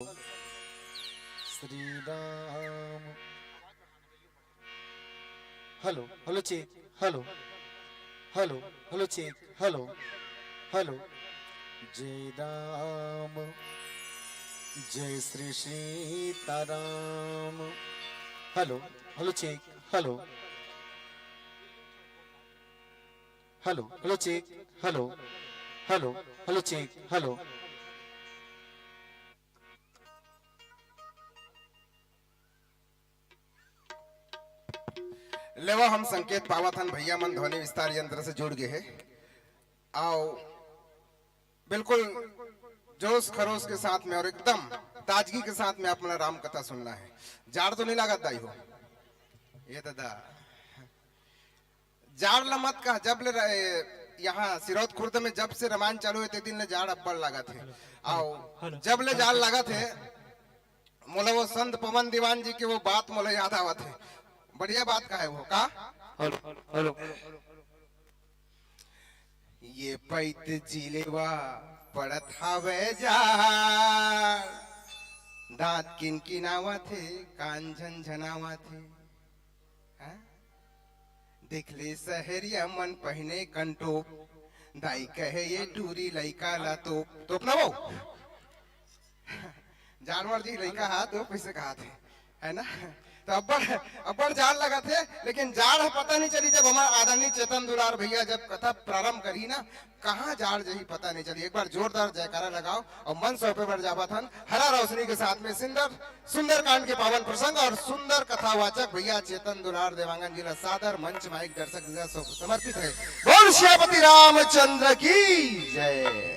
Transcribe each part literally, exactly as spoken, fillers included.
Shri Ram. Hello, hello, check. Hello, hello, hello, check. Hello, hello. जय राम, जय Shri Sitaram. Hello, hello, check. Hello, hello, hello, check. Hello, hello, hello, check. Hello. लेवा हम संकेत पावत हन, भैया मन ध्वनि विस्तार यंत्र से जुड़ गए हैं। आओ, बिल्कुल जोश खरोश के साथ में और एकदम ताजगी के साथ में आप मन ला राम कथा सुनना है। जाड़ तो नहीं लागत दाई हो? ये दादा, जाड़ ला मत कहा, जब ले र-, ए, यहाँ सिरौत खुर्द में जब से रामायण चालू है, ते दिन ले जाड़ अब्बड़ लागत है। आओ, जब ले जाड़ लागत है, मोला वो संत पवन दीवान जी के वो बात मोला याद आवत है। बढ़िया बात का है वो, का? Hello, hello. ये पैत जिलेवा पड़त हावय जाड़, दांत किनकिनावत हे, कान झनझनावत हे। हाँ? देख ले सहरिया मन पहिने कंटोप, दाई कहे ये टूरी लइका ला तोप, तोप ना वो। जानवर जी लइका हा तो कैसे कहा थे, है ना? तो अब्बड़, अब्बड़ जाड़ लगा थे, लेकिन जाड़ ह पता नहीं चली। जब हमारे आदरणीय चेतन दुलार भैया जब कथा प्रारंभ करी ना, कहाँ जाड़ जही पता नहीं चली। एक बार जोरदार जयकारा लगाओ और मंच सौंपे बर जावत हन हरा रोशनी के साथ में सुंदर, सुंदरकांड के पावन प्रसंग और सुंदर कथावाचक भैया चेतन दुलार देवांगन जी ला सादर मंच माइक दर्शक दीदा सौ समर्पित है। बोल सियापति रामचंद्र की जय।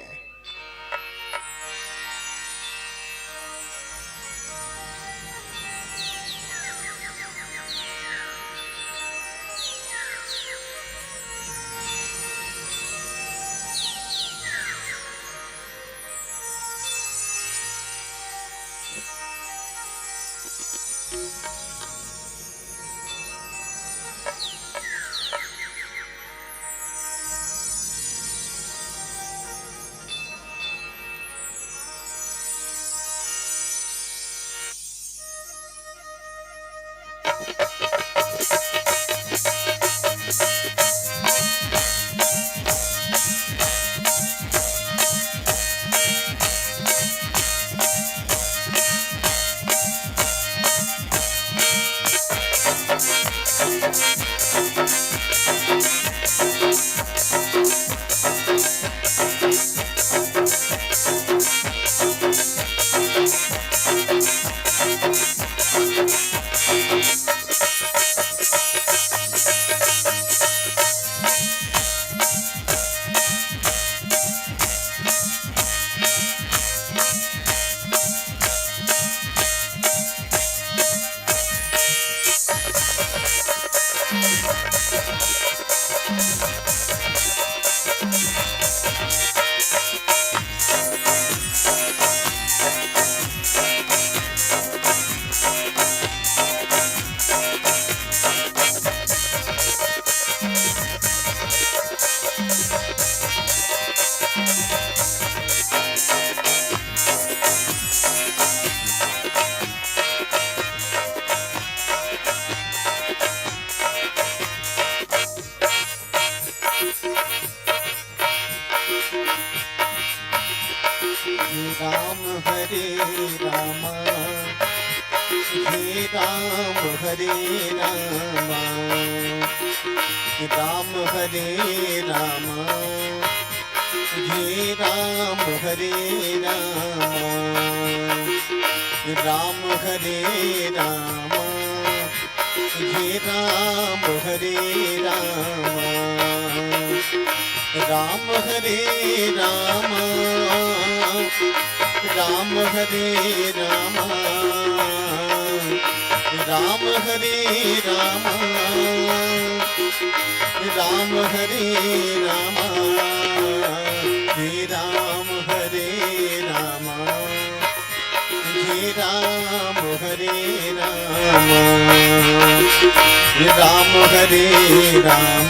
हे राम हरे राम, हे राम हरे राम, राम हरे राम, हे राम हरे राम, राम हरे राम, हे राम हरे राम, राम हरे राम, राम हरे राम, राम हरे राम, राम हरे राम, हे राम हरे राम। हे राम हरे राम, हे राम हरे राम,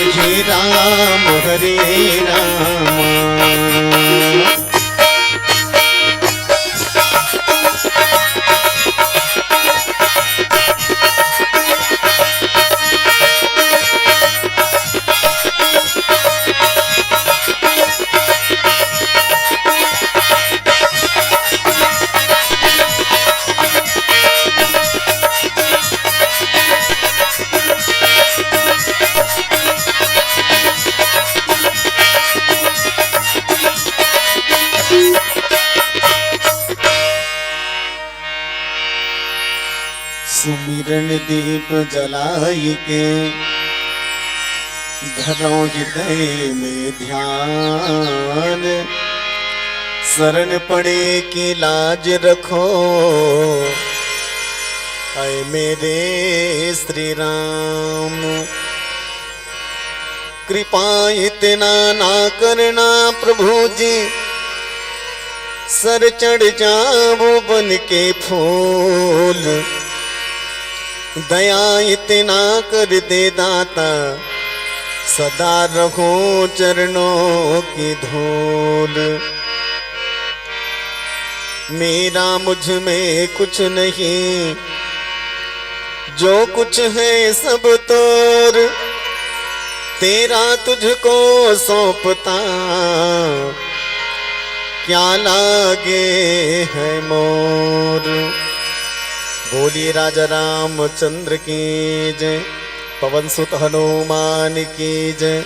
हे राम हरे राम। सुमिरन दीप जलाय के धरो हृदय में ध्यान। शरण पड़े की लाज रखो, ऐ मेरे श्री राम। कृपा इतना ना करना प्रभु जी, सर चढ़ जाऊं बन के फूल। दया इतना कर दे दाता, सदा रहूं चरणों की धूल। मेरा मुझ में कुछ नहीं, जो कुछ है सब तोर, तेरा तुझको सौंपता, क्या लागे है मोर। बोलिए राजा रामचंद्र की जय, पवन सुत हनुमान की जय,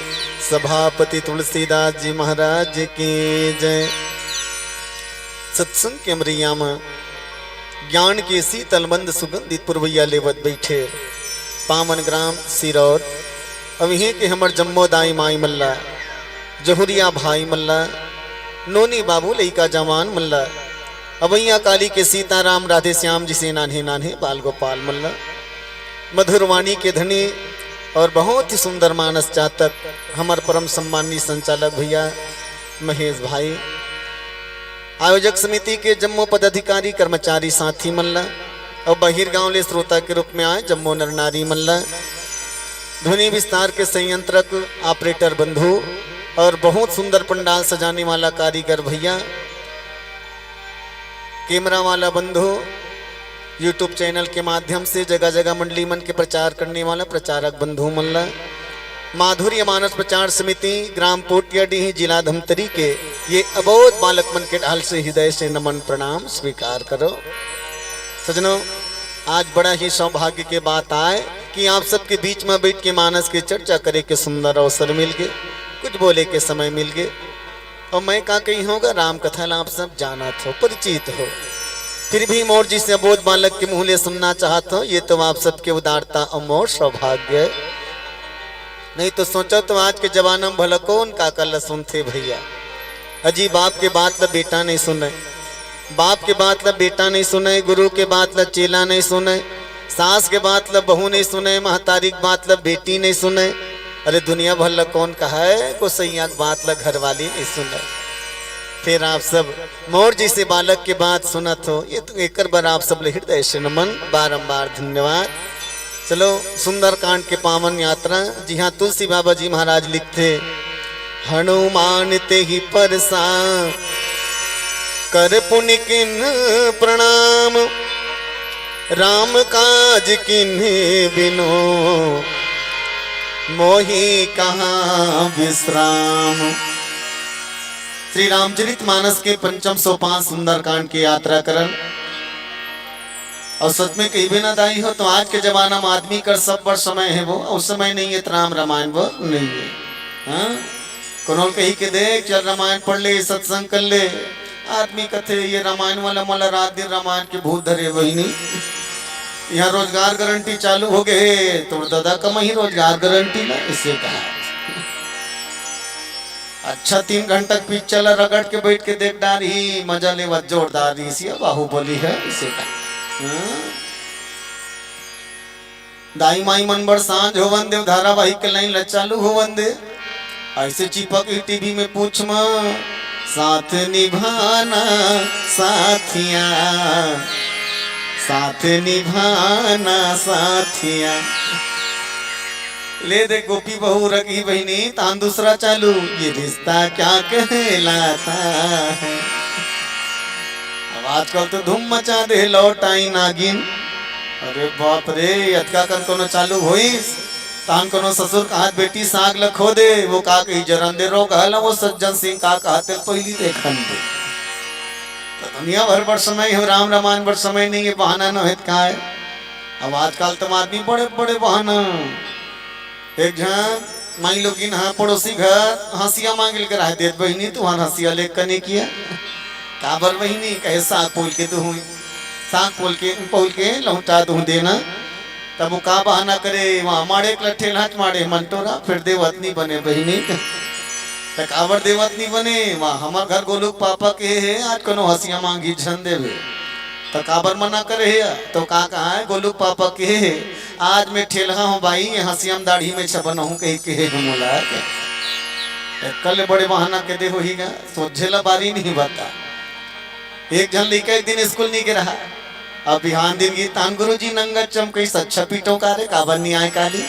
सभापति तुलसीदास जी महाराज की जय। सत्संग के अमरैया म ज्ञान के शीतल मंद सुगंधित पुरवैया लेवत बइठे पावन ग्राम सिरौर। अब इहें के हमर जम्मो दाई माई मन ला, जहुरिया भाई मन ला, नोनी बाबू लइका जवान मन ला, अवैया काली के सीताराम राधे श्याम जइसे नान्हे नान्हे बाल गोपाल मन ला, मधुरवाणी के धनी और बहुत ही सुंदर मानस जातक हमर परम सम्माननीय संचालक भैया महेश भाई, आयोजक समिति के जम्मो पदाधिकारी, कर्मचारी, साथी मन ला, अउ बहिरगांव ले श्रोता के रूप में आए जम्मो नर नारी मन ला, ध्वनि विस्तार के संयंत्रक, ऑपरेटर बंधु और बहुत सुंदर पंडाल सजाने वाला कारीगर भैया, कैमरा वाला बंधु, YouTube चैनल के माध्यम से जगह जगह मंडली मन के प्रचार करने वाला प्रचारक बंधु मन ला, माधुर्य मानस प्रचार समिति, ग्राम पोटियाडीह, जिला धमतरी के ये अबोध बालक मन के ढाल से हृदय से नमन प्रणाम स्वीकार करो। सजनों, आज बड़ा ही सौभाग्य के बात आय कि आप सबके बीच में बैठ के मानस के चर्चा करे के सुंदर अवसर मिल गे, कुछ बोले के समय मिल गे। अउ मैं का कही हों गा, राम कथा ला आप सब जानत हो, परिचित हो, फिर भी मोर जइसे अबोध बालक के मुंह ले सुनना चाहत हो, ये तो आप सबके उदारता अउ मोर सौभाग्य हे। नहीं तो सोचो तो आज के जमाना में भला कौन काकर ला सुनथे भैया। अजी, बाप के बात ला बेटा नहीं सुने, बाप के बात ला बेटा नहीं सुने, गुरु के बात ला चेला नहीं सुने, सास के बात ला बहू नहीं सुने, महतारी के बात ला बेटी नहीं सुने। अरे, दुनिया भर ला कौन कहय, गोसइया के बात ला घरवाली नहीं सुने। फिर आप सब मोर जइसे बालक के बात सुनत हो, ये तो एकर बर आप सब ले हृदय से नमन, बारंबार धन्यवाद। चलो, सुंदरकांड के पावन यात्रा, जिहां तुलसी बाबा जी महाराज लिखथे, हनुमान तेहि परसा कर पुनि कीन्ह प्रणाम, राम काज कीन्ह बिनु मोहि कहां विश्राम। श्री रामचरित मानस के पंचम सोपान सुंदरकांड के यात्रा करन। अउ सच में कहिबे ना दाई हो, तो आज के जमाना में आदमी कर सब बर समय हे वो, अउ समय नहीं हे त राम रामायण बर नहीं हे। हाँ? कोनो ल कही के देख, चल रामायण पढ़ ले, सत्संग कर ले, आदमी कथे, "ये रामायण वाला मोला रात दिन रामायण के भूत धरे बहिनी।" इहां रोजगार गारंटी चालू हो गे हे, तोर ददा कमही रोजगार गारंटी ला, अइसे कहा। अच्छा, तीन घंटा के पिक्चर ला रगड़ के बैठ के देख डारही, मजा लेवत जोरदार रिहिस, ये बाहुबली हे, अइसे कहा। हाँ? दाई माई मन बर सांझ होवन दे, धारावाहिक के लाइन ला चालू होवन दे। अइसे चिपक ही टीवी में पूछ म, साथ निभाना साथिया, साथ निभाना साथिया। ले दे गोपी बहू रंगी बहिनी, तहान दूसरा चालू, ये रिश्ता क्या कहलाता है। अब आजकल तो धूम मचा दे लौट आई नागिन। अरे बाप रे, अतका कन कोनो चालू होइस, तहान कोनो ससुर कहत बेटी साग ल खो दे, वो का कही, "जरन दे रोग हला, वो सज्जन सिंह का कहत हे, पहिली देखन दे।" तो दुनिया भर बर समय हे, राम रामायण बर समय नहीं हे, बहाना न हे त का हे? अब आजकल तो आदमी बड़े बड़े बहाना। एक झन माई लोगिन हा पड़ोसी घर हंसिया मांगिल के रहा देत, "बहिनी, तुहार हंसिया ले कने किया।" "काबर बहिनी?" कहे, "साग पोल के दुहुई।" ताक पोल के, पोल के लहुटा दूं देना। तब वो का बहाना करे, वहाँ माड़े के लट्ठे लाच माड़े मन टोरा, फिर देवत नहीं बने बहिनी। त काबर देवत नहीं बने, वहाँ हमर घर गोलू के पापा के हे, आज कोनो हसिया मांगी झन देवे। त काबर मना करे हे, तो का कहा है, गोलू के पापा के हे, आज मैं ठेलहा हूँ बाई, ये हसिया में दाढ़ी में छपन हूँ, कही के हे मोला। कल बड़े बहाना के दे होही गा, सोझे ला बारी नहीं बता। एक झन लइका एक दिन स्कूल नहीं गे रहा। अब बिहान दिन गे, "तान गुरुजी, नंगा चमकई सच्चा पीटो का रे, काबर नहीं आए काली?"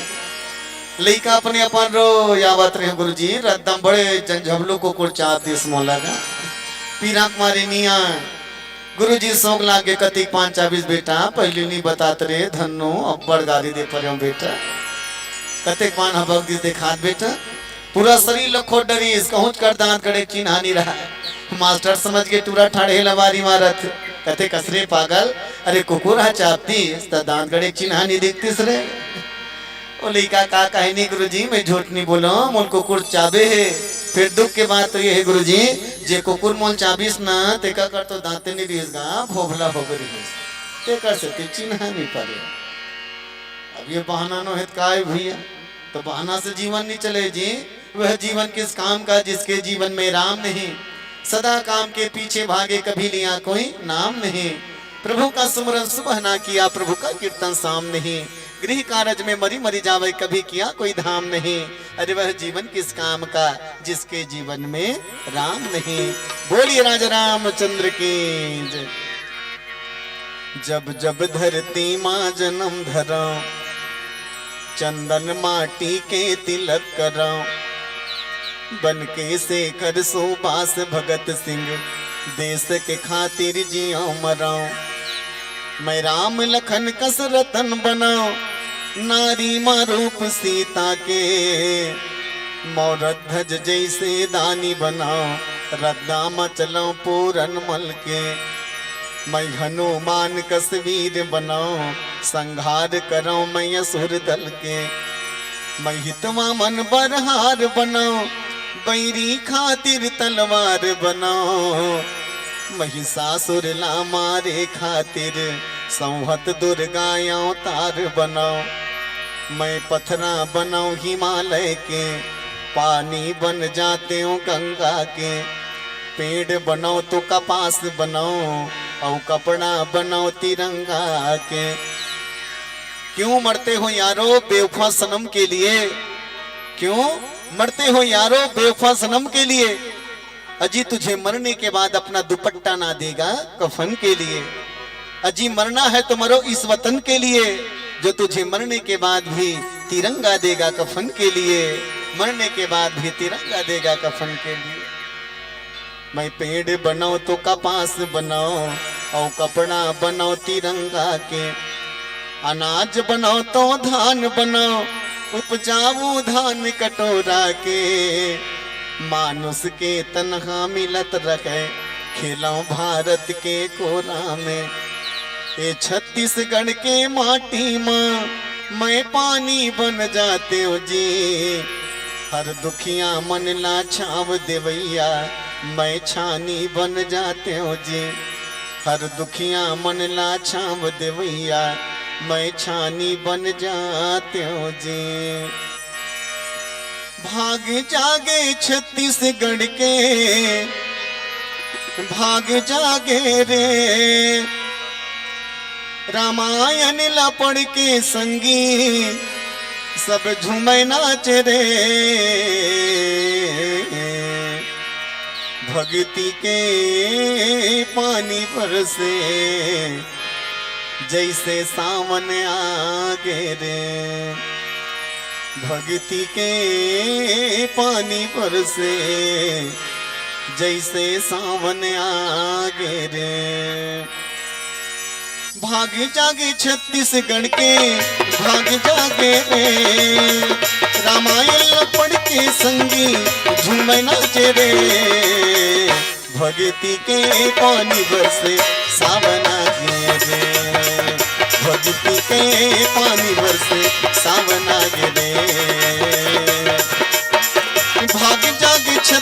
लइका अपने अपन रो आवत रहे, "गुरुजी, रद्दम बड़े जन झबलू कुकुर चाप दिस मोला गा। पीरा के मारे नहीं आए।" गुरुजी सोंग लागे, "कतिक पान चाबिस बेटा, पहली नहीं बतात रे धन्नो, अब्बड़ गारी दे परेंव बेटा। कतेक पान हबक दिस देखात बेटा।" पूरा शरीर ल खोद डरिस, कहूँच कर दांत गड़े के चिन्हा नहीं रहा। मास्टर समझ के टूरा ठाड़े लबारी मारत, कथे, "कस रे पागल, अरे कुकुर ह चाबतिस त दांत गड़े के चिन्हा नहीं दिखतिस रे।" ओ लइका का कहे, "नहीं गुरुजी, मैं झूठ नहीं बोलो, मोल कुकुर चाबे हे।" फिर दुख के बात तो ये है गुरुजी, जे कुकुर मोल चाबिस ना, तेका कर तो दांते नहीं रिहिस गा, भोभला हो गे रिहिस, तेकर से ते चिन्हा नहीं परे। अब ये बहाना नो है त काय भैया, तो बहाना से जीवन नहीं चले जी। वह जीवन किस काम का जिसके जीवन में राम नहीं, सदा काम के पीछे भागे कभी लिया कोई नाम नहीं। प्रभु का सुमरन सुबह ना किया, प्रभु का कीर्तन शाम नहीं, गृह कारज में मरी मरी जावे कभी किया कोई धाम नहीं। अरे वह जीवन किस काम का जिसके जीवन में राम नहीं। बोलिए राजा रामचंद्र की जय। जब जब धरती माँ जन्म धरा, चंदन माटी के तिलक करा, बन के शेखर सुभाष भगत सिंह, देश के खातिर जिया मरा। मैं राम लखन कस रतन बना, नारी मा रूप सीता के, मौरत ध्वज जैसे दानी बना, रद्दा मा चला पूरन मल के। मैं हनुमान कस वीर बना, संहार करा मैं असुर दल के। मैं हितवा मन बरहार बना, बैरी खातिर तलवार बना, महिषासुर ला मारे खातिर संहत दुर्गा अवतार बना। मैं पथरा बना हिमालय के, पानी बन जातेंव गंगा के। पेड़ बना तो कपास बना, अउ कपड़ा बना तिरंगा के। क्यों मरते हो यारो बेवफा सनम के लिए, क्यों मरते हो यारो बेवफा सनम के लिए? अजी तुझे मरने के बाद अपना दुपट्टा ना देगा कफन के लिए। अजी मरना है तो मरो इस वतन के लिए, जो तुझे मरने के बाद भी तिरंगा देगा कफन के लिए, मरने के बाद भी तिरंगा देगा कफन के लिए। मैं पेड़ बनाओ तो कपास बनाओ, और कपड़ा बनाओ तिरंगा के। अनाज बनाओ तो धान बनाओ, उपजाऊ धान कटोरा के। मानुष के तनहा मिलत रहे, खेलाओ भारत के कोरा में। ए छत्तीसगढ़ के माटी माँ, मैं पानी बन जातेंव जी। हर दुखिया मन ला छाव देवैया, मैं छानी बन जातेंव जी। हर दुखिया मन ला छाव देवैया, मैं छानी बन जातेंव जी। भाग जागे छत्तीसगढ़ के, भाग जागे रे। रामायण ला पढ़ के संगी, सब झूमे नाच रे। भक्ति के पानी बरसे, जैसे सावन आगे रे। भक्ति के पानी बरसे, जैसे सावन आगे रे। भाग जागे छत्तीसगढ़ के, भाग जागे रे। रामायण पढ़ के संगी, झूमे नाचे रे। भक्ति के पानी बरसे, सावन आगे रे। भक्ति के पानी बरसे, सावन आगे रे। भाग जाग छत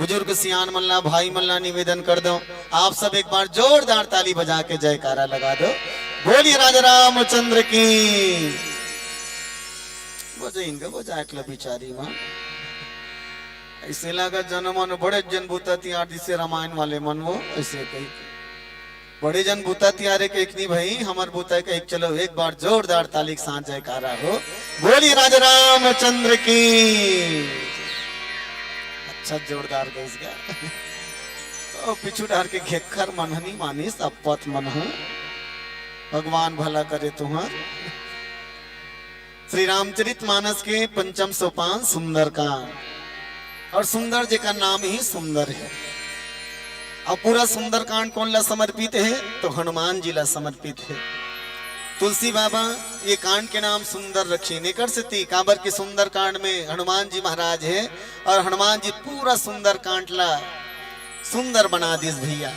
बुजुर्ग सियान मन ला, भाई मन ला निवेदन कर दो, आप सब एक बार जोरदार ताली बजा के जयकारा लगा दो। बोलिए राजा रामचंद्र की। बजे इनका बजा एकला बिचारी माँ। ऐसे लगा जनम मन बड़े जन बुता तियार दिसे रामायण वाले मन वो ऐसे कही। बड़े जन बुता तियारे के एक नहीं भाई, हमर बुता के एक। चलो एक बार जोरदार ताली के साथ जयकारा हो। बोलिए राजा रामचंद्र की। अच्छा जोरदार गइस गा। ओ पिछू डार के घेखर मन ह नहीं मानिस, अप्पत मन ह। भगवान भला करे तुहर। श्री रामचरित मानस के पंचम सोपान सुंदरकांड। और सुंदर जेकर नाम ही सुंदर है। अब पूरा सुंदरकांड कौन ला समर्पित है? तो हनुमान जी ला समर्पित है। तुलसी बाबा ये कांड के नाम सुंदर रखिन, एकर सेती काबर के सुंदरकांड में हनुमान जी महाराज है और हनुमान जी पूरा सुंदरकांड ला सुंदर बना दिस भैया।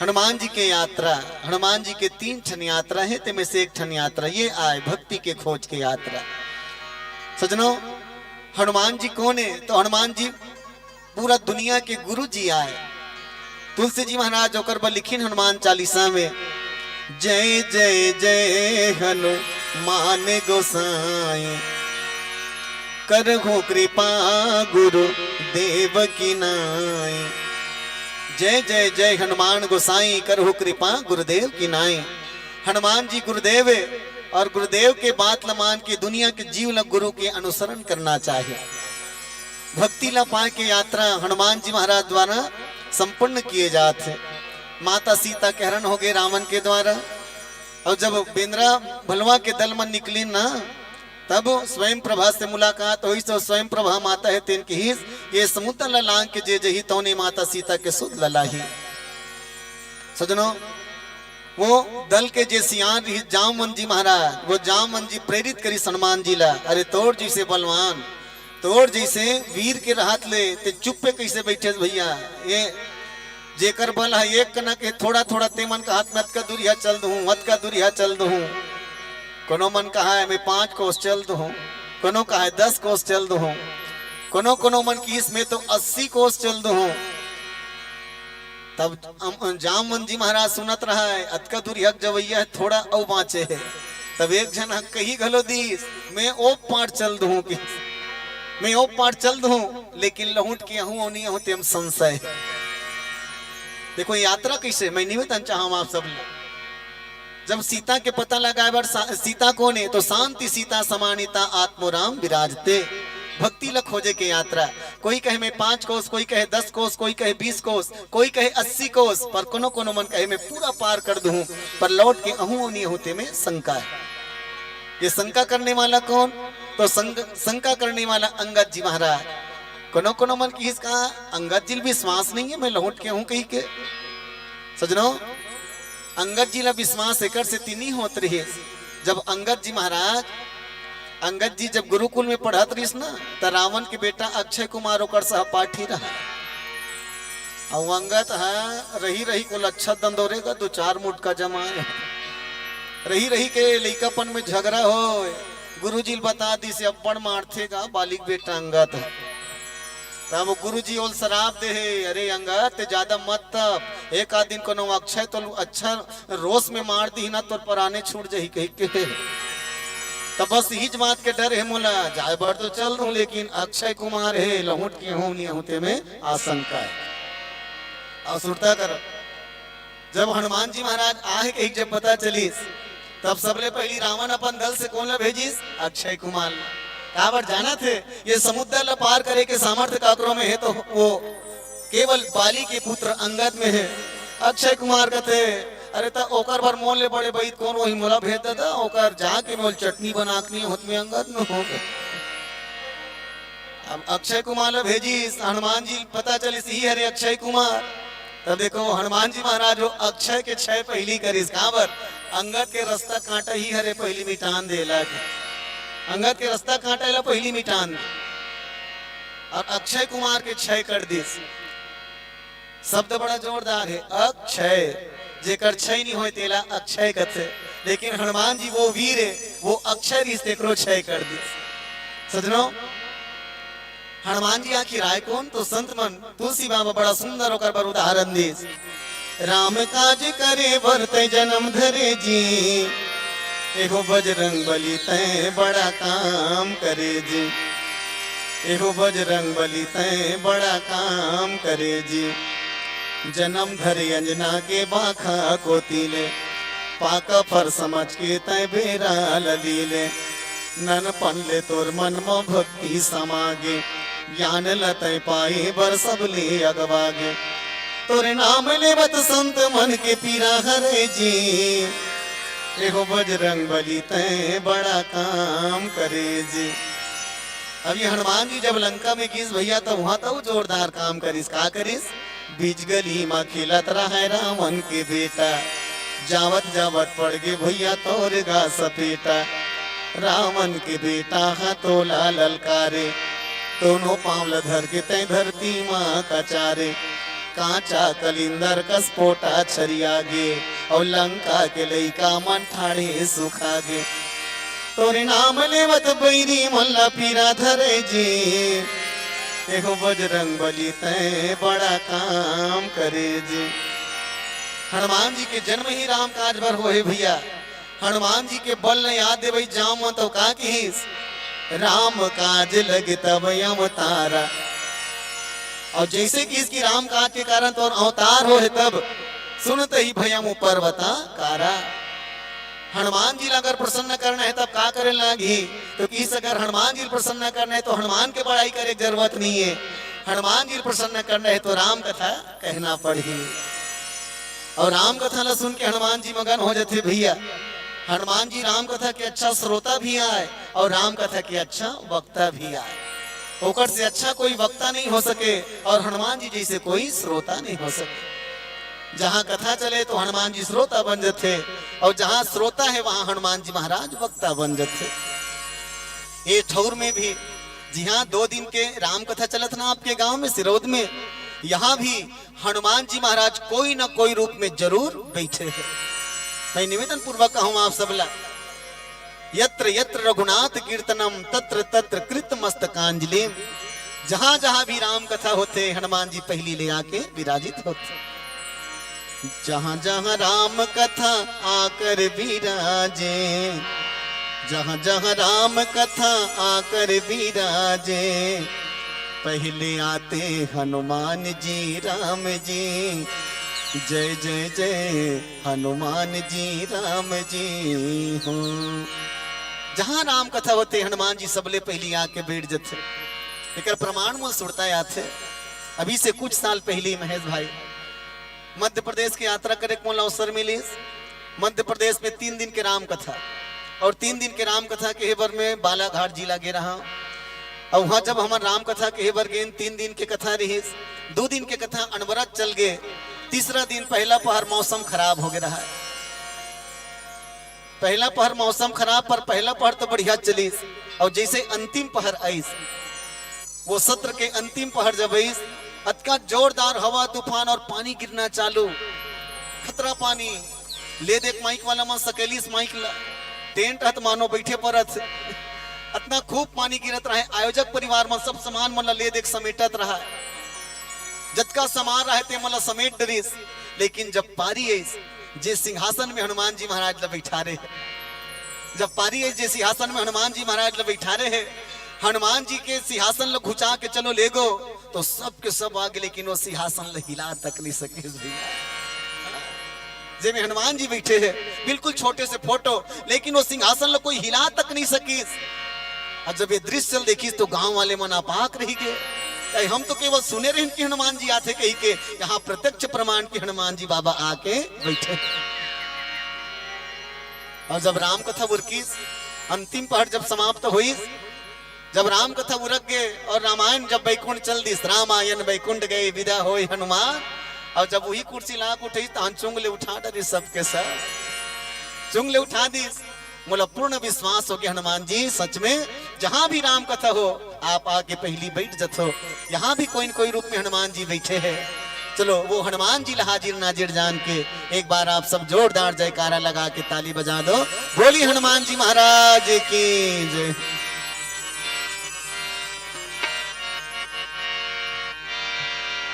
हनुमान जी के यात्रा, हनुमान जी के तीन ठन यात्रा है, तेमे से एक ठन यात्रा ये आय भक्ति के खोज के यात्रा। सजनो, हनुमान जी कौन है? तो हनुमान जी पूरा दुनिया के गुरु जी आय। तुलसी जी महाराज ओकर बर लिखिन हनुमान चालीसा में, जय जय जय हनुमान गोसाई, करहु कृपा गुरु देव की नाई। जय जय जय हनुमान गोसाई, करहु कृपा गुरुदेव की नाई। हनुमान जी गुरुदेव है और गुरुदेव के बात ल मान के दुनिया के जीव ल गुरु के अनुसरण करना चाहिए। भक्ति ला पाए के यात्रा हनुमान जी महाराज द्वारा संपन्न किए जात है। माता सीता के हरण हो गए रावण के द्वारा, और जब बेंदरा भलवा के दल मन निकलिन ना, तब स्वयं प्रभा से मुलाकात होइस। तो स्वयं प्रभा माता है तेन किहिस, ये समुद्र ला लांग के जे जही तौने माता सीता के सुध ला लाही। सजनो, वो दल के जे सियान रही जामवंत जी महाराज, वो जामवंत जी प्रेरित करिस हनुमान जी ला, अरे तोर जैसे बलवान, तोर जैसे वीर के रहत ले ते चुप्पे कैसे बैठे भैया? ये जेकर बल है एक कनक है, थोड़ा थोड़ा ते मन कहा मैं अतका दूरिया चल दूँ, अतका दूरिया चल दूँ। कोनो मन कहा है मैं पाँच कोस चल दूँ, कोनो कहा है दस कोस चल दूँ, कोनो कोनो मन किहिस मैं तो अस्सी कोस चल दूँ। तब अम-, जामवंत जी महाराज सुनत रहा है, अतका दूरिया जवैया है, थोड़ा अउ बाँचे है। तब एक झन ह कही घलो दिस, मैं ओ पार चल दूँ कि मैं ओ पार चल दूँ, लेकिन लहुट के आहूँ अउ नहीं आहूँ तेम संशय। देखो यात्रा कैसे, मैं निवेदन चाहूँ आप सब ला। जब सीता के पता लगाए बर सा-, सीता कौन है, तो शांति सीता समानिता आत्मो राम विराजते। भक्ति ल खोजे के यात्रा। कोई कहे मैं पाँच कोस, कोई कहे दस कोस, कोई कहे बीस कोस, कोई कहे अस्सी कोस, पर कोनो कोनो मन कहे मैं पूरा पार कर दूँ, पर लौट के अहूँ नहीं होते में शंका है। ये शंका करने वाला कौन? तो संग-, शंका करने वाला अंगद जी महाराज। कोनो कोनो मन किहिस कहा अंगद जी ल विश्वास नहीं है, मैं लौट के हूँ कही के। सजनो, अंगद जी ला विश्वास एकर सेती नहीं होत रहिस। जब अंगद जी महाराज, अंगद जी जब गुरुकुल में पढ़त रहिस ना, त रावण के बेटा अक्षय कुमार ओकर सहपाठी रहा। अउ अंगद ह रही रही को लच्छा दंदोरे का दो चार मुटका जमाए। रही रही के लइकापन में झगड़ा होय, गुरुजी ल बता दिस, अब्बड़ मारथे गा बालिक बेटा अंगद ह। तब गुरुजी ओल सराप दे हे, अरे अंगद, ते ज्यादा मत तप, एक आध दिन कोनो अक्षय तो अच्छा रोष में मार दी ना, तोर पराने छूट जाही कही के। तब बस इही बात के डर है मोला, जाए बर तो चल दूं, लेकिन अक्षय कुमार है, लहुट के हूं नहीं होते में आशंका है। और सुरता कर, जब हनुमान जी महाराज आहे कही जब पता चलिस, तब सबले पहली रावण अपन दल से कौन ला भेजिस? अक्षय कुमार ला। काबर जानत हे, ये समुद्र ला पार करे के सामर्थ्य काकरो में है, तो वो केवल बाली के पुत्र अंगद में है। अक्षय कुमार कहते, अरे त ओकर बर मोल ले बड़े बईत कौन वही मोला भेज देता, ओकर जाके मोल चटनी बना के नहीं होत में अंगद में हो गए। अब अक्षय कुमार ला भेजिस, हनुमान जी पता चलिस ही हरे अक्षय कुमार। तब देखो हनुमान जी महाराज वो अक्षय के छय पहली करिस, काबर अंगद के रास्ता कांटा ही हरे पहली मिटान दे लागे, अंगद के रास्ता कांटा ला पहली मिटान दे। और अक्षय कुमार के छय कर दिस। शब्द बड़ा जोरदार है, अक्षय। जेकर छय नहीं होय तेला अक्षय कथे, लेकिन हनुमान जी वो वीर है, वो अक्षय रिहिस तेकरो छय कर दिस। सजनो, हनुमान जी आखिर आय कोन? तो संत मन तुलसी बाबा बड़ा सुंदर ओकर बर उदाहरण दिस। राम काज करे बर तै जन्म धरे जी, एहो बजरंग बली तै बड़ा काम करे जी, एहो बजरंग बली तै बड़ा काम करे जी। जन्म धरे अंजना के बाखा कोती ले, पाका फर समझ के तै बेरा ल ली ले। ननपन ले तोर मन म भक्ति समागे, ज्ञान ल तै पाए बर सबले अगवागे। तोरे नाम लेवत संत मन के पीरा हरे जी, एहो बजरंग बली तै बड़ा काम करे जी। अब ये हनुमान जी जब लंका में गिस भैया, तब वहां तो जोरदार काम करिस। का करिस? बीच गली म खेलत रहय रावण के बेटा, जावत जावत पड़ गे भैया तोर गा सपेटा। रावण के बेटा ह तोला ललकारे, दोनों पांव ल धर के तै धरती म कचारे। कांचा कलिंदर कस पोटा छरिया गे, अउ लंका के लइका मन ठाढ़े सुखा गे। तोरे नाम लेवत बैरी मन ला पीरा धरे जी, एहो बजरंग बली तै बड़ा काम करे जी। हनुमान जी के जन्म ही राम काज बर होहे भैया। हनुमान जी के बल न याद देवई जाम म तो का किहिस, राम काज लगे तब अवतारा। अउ जैसे किहिस कि राम काज के कारण तोर अवतार होहे तब सुनत ही भयम पर्वता कारा। हनुमान जी ला अगर प्रसन्न करना हे तब का करे लागही? तो किहिस अगर हनुमान जी ला प्रसन्न करना हे तो हनुमान के बड़ाई करे के जरूरत नहीं हे। हनुमान जी ला प्रसन्न करना हे तो राम कथा कहना पड़ही। अउ राम कथा ला सुन के हनुमान जी मगन हो जथे भैया। हनुमान जी राम कथा के अच्छा श्रोता भी आय अउ राम कथा के अच्छा वक्ता भी आय। ओकर से अच्छा कोई वक्ता नहीं हो सके अउ हनुमान जी जैसे कोई श्रोता नहीं हो सके। जहाँ कथा चले तो हनुमान जी श्रोता बन जथे अउ जहाँ श्रोता हे वहाँ हनुमान जी महाराज वक्ता बन जथे। ए ठौर में भी जिहाँ दो दिन के राम कथा चलत ना आपके गांव में सिरौद में, यहाँ भी हनुमान जी महाराज कोई न कोई रूप में जरूर बैठे हे। मैं निवेदन पूर्वक कहूँ आप सबला, यत्र यत्र रघुनाथ कीर्तनम तत्र तत्र कृत मस्तकांजलि। जहाँ जहाँ भी राम कथा होथे हनुमान जी पहली ले आके विराजित होथे। जहाँ जहाँ राम कथा आकर विराजे, जहाँ जहाँ राम कथा आकर विराजे, पहले आते हनुमान जी राम जी। जय जय जय हनुमान जी राम जी हो। जहाँ राम कथा होथे हनुमान जी सबले पहली आके बैठ जथे। एकर प्रमाण मोला सुरता आथे। अभी से कुछ साल पहली महेश भाई मध्य प्रदेश के यात्रा करे के मोला अवसर मिलिस। मध्य प्रदेश में तीन दिन के राम कथा अउ तीन दिन के राम कथा के हे बर में बालाघाट जिला गे रहा। अउ वहाँ जब हमन राम कथा के हे बर गेन, तीन दिन के कथा रहिस, दू दिन के कथा अनवरत चल गे। तीसरा दिन पहला पहर मौसम खराब हो गे रहा। पहला पहर मौसम खराब, पर पहला पहर तो बढ़िया चलिस। अउ जैसे अंतिम पहर आइस, वो सत्र के अंतिम पहर जब आइस, अतका जोरदार हवा तूफान अउ पानी गिरना चालू, खतरा पानी। ले देख माइक वाला मन सकेलिस माइक ला, टेंट हत मानो बैठे परत। अतना खूब पानी गिरत रहे, आयोजक परिवार मन सब सामान मन ला ले देख समेटत रहा। जतका सामान रहे ते मन ला समेट डरिस, लेकिन जब पारी आइस, जे सिंहासन में हनुमान जी महाराज ला बैठारे हे, जब पारी आइस, जे सिंहासन में हनुमान जी महाराज ला बैठारे हे, हनुमान जी के सिंहासन ला घुचा के चलो ले गो, तो सब के सब आगे, लेकिन वो सिंहासन ला हिला तक नहीं सकिस भैया। जेमे हनुमान जी बैठे हे, बिल्कुल छोटे से फोटो, लेकिन वो सिंहासन ला कोई हिला तक नहीं सकिस। अउ जब ये दृश्य ल देखिस तो गांव वाले मन अपाक रहि गे। कहे, हम तो केवल सुने रहिन कि हनुमान जी आथे कहि के, यहाँ प्रत्यक्ष प्रमाण कि हनुमान जी बाबा आके बैठे। अउ जब राम कथा उरकिस, अंतिम पहर जब समाप्त होइस, जब राम कथा उरक गे अउ रामायण जब बैकुंठ चल दिस, रामायण बैकुंठ गए विदा होय हनुमान, अउ जब उही कुर्सी लाग उठिस, तहन चुंग ले उठा डरिस सबके सब, चुंग ले उठा दिस। मोला पूर्ण विश्वास हो गया हनुमान जी, सच में जहाँ भी राम कथा हो, आप आके पहली बैठ जथो। यहाँ भी कोई न कोई रूप में हनुमान जी बैठे हैं। चलो, वो हनुमान जी ला हाजिर नाजिर जान के एक बार आप सब जोरदार जयकारा लगा के ताली बजा दो। बोली हनुमान जी महाराज की जय।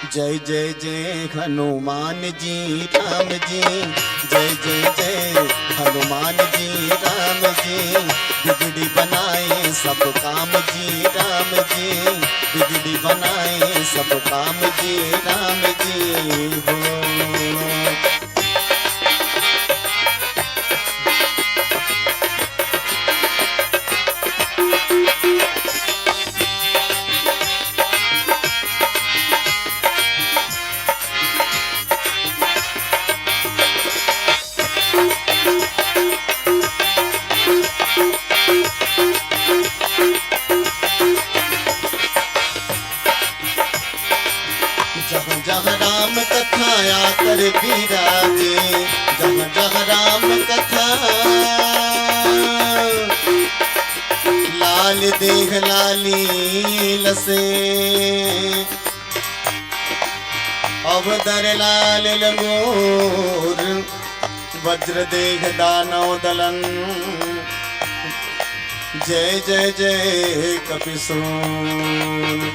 जय जय जय हनुमान जी राम जी, जय जय जय हनुमान जी राम जी। बिगड़ी बनाए सब काम जी राम जी, बिगड़ी बनाए सब काम जी राम जी हो। जहाँ जहाँ राम कथा आकर विराजे, जहाँ जहाँ राम कथा। लाल देह लाली लसे, अवदर लाल लंगोर, वज्र देह दानव दलन। जय जय जय कपिसून।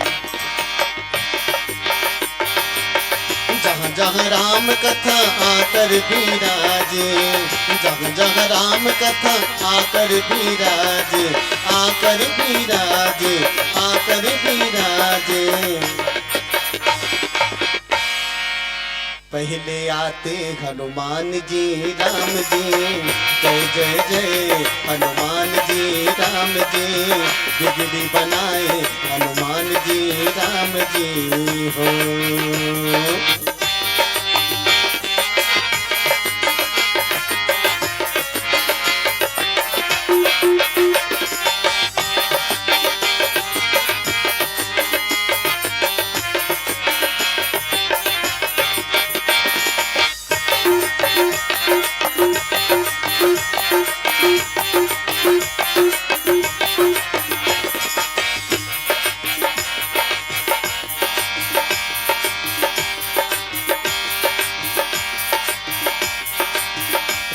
जहाँ जहाँ राम कथा आकर विराजे, जहाँ जहाँ राम कथा आकर विराजे, आकर विराजे, आकर विराजे। पहले आते हनुमान जी राम जी, जय जय जय हनुमान जी राम जी। बिगड़ी बनाए हनुमान जी राम जी हो।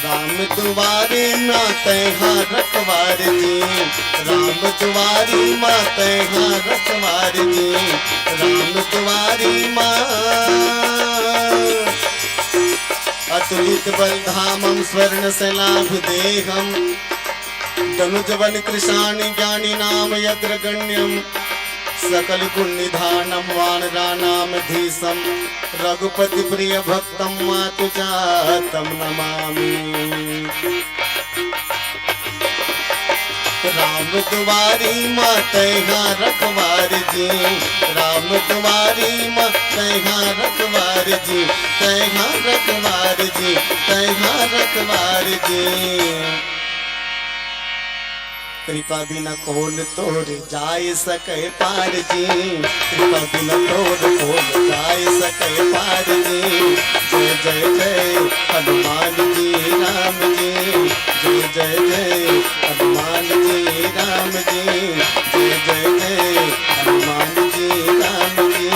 राम दुआरे माँ तैहा रखवार जी, राम दुआरी माँ तैहा रखवार जी, राम दुआरी माँ। अतुलित बल धामम स्वर्ण से लाभ देहम, दनुज बल कृशान ज्ञानी नाम अग्रगण्यम। सकल गुण निधानम वानराणाम धीशम। रघुपति प्रिय भक्तम मातु जातम नमामि। राम दुआरी माँ तैहा रखवार जी, राम दुआरी माँ तैहा रखवार जी, तैहा रखवार जी, तैहा रखवार जी। कृपा बिना कोन तोर जाय सके पार जी, कृपा बिना तोर कोन जाय सके पार जी। जय जय जय हनुमान जी राम जी, जय जय जय हनुमान जी राम जी, जय जय जय हनुमान जी राम जी,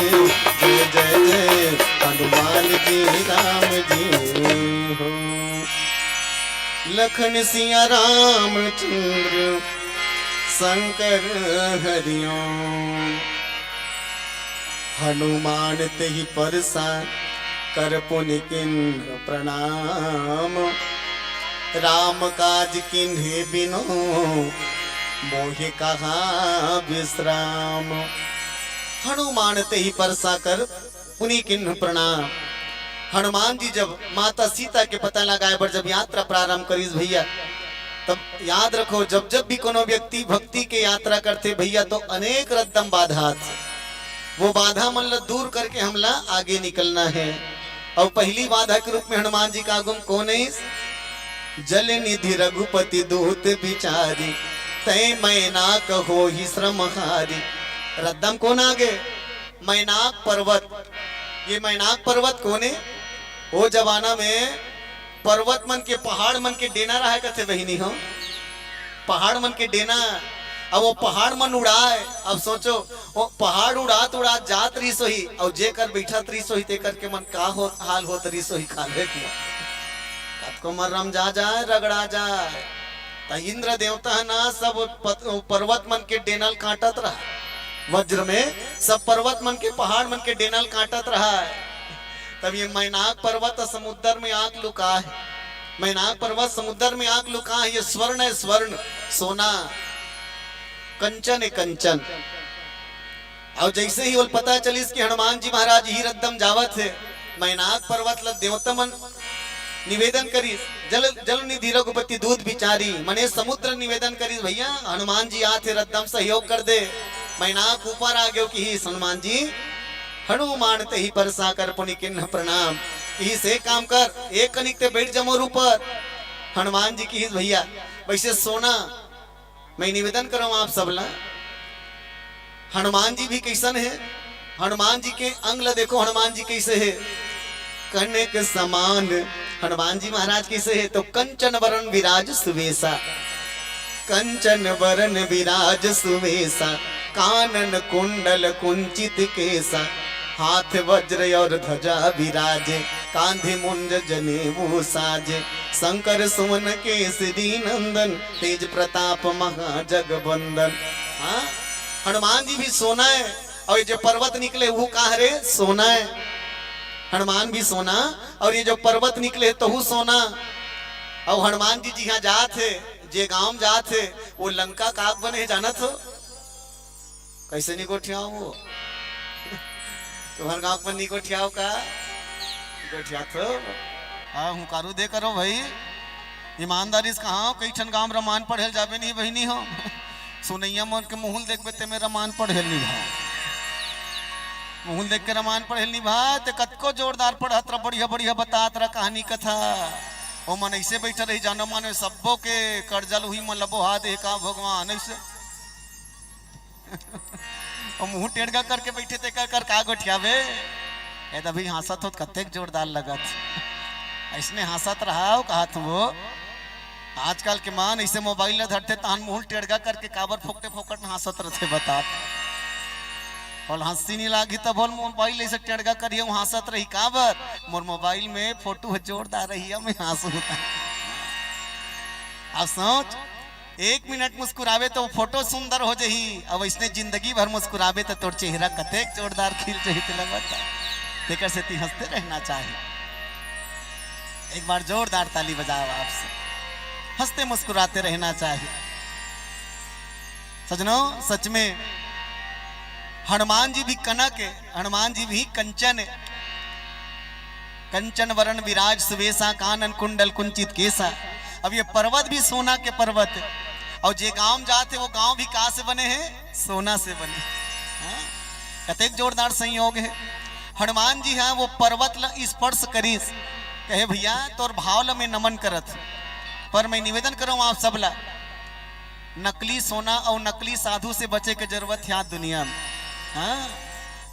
जय जय जय हनुमान जी राम जी हो। लखन सिया रामचंद्र शंकर हरिओम। हनुमान तेहि परसा कर पुनि किन्ह प्रणाम। राम काज किन्हे बिनु मोहि कहा विश्राम। हनुमान तेहि परसा कर पुनि किन्ह प्रणाम। हनुमान जी जब माता सीता के पता लगाए बर जब यात्रा प्रारंभ करिस भैया, तब याद रखो, जब जब भी कोनो व्यक्ति भक्ति के यात्रा करथे भैया, तो अनेक रद्दम बाधा आथे। वो बाधा मन ला दूर करके हमला आगे निकलना है। अउ पहली बाधा के रूप में हनुमान जी का आगमन कोन आइस? जल निधि रघुपति दूत बिचारी, तै मैना कहो ही श्रम हारी। रद्दम कोन आगे? मैनाक पर्वत। ये मैनाक पर्वत कोन ए? ओ जमाना में पर्वत मन के, पहाड़ मन के डेना रहा कथे बहिनी हो, पहाड़ मन के डेना। अब वो पहाड़ मन उड़ाए, अब सोचो, वो पहाड़ उड़ात उड़ात जात रहिस होही, अउ जेकर बैठत रहिस होही, तेकर के मन का हो, हाल होत रहिस होही, काले के कतको मर्रम जा जाए, रगड़ा जाए। त इंद्र देवता ह ना सब पत-, पर्वत मन के डेनल काटत रहा। वज्र में सब पर्वत मन के, पहाड़ मन के डेनल काटत रहय। तब ये मैनाक पर्वत समुद्र में आग लुका हे। मैनाक पर्वत समुद्र में आग लुका हे। ये स्वर्ण हे, स्वर्ण, सोना, कंचन हे, कंचन। अउ जइसे ही ओला पता चलिस कि हनुमान जी महाराज इही रद्दा म जावत हे, मैनाक पर्वत ल देवता मन निवेदन करिस, जल, जल निधि रघुपति दूत बिचारी, मने समुद्र निवेदन करिस, भइया, हनुमान जी आत हे, रद्दा म सहयोग कर दे। मैनाक ऊपर आ गेव, किहिस, हनुमान जी, हनुमान तेहि परसा कर पुनि कीन्ह प्रणाम। किहिस, एक काम कर, एक कनिक तें बइठ जा मोर ऊपर। हनुमान जी किहिस, भइया, वइसे सोना, मैं निवेदन करंव आप सब ला, हनुमान जी भी कइसन हे, हनुमान जी के अंग ला देखो, हनुमान जी कइसे हे। कनक समान हनुमान जी महाराज कइसे हे, तो कंचन वरन विराज सुबेसा, कंचन वरन विराज सुबेसा, कानन कुंडल कुंचित केसा, हाथ वज्र और ध्वजा विराजे, कांधे मुंज जनेऊ साजे, शंकर सुवन केसरी नंदन, तेज प्रताप महाजगबंदन। हाँ, हनुमान जी भी सोना हे, अउ ये जो पर्वत निकले, वो का हरे? सोना हे। हनुमान भी सोना, अउ ये जो पर्वत निकले, तहू सोना। अउ हनुमान जी जिहाँ जात हे, जे गांव म जात हे, वो लंका का बने हे, जानत हो? कइसे नी गोठियाव वो? तुम्हर गांव म नी गोठियाव का? गोठियाथो। हाँ, हुंकारू दे करो भई। ईमानदारी से कहा, कई ठन गांव म रमायन पढ़े ल जाबे नहीं बहिनी हो। सुनइया मन के मुंह ल देखबे, तेमे रमायन पढ़े ल नी भा। मुंह ल देख के रमायन पढ़े ल नी भा, तें कतको जोरदार पढ़त रह, बढ़िया बढ़िया बतात रह कहानी कथा। ओ मन अइसे बइठे रही, जानो माने सब्बो के करजा ल उही मन ल बोहा दे का भगवान, अइसे। ओ मुंह टेड़गा करके बइठे, तेकर कर का गोठियाबे? ए, त अभी हांसत होत कतेक जोरदार लगत। अइसने हांसत रहा, कहत हंव वो। आजकल के मन अइसे मोबाइल ल धरथे, तहन मुंह टेड़गा करके काबर फोकटे फोकट हांसत रथे, बता। अउ हंसी नी लागी, तब बोल मोबाइल अइसे टेड़गा करिहे, हांसत रही काबर? मोर मोबाइल में फोटो ह जोरदार रही, मैं हांसहूं। अब सोच, एक मिनट मुस्कुराबे त वो फोटो सुंदर हो जाही, अउ अइसने जिंदगी भर मुस्कुराबे त तोर चेहरा कतेक जोरदार खिल जाही, तेला बता। तेकर सेती हंसते रहना चाही। एक बार जोरदार ताली बजाव आप सब। हंसते मुस्कुराते रहना चाही। सजनों, सच में हनुमान जी भी कनक हे, हनुमान जी भी कंचन हे। कंचन वरन विराज सुबेसा, कानन कुंडल कुंचित केसा। अब ये पर्वत भी सोना के पर्वत हे, अउ जे गांव म जात हे, वो गांव भी का से बने हे? सोना से बने। हाँ? कतेक जोरदार संयोग हे। हनुमान जी ह वो पर्वत ल स्पर्श करिस, कहे, "भइया, तोर भाव ल मैं नमन करत हंव, पर मैं निवेदन करंव आप सब ला, नकली सोना अउ नकली साधु से बचे के जरूरत हे आज दुनिया में।" हाँ,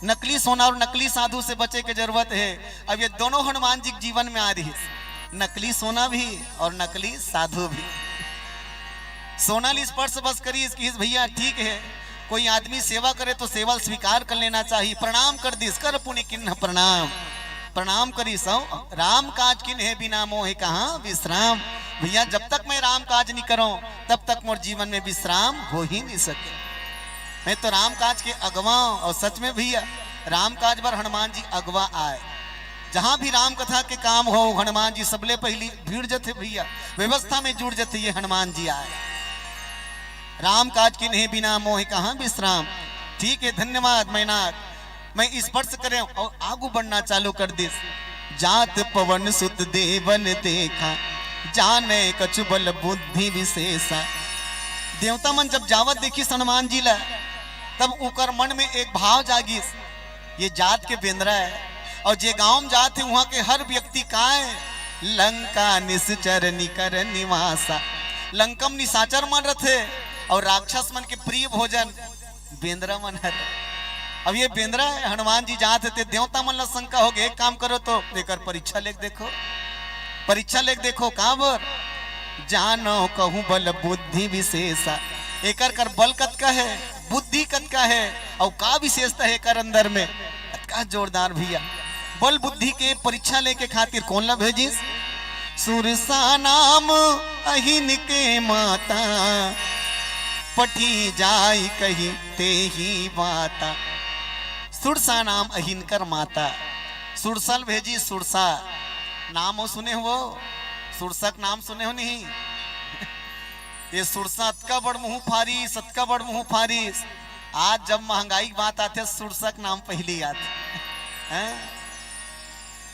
नकली सोना अउ नकली साधु से बचे के जरूरत हे। अब ये दोनों हनुमान जी के जीवन में आ रहिस, नकली सोना भी अउ नकली साधु भी। सोना ल स्पर्श बस करिस, किहिस, "भइया, ठीक हे, कोई आदमी सेवा करे त सेवा ल स्वीकार कर लेना चाही।" प्रणाम कर दिस, "कर पुनि कीन्ह प्रणाम।" प्रणाम करिस, "राम काज कीन्हे बिना मोहे कहाँ विश्राम।" भइया, जब तक मैं राम काज नी करंव, तब तक मोर जीवन में विश्राम हो ही नी सके। मैं तो राम काज के अगवा हंव। अउ सच में भइया, राम काज बर हनुमान जी अगवा आय। जहां भी राम कथा के काम हो, हनुमान जी सबले पहिली भिड़ जथे भइया, व्यवस्था में जुड़ जथे, ये हनुमान जी आय। "राम काज कीन्हे बिना मोहे कहाँ विश्राम।" ठीक हे, धन्यवाद मैनाक। मैं स्पर्श करेंव अउ आगू बढ़ना चालू कर दिस। "जात पवन सुत देवन देखा, जाने कछु बल बुद्धि विशेषा।" देवता मन जब जावत देखिस हनुमान जी ला, तब उकर मन में एक भाव जागिस, ये जात के बेंदरा हे, अउ जे गांव म जात हे, उहां के हर व्यक्ति काय, "लंका निशाचर निकर निवासा।" लंका म निशाचर मन रथे, अउ राक्षस मन के प्रिय भोजन बेंदरा मन हर। अब ये बेंदरा हे, हनुमान जी जात हे, ते देवता मन ला शंका होगे, "एक काम करो तो, एकर परीक्षा लेके देखो, परीक्षा लेके देखो, काबर?" "जानो कहूं बल बुद्धि विशेषा।" एकर कर बल कतका हे, बुद्धि कतका हे, अउ का विशेषता हे एकर अंदर में? कतका जोरदार भइया, बल बुद्धि के परीक्षा लेके खातिर कोन ला भेजिस? "सुरसा नाम अहिन के माता, पटी जाय कही तेही बाता। सुरसा नाम अहिन कर माता। सुरसा ल भेजिस सुरसा। नाम ओ सुने हो? सुरसा के नाम सुने हो नहीं? ये सुरसा अतका बड़ मुंह फारिस, अतका बड़ मुंह फारिस। आज जब महंगाई के बात आथे, सुरसा के नाम पहिली आथे। हैं?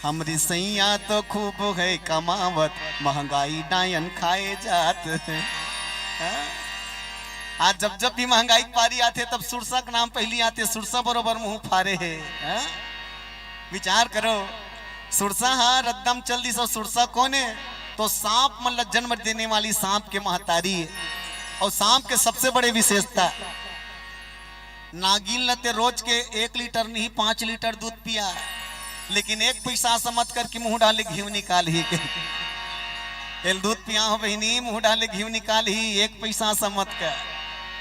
हमरी सैया तो खूब है कमावत, महंगाई डायन खाए जात है। हैं? आज जब जब भी महंगाई के पारी आथे, तब सुरसा के नाम पहिली आथे, सुरसा बरोबर मुंह फारे हे। हैं? विचार करो, सुरसा हा रद्दम चल दिस, अउ सुरसा कोन हे? तो सांप मन ल जन्म देने वाली सांप के महतारी हे। अउ सांप के सबसे बड़े विशेषता, नागिन ल ते रोज के एक लीटर नहीं, पांच लीटर दूध पिया, लेकिन एक पैसा समझ कर कि मुंह डाले घीव निकालही के। एल दूध पिया हो बहिनी, मुंह डाले घीव निकालही, एक पैसा समझ कर।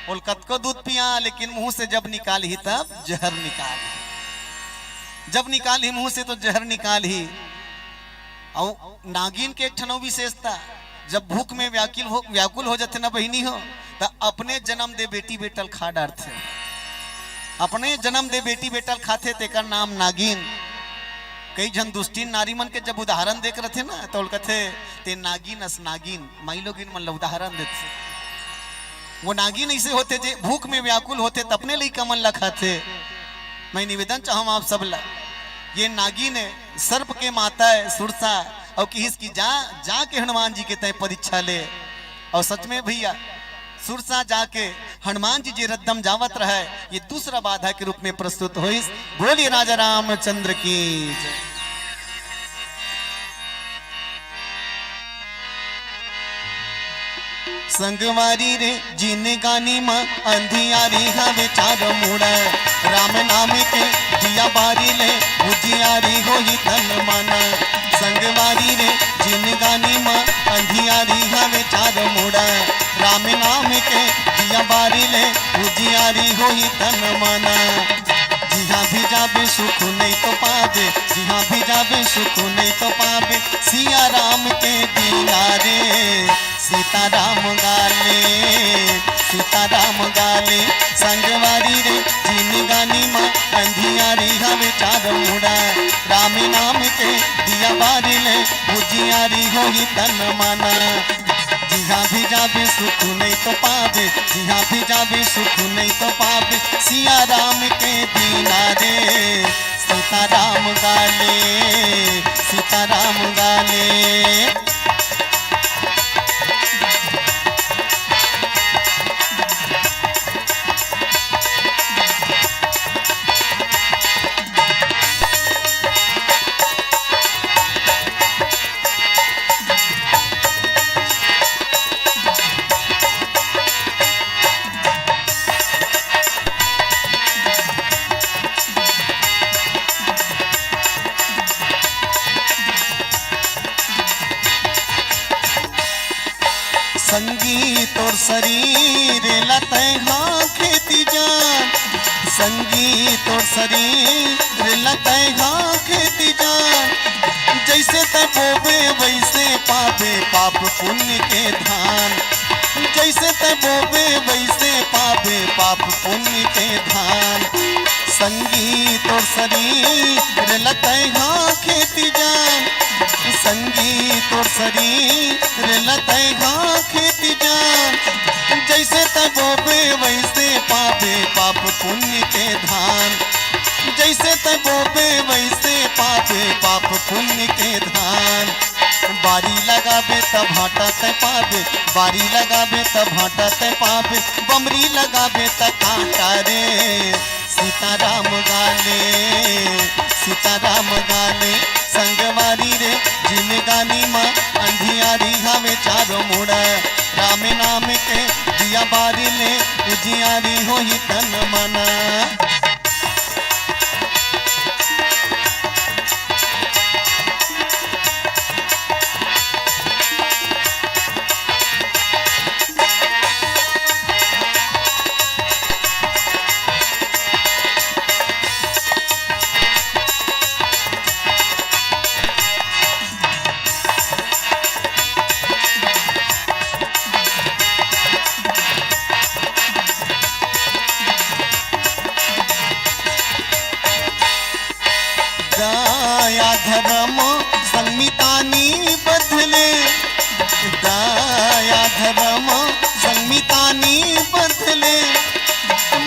बोल कतको दूध पिया, लेकिन मुंह से जब निकालही तब जहर निकालही। जब निकालही मुंह से तो जहर निकालही। अउ नागिन के एक ठन अउ विशेषता, जब भूख में व्याकुल हो, व्याकुल हो जाथे ना बहिनी हो, त अपने जन्म दे बेटी बेटा ल खा डारथे। अपने जन्म दे बेटी बेटा ल खाथे, तेकर नाम नागिन। कई झन दुष्टिन नारी मन के जब उदाहरण देख रथे ना, तो ओल कथे, "ते नागिन अस नागिन।" माई लोगिन मन ल उदाहरण देथे। वो नागिन ऐसे होथे, जे भूख में व्याकुल होथे, त अपने लइका मन ल खाथे। मैं निवेदन चाहूँ आप सब ला, ये नागिन हे, सर्प के माता हे सुरसा, अउ किहिस कि जा, जाके हनुमान जी के तय परीक्षा ले। अउ सच में भैया, सुरसा जाके हनुमान जी जे रद्दम जावत रहय, ये दूसरा बाधा के रूप में प्रस्तुत होइस। बोलिए राजा रामचंद्र की जय। संगवारी रे जिनगानी म अंधियारी हवे चारों मुड़ा, राम नाम के दिया बारी ले उजियारी होही तन मन। संगवारी रे जिनगानी म अंधियारी हवे चारों मुड़ा, राम नाम के दिया बारी ले उजियारी होही तन मन। जिहाँ भी जाबे सुख नहीं तो पाबे, जिहाँ भी जाबे सुख नहीं तो पाबे, सिया राम के दीना रे। सीताराम गाले, सीताराम गाले, संगवारी रे जिनगानी म अंधियारी हवे चारों मुड़ा, राम नाम के दिया बारी ले उजियारी होही तन मन। जिहाँ भी जाबे सुख नहीं तो पाबे, जिहाँ भी जाबे सुख नहीं तो पाबे, सिया राम के दीना रे। सीताराम गाले, सीताराम गाले। संगी तोर शरीर ला तैं हा खेती जान, संगी तोर शरीर ला तैं हा खेती जान। जैसे तैं बोबे वैसे पाबे पाप पुण्य के धान, जैसे तैं बोबे वैसे पाबे पाप पुण्य के धान। संगी तोर शरीर ला तैं हा खेती जान, संगी तोर शरीर ला तैं हा खेती जान। जैसे तैं बोबे वैसे पाबे पाप पुण्य के धान, जैसे तैं बोबे वैसे पाबे पाप पुण्य के धान। बारी लगाबे त भांटा तैं पाबे, बारी लगाबे त भांटा तैं पाबे, बमरी लगाबे त कांटा रे। सीताराम गाले, सीताराम गाले, संगवारी रे जिनगानी म अंधियारी हवे चारों मुड़ा, राम नाम के दिया बारी ले उजियारी होही तन मन।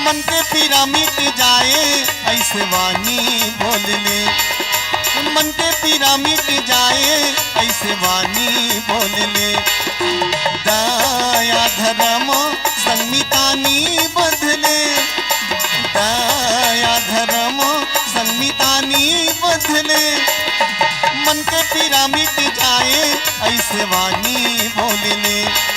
मन के पीरा मिट जाए, ऐसे वाणी बोल ले। मन के पीरा मिट जाए, ऐसे वाणी बोल ले। दया धर्म संग मितानी बदले। दया धर्म संग मितानी बदले। मन के पीरा मिट जाए, ऐसे वाणी बोल ले।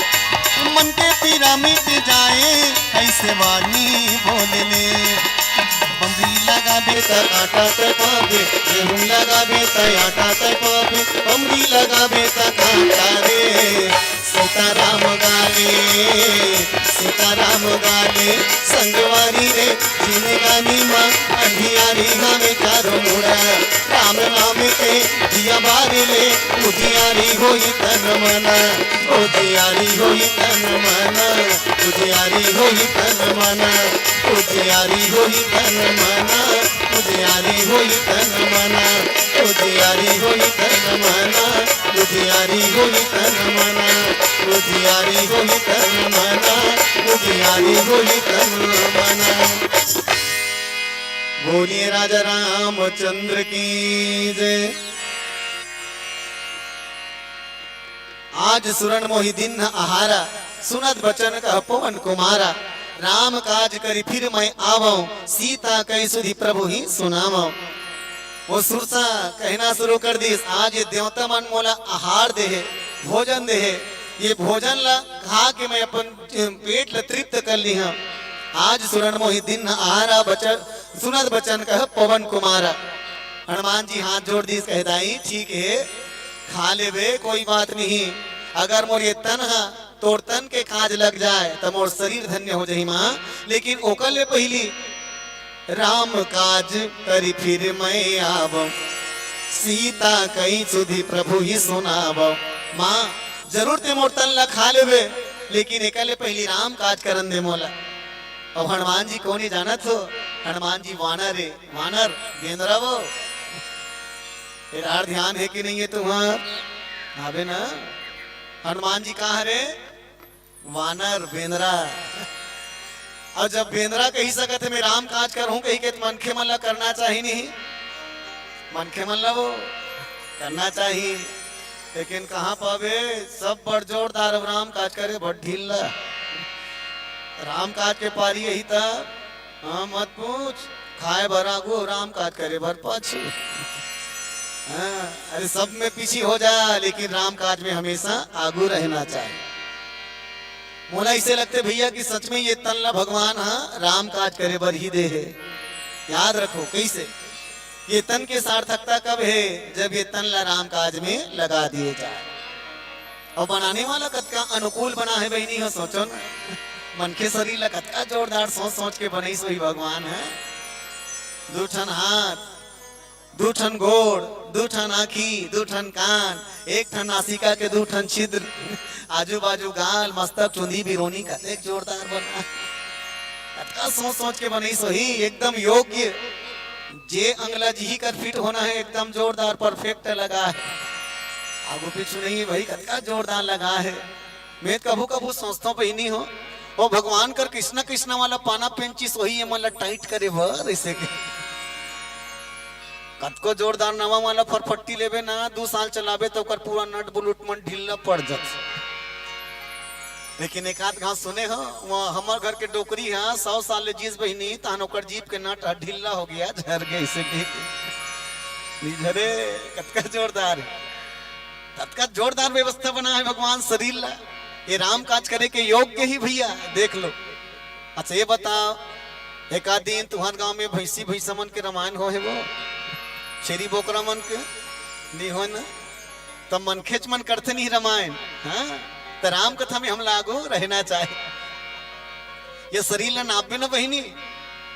मन के पीरा मिट जाए, ऐसे वाणी बोल ले। बमरी लगाबे त कांटा तै पाबे, गेहूं लगाबे त आटा तै पाबे। बमरी लगाबे त कांटा रे, सीताराम गाले, सीताराम गाले। संगवारी रे, जिनगानी मा अंधियारी हवे चारों मुड़ा। राम नाम के दिया बार ले, उजियारी होई तन मन। उजियारी होई तन मन, उजियारी होई तन मन। उजियारी होई तन मन, उजियारी होई तन मन। उजियारी होई तन मन, उजियारी होई तन मन। उजियारी होई तन मन, उजियारी होई तन मन। बोलिए राजा रामचंद्र की जय। आज सुरन मोहि दिन अहारा, सुनत बचन कह पवन कुमारा। राम काज करी फिर मैं आवं, सीता कहि सुधि प्रभु ही सुनावं। वो सुरसा कहना शुरू कर दिस, आज ये देवता मन मोला आहार देहे, भोजन देहे, ये भोजन ला खा के मैं अपन पेट ला तृप्त कर लिहा। आज सुरन मोहि दिन अहारा, बचन सुनत बचन कह पवन कुमारा। हनुमान जी हाथ जोड़ दिस, कहे दाई ठीक हे, खा लेबे, कोई बात नहीं। अगर मोर ये तन ह तोर तन के काज लग जाए त मोर शरीर धन्य हो जाही माँ, लेकिन ओकर ले पहिली राम काज करी फिर मैं आवं, सीता कहि सुधि प्रभु ही सुनावं। माँ, जरूर ते मोर तन ला खा लेबे, लेकिन एकर ले पहिली राम काज करन दे मोला। अब हनुमान जी कोन हे जानत हो? हनुमान जी वानर हे, वानर, बेंदरा वो। ए यार, ध्यान हे कि नहीं हे तुम्हार? हावे ना? हनुमान जी का हरे? वानर, बेंदरा। अउ जब बेंदरा कहि सकत हे, "मैं राम काज करहूं," कहिके, त मनखे मन ला करना चाही नहीं? मनखे मन ला वो करना चाही। लेकिन कहाँ पाबे, सब बड़ जोरदार, अब राम काज करे बड़ ढीला। राम काज के पारी यही त, हाँ, मत पूछ, खाए बर आगू, राम काज करे बर पाछू। हाँ, अरे, सब में पीछे हो जा, लेकिन राम काज में हमेशा आगू रहना चाही। मोला ऐसे लगथे भैया कि सच में ये तन ला भगवान ह राम काज करे बर ही दे हे। याद रखो, कैसे? ये तन के सार्थकता कब हे? जब ये तन ला राम काज में लगा दिए जाए। अउ बनाने वाला कतका अनुकूल बना हे बहिनी हो, सोचो ना। मनखे शरीर ला कतका जोरदार सोच सोच के बनइस होही भगवान ह। दू ठन हाथ, दू ठन गोड़, दू ठन आँखी, दू ठन कान, एक ठन नासिका के दू ठन छिद्र, आजू बाजू गाल, मस्तक, चुंदी, बिरोनी, कतेक जोरदार बना हे। कतका सोच सोच के बनइस होही, एकदम योग्य। जे अंग ला जिही कर फिट होना हे, एकदम जोरदार परफेक्ट लगा हे। आगू पीछू नहीं भाई, कतका जोरदार लगा हे। मैं कभू कभू सोचथंव बहिनी हो, वो भगवान कर कृष्णा कृष्णा वाला पाना पेंचिस होही, ये मन ला टाइट करे बर, ऐसे के। कतको जोरदार नवा वाला फरफट्टी लेबे ना, दू साल चलाबे त ओकर पूरा नट बुलट मन ढीला पड़ जाथे। लेकिन एक आध घांव सुने हो, वो हमर घर के डोकरी ह, सौ साल ले जीस बहिनी, तहन ओकर जीभ के नट ह ढीला हो गया, झर गया, ऐसे के। नहीं झरे, कतका जोरदार हे। कतका जोरदार व्यवस्था बना हे भगवान शरीर ला। ये राम काज करे के योग्य ही भैया, देख लो। अच्छा, ये बताओ, एक आध दिन तुहर गांव में भैंसी भैंसा मन के रामायण होहे वो, छेरी बोकरा मन के नहीं होय ना, त मनखेच मन करथे नहीं रामायण, हाँ? त राम कथा में हमला आगू रहना चाही। ये शरीर ला नापबे ना बहिनी,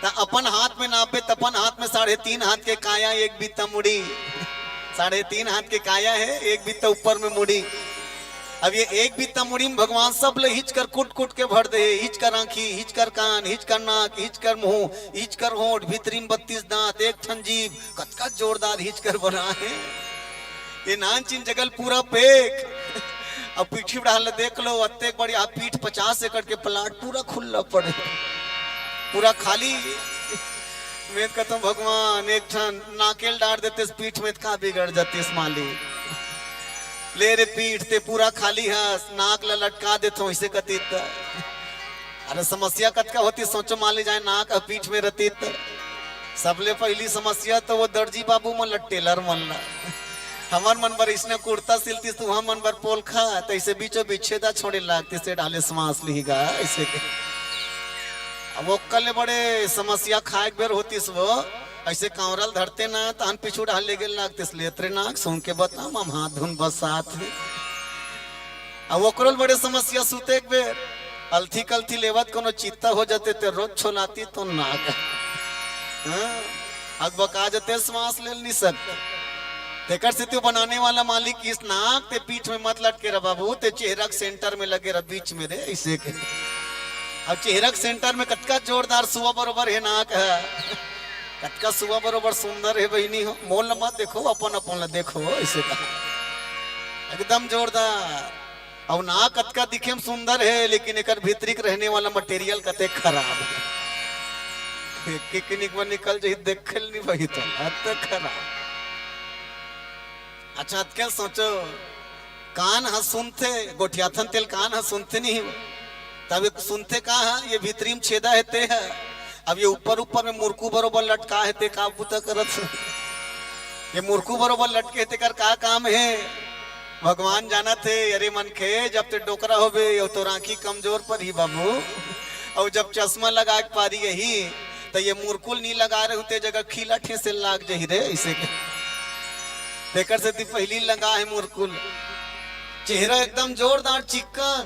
त अपन हाथ में नापबे, त अपन हाथ में साढ़े तीन हाथ के काया, एक बित्ता मुड़ी। साढ़े तीन हाथ के काया हे, एक बित्ता ऊपर में मुड़ी। अब ये एक बित्ता मुड़ी में भगवान सब ले हिच कर कुट कुट के भर दे हे। हिच कर आँखी, हिच कर कान, हिच कर नाक, हिच कर मुंह, हिच कर होंठ, भीतरी में बत्तीस दांत, एक ठन जीभ, कतका जोरदार हिच कर बना हे। ये नान चिन जगह ल पूरा पेक। अब पीठी बढ़ा ले देख लो, अत्ते बढ़िया पीठ पचास एकड़ के प्लाट पूरा खुला पड़े। पूरा खाली। मैं कहता हूँ, भगवान, एक ठन नाकेल डार देते इस पीठ में, का बिगड़ जाती इस माली। ले रे पीठ, ते पूरा खाली हस, नाक ला लटका देथो, इसे कतित। अरे, समस्या कतका होती, सोचो, मान ली जाए नाक ह पीठ में रहती त। सबले पहली समस्या तो वो दर्जी बाबू मन ला, टेलर मन ला। हमर मन बर इसने कुर्ता सिलती, तुहर मन बर पोलखा, तो इसे बीचों बीच छेदा छोड़े लागती, से डाले सांस लिही गा, इसे के। अब ओकर ले बड़े समस्या खाए के बेर होतीस वो, ऐसे कांवरल धरते ना, तहन पीछू डाल ले गेल लागतीस, लेत रे नाक, सुन के बता, मम हाथ धुन बसात हे। अब ओकरो ले बड़े समस्या सुते के बेर, अलथी कलथी लेवत कोनो चित्ता हो जाते, ते रोज छोलाती तो नाक। हाँ, अगबका जाते, सांस ले नहीं सकते। तेकर सेती बनाने वाला मालिक इस नाक ते पीठ में मत लटके रह बाबू, ते चेहरा के सेंटर में लगे रह, बीच में रे, ऐसे के। अब चेहरा के सेंटर में कतका जोरदार सुआ बरोबर हे नाक ह, कतका सुआ बरोबर सुंदर हे बहिनी हो। मोल ल मत देखो, अपन अपन ल देखो, ऐसे कहा। एकदम जोरदार। अब नाक कतका दिखे में सुंदर हे, लेकिन एकर भीतरी के रहने वाला मटेरियल कते खराब हे। किकनिक में निकल जाही, देखे ल नहीं बही तो, अत खराब। अच्छा, अतके सोचो, कान ह सुनथे, गोठियाथन तेल कान ह सुनथे नहीं हो। तब एक सुनथे का ह, ये भीतरी में छेदा हे ते ह। अब ये ऊपर ऊपर में मुरकू बरोबर लटका हे, ते का बुता करत हे? ये मुरकू बरोबर लटके हे, तेकर का काम हे? भगवान जानत हे। अरे मनखे, जब ते डोकरा होबे, ये तोर आँखी कमजोर परही बाबू। अउ जब चश्मा लगा के पारी यही, त ये मुरकुल नहीं लगा रहे होते, जगह खीला ठेसे लाग जही रे, इसे के। तेकर सेती पहली लगा हे मुरकुल। चेहरा एकदम जोरदार चिक्कन,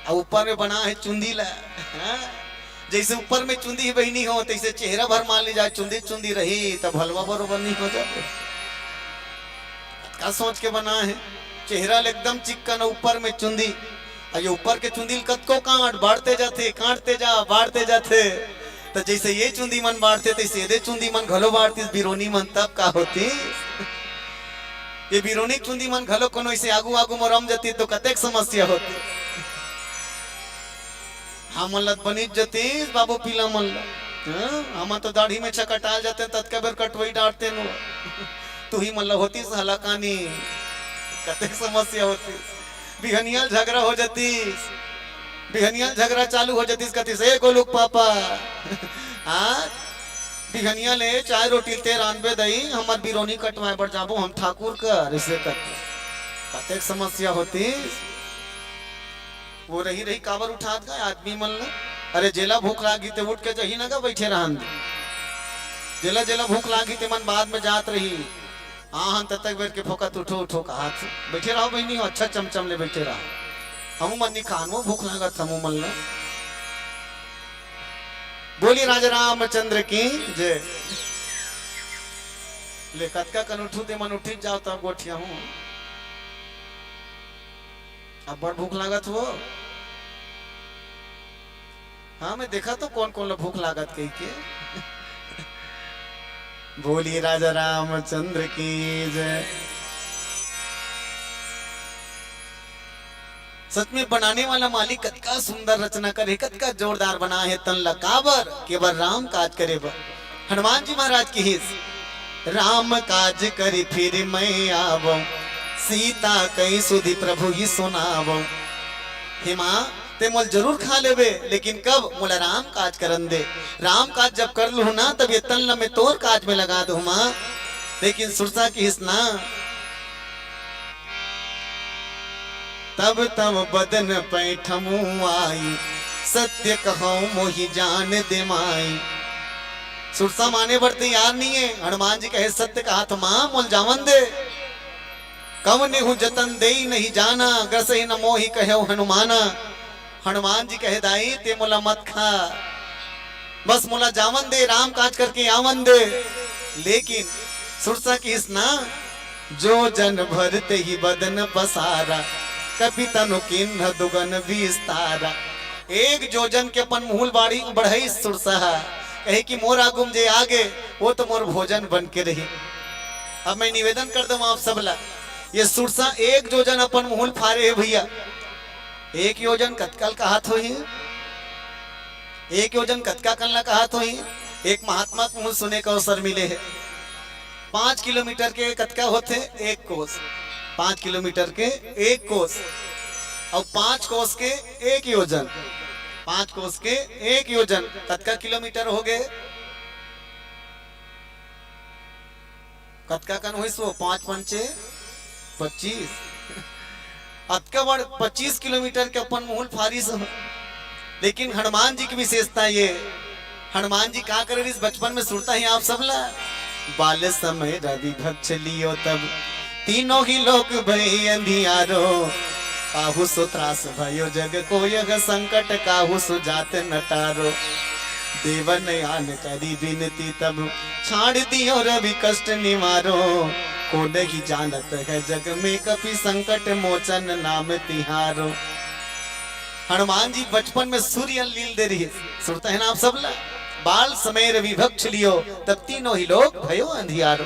अउ ऊपर में बना हे चुंदी ला। हाँ? जैसे ऊपर में चुंदी ही बहिनी हो, तैसे चेहरा भर मान ली जाए चुंदी चुंदी रही, तब हलवा बरोबर नहीं हो जाए। का सोच के बना हे, चेहरा ल एकदम चिक्कन, ऊपर में चुंदी। अउ ये ऊपर के चुंदी ल कतको काट, बाढ़ते जाथे, काटते जा, बाढ़ते जाथे। त जैसे ये चुंदी मन बाढ़थे, तैसे एदे चुंदी मन घलो बाढ़तिस बिरोनी मन, तब का होतिस? ये बिरोनी चुंदी मन घलो कोनो इसे आगू आगू म रम जतिस तो कतेक समस्या होतिस। हमन ल त बनिच जतिस बाबू पीला मन ल। हाँ, हमन तो दाढ़ी में छकटाल जाते, ततका बेर कटवई डारते नो। तुही मन ल होतिस हलाकानी, कतेक समस्या होतिस। बिहनिया ल झगरा हो जतिस, बिहनिया ल झगरा चालू हो जतिस, कतिस, "ए गोलू के पापा, हाँ, बिहनिया ले चाय रोटी ते रांधबे दई, हमर बिरोनी कटवाए बर जाबो हम ठाकुर कर", इसे कतिस। कतेक समस्या होतिस। वो रही रही काबर उठात गा आदमी मन ल? अरे जेला भूख लागी ते उठ के जही न गा, बैठे रहन दे। जेला जेला भूख लागी ते मन बाद में जात रही। आहन ततक बेर के फोकत उठो उठो कहात। बैठे रहो बहिनी हो, अच्छा चमचम ले बैठे रहो। हमू मन नी खान वो, भूख लागत हमू मन ल। बोली राजा रामचंद्र की जय। ले कतका कन उठू ते मन उठित जाओ तब गोठिया हूँ। अब्बड़ भूख लागत हो। हाँ, मैं देखा तो कोन कोन ला भूख लागत कही के। बोली राजा रामचंद्र की जय। सच में बनाने वाला मालिक कतका सुंदर रचना करे, कतका जोरदार बना हे तन ला। काबर? केवल राम काज करे बर। हनुमान जी महाराज कहिस, "राम काज करि फिरि मैं आवौं, सीता कहि सुधि प्रभु ही सुनावौं।" हे माँ, ते मोल जरूर खा लेबे, लेकिन कब? मोला राम काज करन दे। राम काज जब कर लूँ ना, तब ये तन ला मैं तोर काज में लगा दूँ माँ। लेकिन सुरसा कहिस ना, "तब तब बदन पैठमू आई, सत्य कहौं मोहि जान दे माई।" सुरसा माने बर तैयार नहीं है। हनुमान जी कहे, "सत्य कहा तो माँ, मोल जावन दे।" "कवनेहु जतन देई नहीं जाना, ग्रसहि न मोहि कहेउ हनुमाना।" हनुमान जी कहे, "दाई, ते मोला मत खा, बस मोला जावन दे, राम काज करके आवन दे।" लेकिन सुरसा कहिस ना, "जो जन भर तेहि बदन पसारा, कपि तनु कीन्ह दुगन विस्तारा।" एक जोजन के अपन मुहुल बाड़ी बढ़ाई सुरसा हा, कहे कि मोर आगू म जे आगे, वो तो मोर भोजन बन के रही। अब मैं निवेदन कर दूं आप सब ला, ये सुरसा एक जोजन अपन मुहुल फारे हे भैया, एक योजन कतका ल कहात होही? एक योजन कतका कन ला कहत होही? एक महात्मा के मुंह सुने के अवसर मिले हे। पाँच किलोमीटर के कतका होथे? एक कोस। पाँच किलोमीटर के एक कोस। अउ पाँच कोस के एक योजन। पाँच कोस के एक योजन कतका किलोमीटर हो गए? कतका कन होइस वो? पाँच पंचे पच्चीस। अतका बड़ पच्चीस किलोमीटर के अपन मुहुल फारिस हो। लेकिन हनुमान जी के विशेषता ये, हनुमान जी का करे रिहिस बचपन में, सुरता ही आप सब ला। बाल समय रवि भक्ष लियो तब, तीनों ही लोक भई अंधियारो। काहू सो त्रास भयो जग को यह संकट, काहू सो जात न टारो। देवन आन करी बिनती तब, छाड़ दियो रवि कष्ट निवारो। को नहीं जानत है जग में कपि, संकट मोचन नाम तिहारो। हनुमान जी बचपन में सूर्य लील दे रिहिस, सुरता हे ना आप सब ला? बाल समय रवि भक्ष लियो, तब तीनों ही लोक भयो अंधियारो।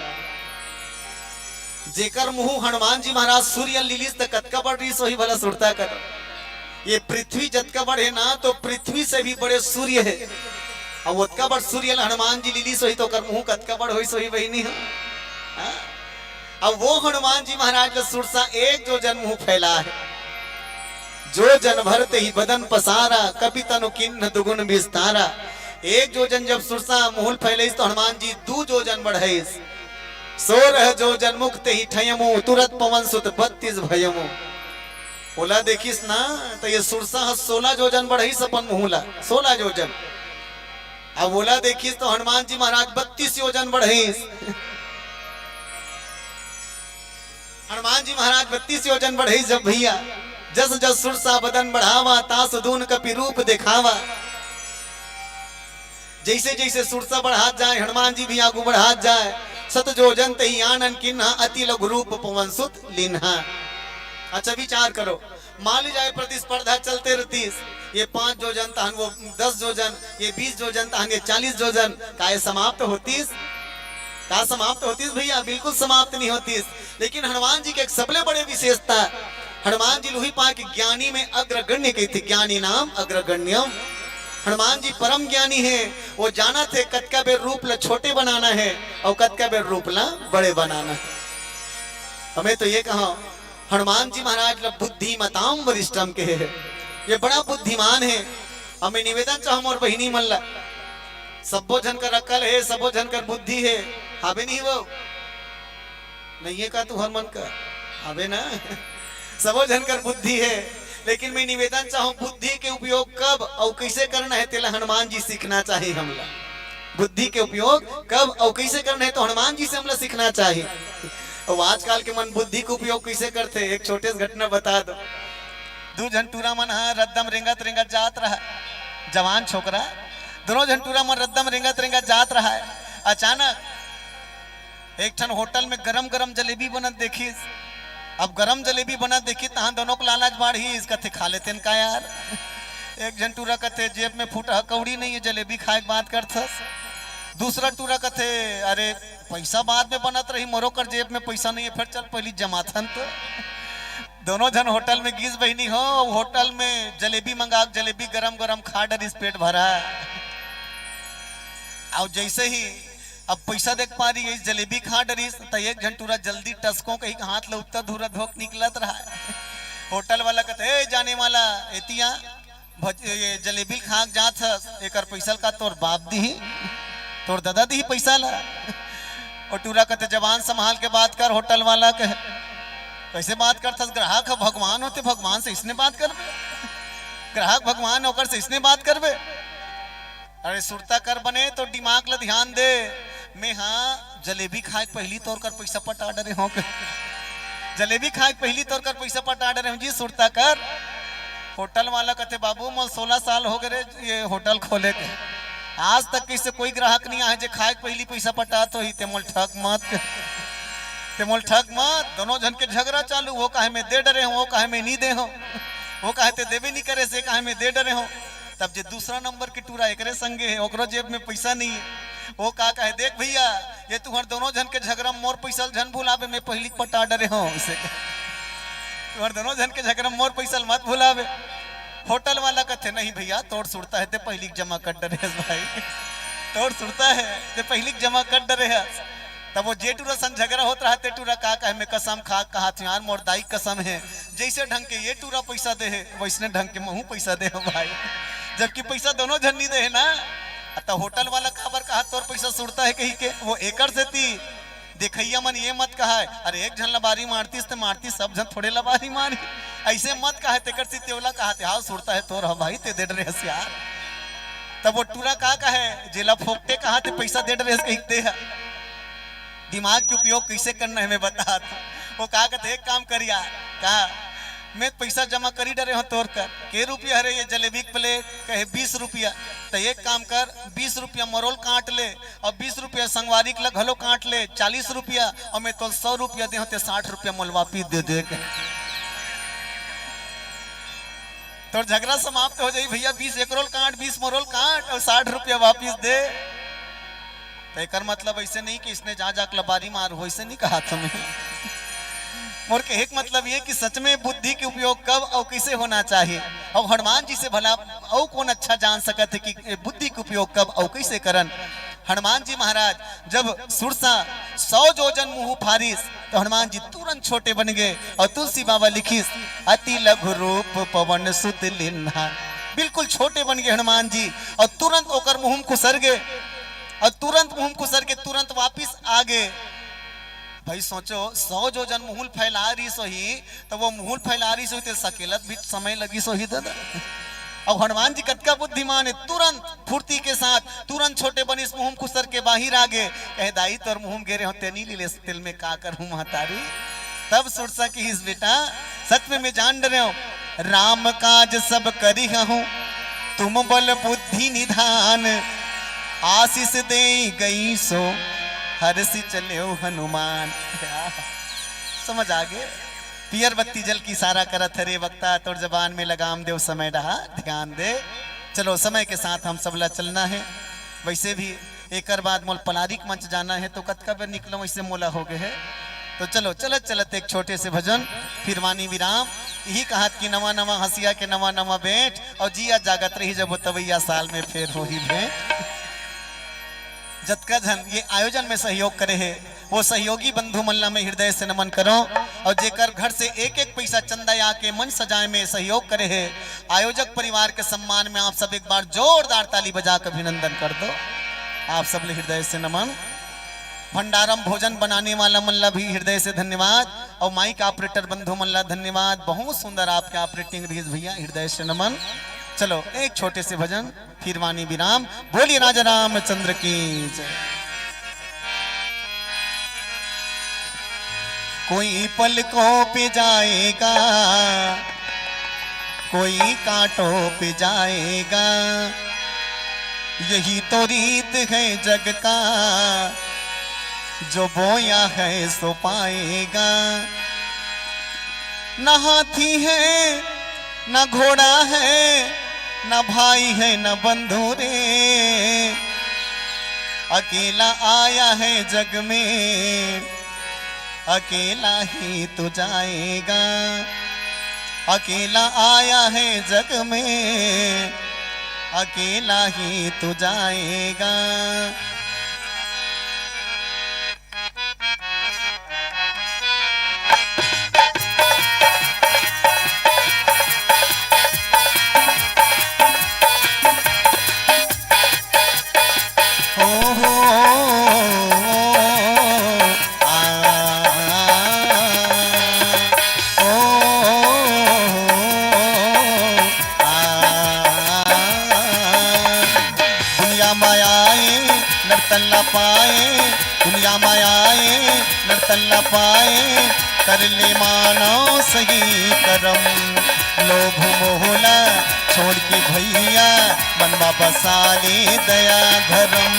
जेकर मुंह हनुमान जी महाराज सूर्य लीलिस त कतका बड़ रिहिस होही भला, सुरता कर। ये पृथ्वी जतका बड़ हे ना, तो पृथ्वी से भी बड़े सूर्य हे। अब ओतका बड़ सूर्य ला हनुमान जी लीलिस होही, तो ओकर मुंह कतका बड़ होइस होही बहिनी हो? हाँ? अब वो हनुमान जी महाराज का सुरसा एक जोजन मुंह फैला है। जोजन भर तेहि बदन पसारा, कपि तनु कीन्ह दुगुन विस्तारा। एक जोजन जब सुरसा मुहुल फैलइस तो हनुमान जी दू जोजन बढ़इस। सोरह जोजन मुख तेहि ठयमु, तुरत पवन सुत बत्तीस भयमु। ओला देखिस ना, त ये सुरसा ह सोलह जोजन बढ़इस अपन मुहुला, सोलह जोजन। अब ओला देखिस तो हनुमान जी महाराज बत्तीस योजन बढ़इस। हनुमान जी महाराज बत्तीस योजन बढ़इस जब भैया, जस जस सुरसा बदन बढ़ावा, तास दून कपि रूप देखावा। जैसे जैसे सुरसा बढ़ात जाए, हनुमान जी भी आगू बढ़ात जाए। सत जोजन तेहि आनन किन्हा, अति लघु रूप पवन सुत लिन्हा। अच्छा विचार करो, मान ली जाए प्रतिस्पर्धा चलते रहतीस, ये पाँच जोजन तहन वो दस जोजन, ये बीस जोजन तहन ये चालीस जोजन, का ये समाप्त होतीस? का समाप्त होतीस भैया? बिल्कुल समाप्त नहीं होतीस। लेकिन हनुमान जी के एक सबले बड़े विशेषता, हनुमान जी लुही पाए के ज्ञानी में अग्रगण्य कहिथे, ज्ञानी नाम अग्रगण्यम। हनुमान जी परम ज्ञानी हे, वो जानथे कतका बेर रूप ला छोटे बनाना हे अउ कतका बेर रूप ला बड़े बनाना हे। हमें तो ये कहा, हनुमान जी महाराज ला बुद्धिमताम वरिष्ठम कहे हे, ये बड़ा बुद्धिमान हे। हमें निवेदन चाहो मोर बहिनी मन ला, सब्बो झन कर अकल हे, सब्बो झन कर बुद्धि हे, हाबे नहीं वो? नहीं है का तुहर मन का? हाबे ना? सबो झन कर बुद्धि हे, लेकिन मैं निवेदन चाहूं, बुद्धि के उपयोग कब अउ कैसे करना हे, तेला हनुमान जी सीखना चाहिए हमला। बुद्धि के उपयोग कब अउ कैसे करना हे, तो हनुमान जी से हमला सीखना चाहिए। अउ आजकल के मन बुद्धि के उपयोग कैसे करथे, एक छोटे से घटना बता दो। दू झन टूरा मन ह रद्दम रेंगत रेंगत जात रहा, जवान छोकरा, दोनों झन टूरा मन रद्दम रेंगत रेंगत जात रहा। अचानक एक ठन होटल में गरम गरम जलेबी बनत देखिस। अब गरम जलेबी बनत देखिस, तहां दोनों के लालच बाढ़िस, कथे, "खा लेतेन का यार?" एक झन टूरा कथे, "जेब में फूटा ह कौड़ी नहीं है, जलेबी खाए के बात करथस।" दूसरा टूरा कथे, "अरे, पैसा बाद में बनत रही, मोरो कर जेब में पैसा नहीं है, फिर चल पहली जमाथन तो।" दोनों झन होटल में गिस बहिनी हो, अउ होटल में जलेबी मंगा के जलेबी गरम गरम खा डरिस, पेट भरा। अउ जैसे ही अब पैसा देख पा रही है, जलेबी खा डरिस, त एक झन टूरा जल्दी टसको कही के हाथ ल उत्तर धुरा धोक निकलत रहा। होटल वाला कहते, "ए जाने वाला, एतिया भज-, ये जलेबी खा के जात हस, एकर पैसा ल का तोर बाप दिही, तोर ददा दिही पैसा ला?" और टूरा कहते, "जबान संभाल के बात कर, होटल वाला कहे, कैसे बात करथस? ग्राहक ह भगवान होते, भगवान से इसने बात करबे, ग्राहक भगवान हे, ओकर से इसने बात करबे।" अरे सुरता कर बने, तो दिमाग ल ध्यान दे। मैं हा जलेबी खाए के पहली तोर कर पैसा पटा डरे हो के। जलेबी खाए के पहली तोर कर पैसा पटा डरे हो जी, सुरता कर। होटल वाला कहते, "बाबू, मोर सोलह साल हो गए रे ये होटल खोले के, आज तक कैसे कोई ग्राहक नहीं आए जे खाए के पहली पैसा पटात होही, ते मोल ठग मत, ते मोल ठग मत।" दोनों झन के झगड़ा चालू, वो कहे मैं दे डरे हूँ, वो कहे मैं नहीं दे हूँ, वो कहे ते देवे नहीं करे से, कहे मैं दे डरे हूँ। तब जे दूसरा नंबर के टूरा एकरे संगे हे, ओकरो जेब में पैसा नहीं है। वो का कहे, "देख भैया, ये तुहर दोनों झन के झगड़ा में मोर पैसा ल झन भुलावे, मैं पहली पटा डरे हूँ इसे। तुहर दोनों झन के झगड़ा में मोर पैसा ल मत भुलावे।" होटल वाला कथे, "नहीं भैया, तोर सुरता हे, ते पहिली के जमा कर डरे हस भाई, तोर सुरता हे, ते पहिली के जमा कर डरे हस।" तब वो जे टूरा सन झगरा होत रहा, ते टूरा का कहे, "मैं कसम खा के कहात हूँ यार, मोर दाई कसम हे, जैसे ढंग के ये टूरा पैसा दे हे, वैसने ढंग के महूँ पैसा दे हूँ भाई।" जबकि पैसा दोनों झन नी दे हे ना। त होटल वाला काबर कहा तोर पैसा सुरता हे कही के, वो एकर सेती देखइया मन ये मत कहाय, "अरे, एक झन ला बारी मारतिस त मारतिस, सब झन थोड़े ला बारी मारी।" ऐसे मत कहाय, तेकर सेती ओला कहाथे, "हाँ, सुरता हे तोर ह भाई, ते दे डरे हस यार।" तब वो टूरा का कहे, "जेला फोकटे कहाथे पैसा दे डरे हस कहिके ते ह।" दिमाग के उपयोग कैसे करना है मैं बतात हूँ। वो का कहते, "एक काम कर यार, का मैं पैसा जमा करी डरे हूँ तोर कर, के रुपया हरे ये जलेबी के प्लेट?" कहे, "बीस रुपया।" तो एक काम कर, बीस रुपया मरोल काट ले और बीस रुपया संगवारी के ला घलो काट ले, चालीस रुपया, और मैं तोल सौ रुपया दे हों, ते साठ रुपया मोल वापिस दे दे के। तोर झगड़ा समाप्त हो जाई भैया, बीस एकरोल काट, बीस मरोल काट और साठ रुपया वापिस दे। तो एकर मतलब ऐसे नहीं कि इसने जा जाके लबारी मार हो, ऐसे नहीं कहा था मैं। मोर कहे के मतलब ये कि सच में बुद्धि के उपयोग कब और कैसे होना चाहिए, और हनुमान जी से भला और कौन अच्छा जान सकत है कि ये बुद्धि के उपयोग कब और कैसे करन। हनुमान जी महाराज जब सुरसा सौ जोजन मुंह फारिस, तो हनुमान जी तुरंत छोटे बन गए और तुलसी बाबा लिखिस, "अति लघु रूप पवन सुत लिन्हा।" बिल्कुल छोटे बन गए हनुमान जी और तुरंत ओकर मुंह में खुसर गए और तुरंत मुंह में खुसर के तुरंत वापिस आ गए। भाई सोचो, सौ जोजन मुहुल फैला रही सोही, तो वो मुहुल फैला रही सोही, ते सकेलत भी समय लगी सोही दादा। अब हनुमान जी कतका बुद्धिमान है, तुरंत फुर्ती के साथ तुरंत छोटे बनिस मुहुम खुसर के बाहिर आ गए। कहे, "दाई तोर मुहुम गेरे हो, तेनी लीले तेल में का करूं महतारी?" तब सुरसा किहिस, "बेटा, सच में मैं जान डरे हूं, राम काज सब करिहहूं, तुम बल बुद्धि निधान, आशीष दे गई सो हर्षि चलेउ हनुमान।" समझ आ गए? पियर बत्ती जल के इशारा करत हरे, वक्ता तोर जबान में लगाम दे, ओ समय डहा ध्यान दे। चलो, समय के साथ हम सबला चलना है। वैसे भी एकर बाद मोल पलारी के मंच जाना है, तो कतका बेर निकलो, वैसे मोला हो गए है। तो चलो, चलत चलत एक छोटे से भजन, फिर वाणी विराम। यही कहत कि नवा नवा हंसिया के नवा नवा बेंट, और जिया जागत रही जब वो तवैया साल में फेर होही भेंट। जतका झन ये आयोजन में सहयोग करे हे, वो सहयोगी बंधु मन ला मैं हृदय से नमन करों, और जेकर घर से एक एक पैसा चंदा आके मंच सजाए में सहयोग करे हे, आयोजक परिवार के सम्मान में आप सब एक बार जोरदार ताली बजा के अभिनंदन कर दो। आप सब ले हृदय से नमन। भंडारम भोजन बनाने वाला मन ला भी हृदय से धन्यवाद, और माइक ऑपरेटर बंधु मन ला धन्यवाद। बहुत सुंदर आपके ऑपरेटिंग रहीस भैया, हृदय से नमन। चलो, एक छोटे से भजन, फिर वाणी विराम। बोलिए राजा रामचंद्र की जय। कोई पलकों पे जाएगा, कोई कांटों पे जाएगा, यही तो रीत है जग का, जो बोया है सो पाएगा। न हाथी है, न घोड़ा है, न भाई है, न बंधु रे, अकेला आया है जग में, अकेला ही तू जाएगा। अकेला आया है जग में, अकेला ही तू जाएगा। हो, हो, आ, ओ, आ, दुनिया में आए, नर्तन ला पाए, दुनिया में आए, नर्तन ला पाए, कर ले मानव सही करम। लोभ मोह ला छोड़ के भैया, मन मा बसा ले दया धरम।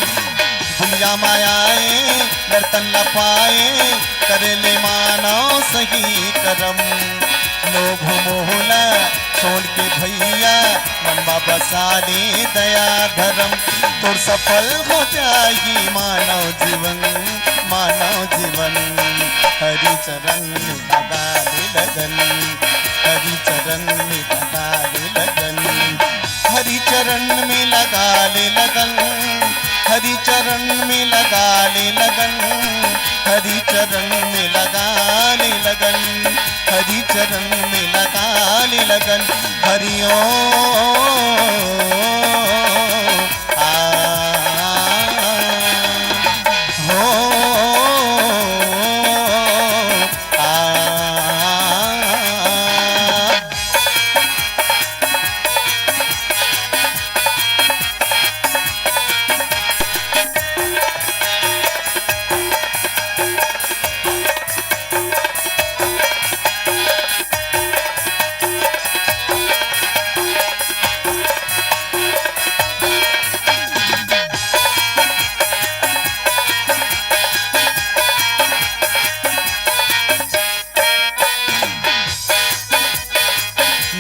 दुनिया में आए, नर्तन ला पाए, कर ले मानव सही करम। लोभ मोह ला छोड़ के भैया, मन मा बसा ले दया धरम। तोर सफल हो जाही मानव जीवन, मानव जीवन। हरि चरण में लगा ले लगन, हरि चरण में लगा ले लगन। लगा ले लगन, हरि चरण में लगा ले लगन, हरि चरण में लगा ले लगन, हरि चरण में लगा ले लगन। हरि ओम। आ, हो, आ,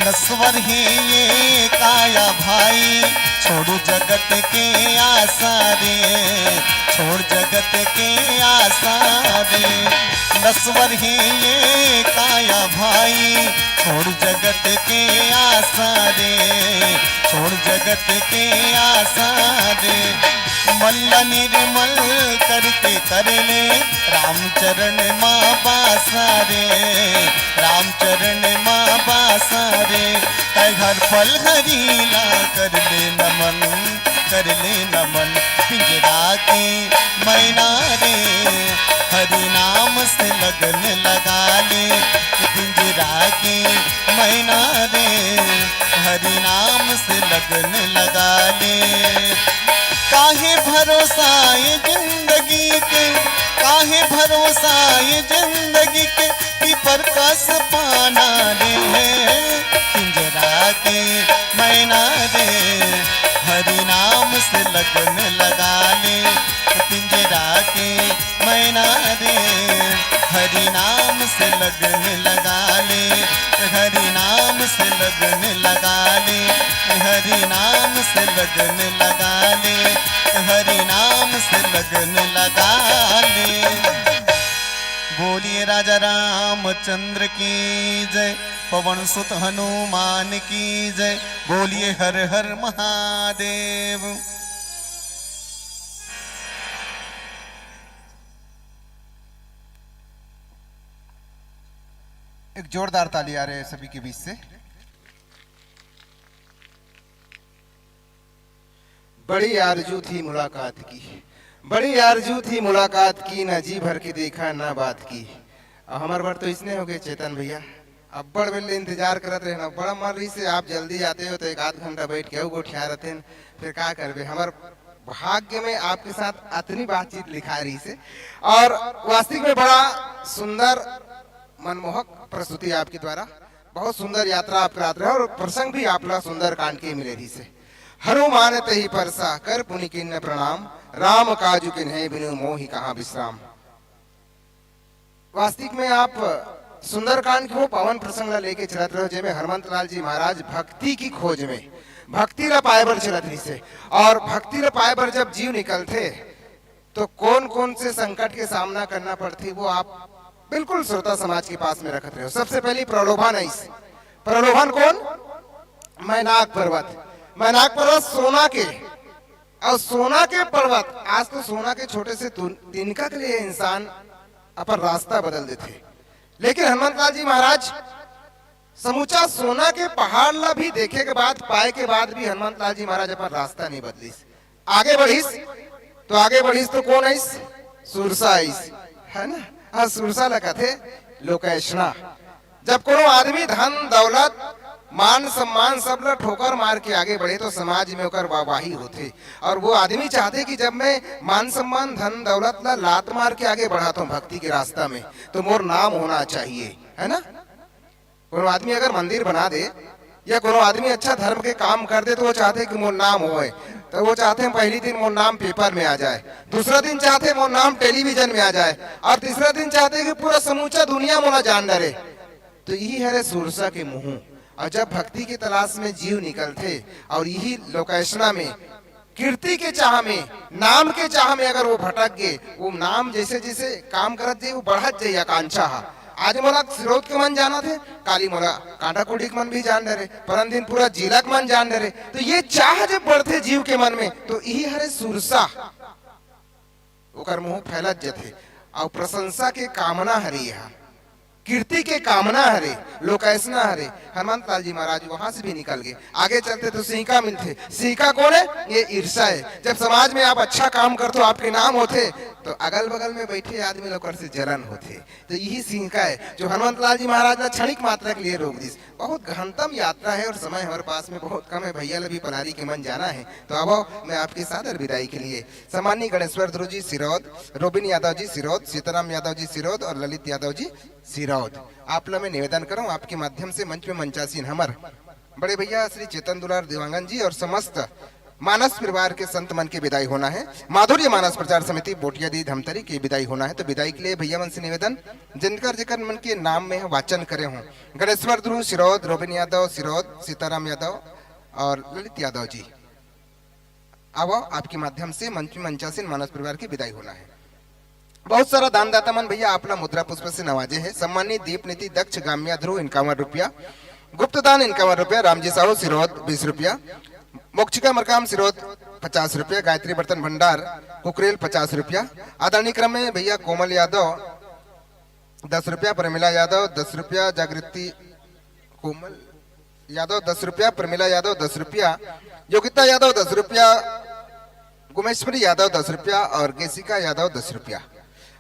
नश्वर हे ये काया भाई, छोड़ जगत के आशा रे, छोड़ जगत के आशा रे। नश्वर हे ये काया भाई, छोड़ जगत के आशा रे, छोड़ जगत के आशा रे। मन ला निर्मल करके कर ले, रामचरण मा बासा रे, रामचरण मा बासा रे। तै हर पल हरि ला कर ले नमन, कर ले नमन। पिंजरा के मैना रे, हरि नाम से लगन लगा ले। पिंजरा के मैना रे, हरि नाम से लगन लगा ले। काहे भरोसा ये जिंदगी के, काहे भरोसा ये जिंदगी के, कि परकस पाना रे। पिंजरा के मैना रे, हरि नाम से लगन लगा ले। पिंजरा के मैना रे, हरि नाम से लगन लगा ले, हरि नाम से लगन लगा ले, हरि नाम से लगन लगा ले, हरि नाम से लगन लगा ले। बोलिए राजा रामचंद्र की जय, पवन सुत हनुमान की जय, बोलिए हर हर महादेव। एक जोरदार ताली आ रहे हैं सभी के बीच से। बड़ी आरजू थी मुलाकात की, बड़ी आरजू थी मुलाकात की, ना जी भर के देखा ना बात की। अब हमार बार तो इसने हो गए चेतन भैया, अब्बड़ बेर ले इंतजार करत रहे ना, बड़ा मन रही से आप जल्दी आते हो तो एक आध घंटा बैठ के अउ गोठिया रहते हैं, फिर का करबे। हमार भाग्य में आपके साथ अतनी बातचीत लिखा रही से, और वास्तविक में बड़ा सुंदर मनमोहक प्रस्तुति आपके द्वारा, बहुत सुंदर यात्रा आप करात रहे और प्रसंग भी आपला सुंदरकांड के मिले रही से। हनुमान तेहि परसा कर पुनि किन्न प्रणाम, राम काजु किन्हे बिनु मोहि कहाँ विश्राम। वास्तविक में आप सुंदरकांड के वो पावन प्रसंग ला लेके चलत रहे हो, जेमे हनुमंत लाल जी महाराज भक्ति की खोज में, भक्ति ला पाए बर चलत रही से, और भक्ति ला पाए बर जब जीव निकलथे, तो कौन कौन से संकट के सामना करना पड़थे, वो आप बिल्कुल श्रोता समाज के पास में रखत रहे हो। सबसे पहली प्रलोभन आइस। प्रलोभन कौन? मैनाक पर्वत। मैनाक पर्वत सोना के, और सोना के पर्वत, आज तो सोना के छोटे से तुन-, तिनका के लिए इंसान अपन रास्ता बदल देथे। लेकिन हनुमंत लाल जी महाराज समूचा सोना के पहाड़ ला भी देखे के बाद, पाए के बाद भी हनुमंत लाल जी महाराज अपन रास्ता नहीं बदलिस, आगे बढ़िस। तो आगे बढ़िस तो कौन आइस? सुरसा आइस, है ना? हाँ, सुरसा ला कथे लोकैष्णा। जब कोनो आदमी धन दौलत मान सम्मान सब ला ठोकर मार के आगे बढ़े तो समाज में ओकर वाहवाही होथे, और वो आदमी चाहथे कि जब मैं मान सम्मान धन दौलत ला लात मार के आगे बढ़ात हूँ भक्ति के रास्ता में, तो मोर नाम होना चाहिए, है ना? कोनो आदमी अगर मंदिर बना दे या कोनो आदमी अच्छा धर्म के काम कर दे, तो वो चाहथे कि मोर नाम होए। तो वो चाहथे पहली दिन मोर नाम पेपर में आ जाए, दूसरा दिन चाहथे मोर नाम टेलीविजन में आ जाए, और तीसरा दिन चाहथे कि पूरा समूचा दुनिया मोला जान डरे। तो यही हरे सुरसा के मुँह। और जब भक्ति के तलाश में जीव निकलथे और यही लोकैष्णा में कीर्ति के चाह में, नाम के चाह में अगर वो भटक गए, वो नाम जैसे जैसे काम करत जाई, वो बढ़त जाई आकांक्षा हा। आज मोला सिरौद के मन जानत हे, काली मोला कांटाकुटी के मन भी जान डरे, परन दिन पूरा जिला के मन जान डरे। तो ये चाह जब बढ़थे जीव के मन में, तो इही हरे सुरसा। ओकर मुंह फैलत जथे। अउ प्रशंसा के कामना हरे, यह कीर्ति के कामना हरे, लोकैसना हरे। हनुमंत लाल जी महाराज वहां से भी निकल गए। आगे चलते तो सिंह का मिलथे। सिंह का कौन है? ये ईर्षा है। जब समाज में आप अच्छा काम करते हो, आपके नाम होते, तो अगल बगल में बैठे आदमी लोग से जलन होते। तो यही सिंह का है, जो हनुमंत लाल जी महाराज ने क्षणिक मात्रा के लिए रोक दिस। बहुत गहनतम यात्रा है और समय हमारे पास में बहुत कम है। भैया ल भी पलारी के मन जाना है, तो अब मैं आपके सादर विदाई के लिए सम्माननीय गणेश्वर ध्रुव जी सिरौद, रोबिन यादव जी सिरौद, सीताराम यादव जी सिरौद और ललित यादव जी सिरौद, आप लोग में निवेदन करूं, आपके माध्यम से मंच में मंचासीन हमर बड़े भैया श्री चेतन दुलार देवांगन जी और समस्त मानस परिवार के संत मन के विदाई होना है। माधुर्य मानस प्रचार समिति बोटिया दी धमतरी की विदाई होना है। तो विदाई के लिए भैया मन से निवेदन, जिनकर जिकर मन के नाम में वाचन करे हों, गणेश्वर ध्रुव सिरौद, रोबिन यादव सिरौद, सीताराम यादव और ललित यादव जी, अब आपके माध्यम से मंच में मंचासीन मानस परिवार की विदाई होना है। बहुत सारा दानदाता मन भैया आपला मुद्रा पुष्प से नवाजे है। सम्मानित दीप नीति दक्ष गाम्या ध्रुव इनकावन रुपया, गुप्तदान इनकावन रुपया, रामजी साहू सिरौद बीस रुपया, मोक्षिका मरकाम सिरौद पचास रुपया, गायत्री बर्तन भंडार कुकरेल पचास रुपया। आदरणीय क्रम में भैया कोमल यादव दस रुपया, प्रमिला यादव दस रुपया, जागृति कोमल यादव दस रुपया, प्रमिला यादव दस रुपया, योगिता यादव दस रुपया, गुमेश्वरी यादव दस रुपया और गेसिका यादव दस रुपया।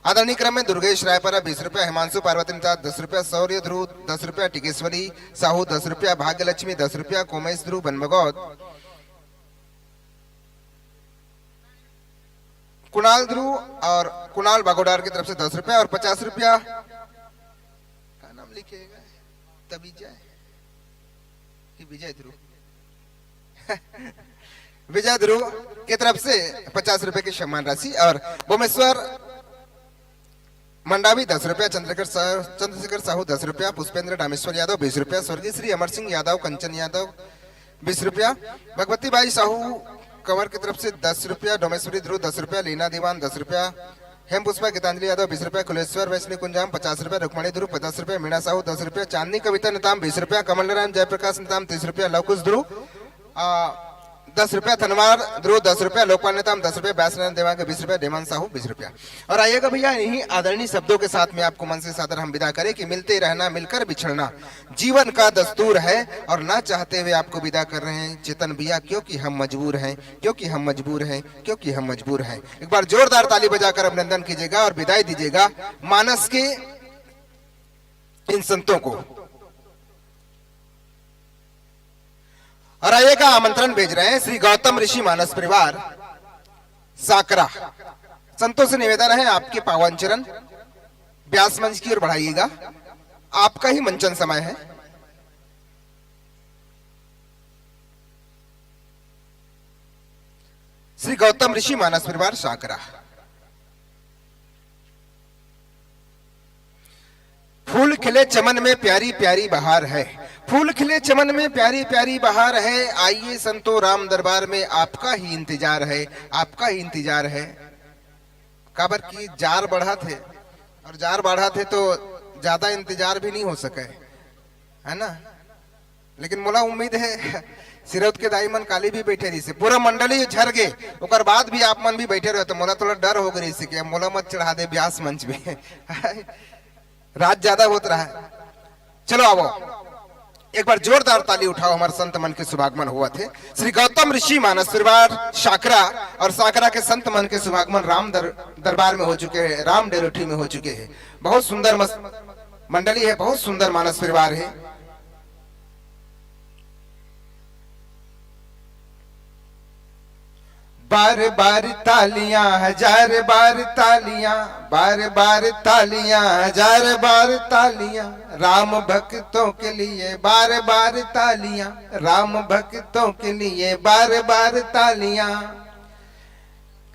आदरणीय क्रम में दुर्गेश रायपरा बीस रुपया, हिमांशु पार्वती नेता दस रुपया, शौर्य ध्रुव दस रुपया, टिकेश्वरी साहू दस रुपया, भाग्यलक्ष्मी दस रुपया, कोमेश ध्रुव बनबगौद, कुणाल ध्रुव और कुणाल बागोडार की तरफ से दस रुपया और पचास रुपया का नाम लिखेगा? तभी जाए कि विजय ध्रुव विजय ध्रुव की तरफ से पचास रुपए की सम्मान राशि और बोमेश्वर मंडावी दस रुपया, चंद्रशेखर सा-, चंद्रशेखर साहू दस रुपया, पुष्पेंद्र रामेश्वर यादव बीस रुपया, स्वर्गीय श्री अमर सिंह यादव, कंचन यादव बीस रुपया, भगवती बाई साहू कंवर की तरफ से दस रुपया, डोमेश्वरी ध्रुव दस रुपया, लीना दीवान दस रुपया, हेम पुष्पा गीतांजलि यादव बीस रुपया, कुलेश्वर वैष्णवी कुंजाम पचास रुपया, रुक्मणी ध्रुव पचास रुपया, मीणा साहू दस रुपया, चांदनी कविता नेताम बीस रुपया, कमल नारायण जयप्रकाश नेताम तीस रुपया, लवकुश ध्रुव आ, दस रुपया, धनवार ध्रुव दस रुपया, लोकपाल नेताम दस रुपया, बैसनारायण देवांग बीस रुपया, डेमन साहू बीस रुपया। और आइएगा भैया, इन्हीं आदरणीय शब्दों के साथ में आपको मन से सादर हम विदा करें कि मिलते रहना, मिलकर बिछड़ना जीवन का दस्तूर है और ना चाहते हुए आपको विदा कर रहे हैं चेतन भैया, क्योंकि हम मजबूर हैं, क्योंकि हम मजबूर हैं, क्योंकि हम मजबूर हैं। एक बार जोरदार ताली बजाकर अभिनंदन कीजिएगा और विदाई दीजिएगा मानस के इन संतों को। और आइएगा, आमंत्रण भेज रहे हैं श्री गौतम ऋषि मानस परिवार सांकरा। संतों से निवेदन है, आपके पावन चरण व्यास मंच की ओर बढ़ाइएगा, आपका ही मंचन समय है। श्री गौतम ऋषि मानस परिवार सांकरा। फूल खिले चमन में प्यारी प्यारी बहार है, फूल खिले चमन में प्यारी प्यारी बहार है, आइए संतो राम दरबार में आपका ही इंतजार है, आपका ही इंतजार है। काबर कि जार बढ़त हे, और जार बढ़त हे तो ज्यादा इंतजार भी नहीं हो सके, है ना? लेकिन मोला उम्मीद है, सिरौत के दाई मन काली भी बैठे रहिसे, पूरा मंडली झर गे, ओकर बाद भी आप मन भी बैठे रहे, तो मोला थोड़ा डर हो गई कि मोला मत चढ़ा दे ब्यास मंच में। रात ज्यादा होत रहा है। चलो आवो, एक बार जोरदार ताली उठाओ, हमारे संत मन के शुभागमन हुआ थे। श्री गौतम ऋषि मानस परिवार शाकरा और शाकरा के संत मन के शुभागमन राम दर, दरबार में हो चुके हैं, राम डेरोठी में हो चुके हैं। बहुत सुंदर मस-, मंडली है, बहुत सुंदर मानस परिवार है। बार बार तालियां, हजार बार तालियां, बार बार तालियां, हजार बार तालियां, राम भक्तों के लिए बार बार तालियां, राम भक्तों के लिए बार बार तालियां।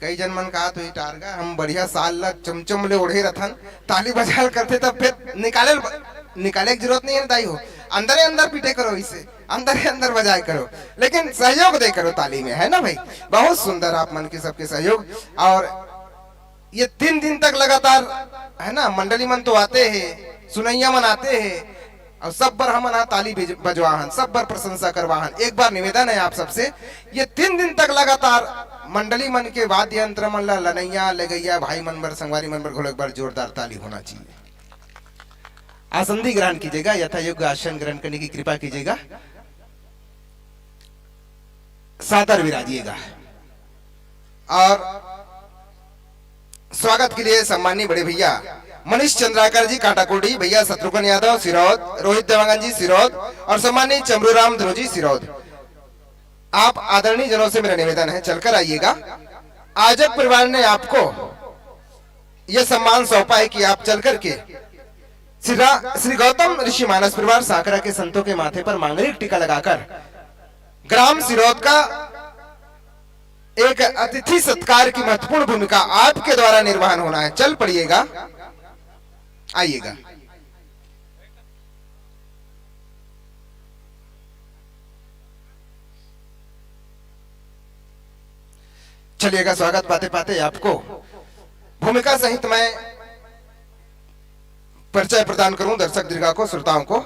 कई जन मन कहा तो टारगा, हम बढ़िया साल ला चमचम ले ओढ़े रथन, ताली बजाल करते तब फिर निकाले, निकाले की जरूरत नहीं है दाई हो, अंदर ही अंदर पीटे करो इसे। अंदर ही अंदर बजाए करो, लेकिन सहयोग दे करो ताली में, है ना भाई? बहुत सुंदर आप मन के सबके सहयोग। और ये तीन दिन तक लगातार, है ना, मंडली मन तो आते हैं, सुनइया मन आते हैं और सब बर हमन ह ताली बज-, बजवाहन, सब बर प्रशंसा करवाहन। एक बार निवेदन है आप सबसे, ये तीन दिन तक लगातार मंडली मन के वाद्य यंत्र मन ला लनैया, लगैया, भाई मन बर, संगवारी मन बर घलो एक बार जोरदार ताली होना चाहिए। आसंदी ग्रहण कीजिएगा, यथा योग्य आसन ग्रहण करने की कृपा कीजिएगा। सादर विराजिएगा। और स्वागत के लिए सम्माननीय बड़े भैया मनीष चंद्राकर जी काटाकोटी, भैया शत्रुघ्न यादव सिरौद, रोहित देवांगन जी सिरौद और सम्माननीय चमरू राम ध्रुव जी सिरौद। आप आदरणीय जनों से मेरा निवेदन है, चलकर आइएगा। आयोजक परिवार ने आपको यह सम्मान सौंपा है कि आप चल करके श्री रा-, श्री गौतम ऋषि मानस परिवार सांकरा के संतों के माथे पर मांगलिक टीका लगाकर ग्राम सिरौद का एक अतिथि सत्कार की महत्वपूर्ण भूमिका आपके द्वारा निर्वहन होना है। चल पड़िएगा, आइएगा। चलिएगा, स्वागत पाते पाते आपको भूमिका सहित मैं परिचय प्रदान करूं दर्शक दीर्घा को, श्रोताओं को।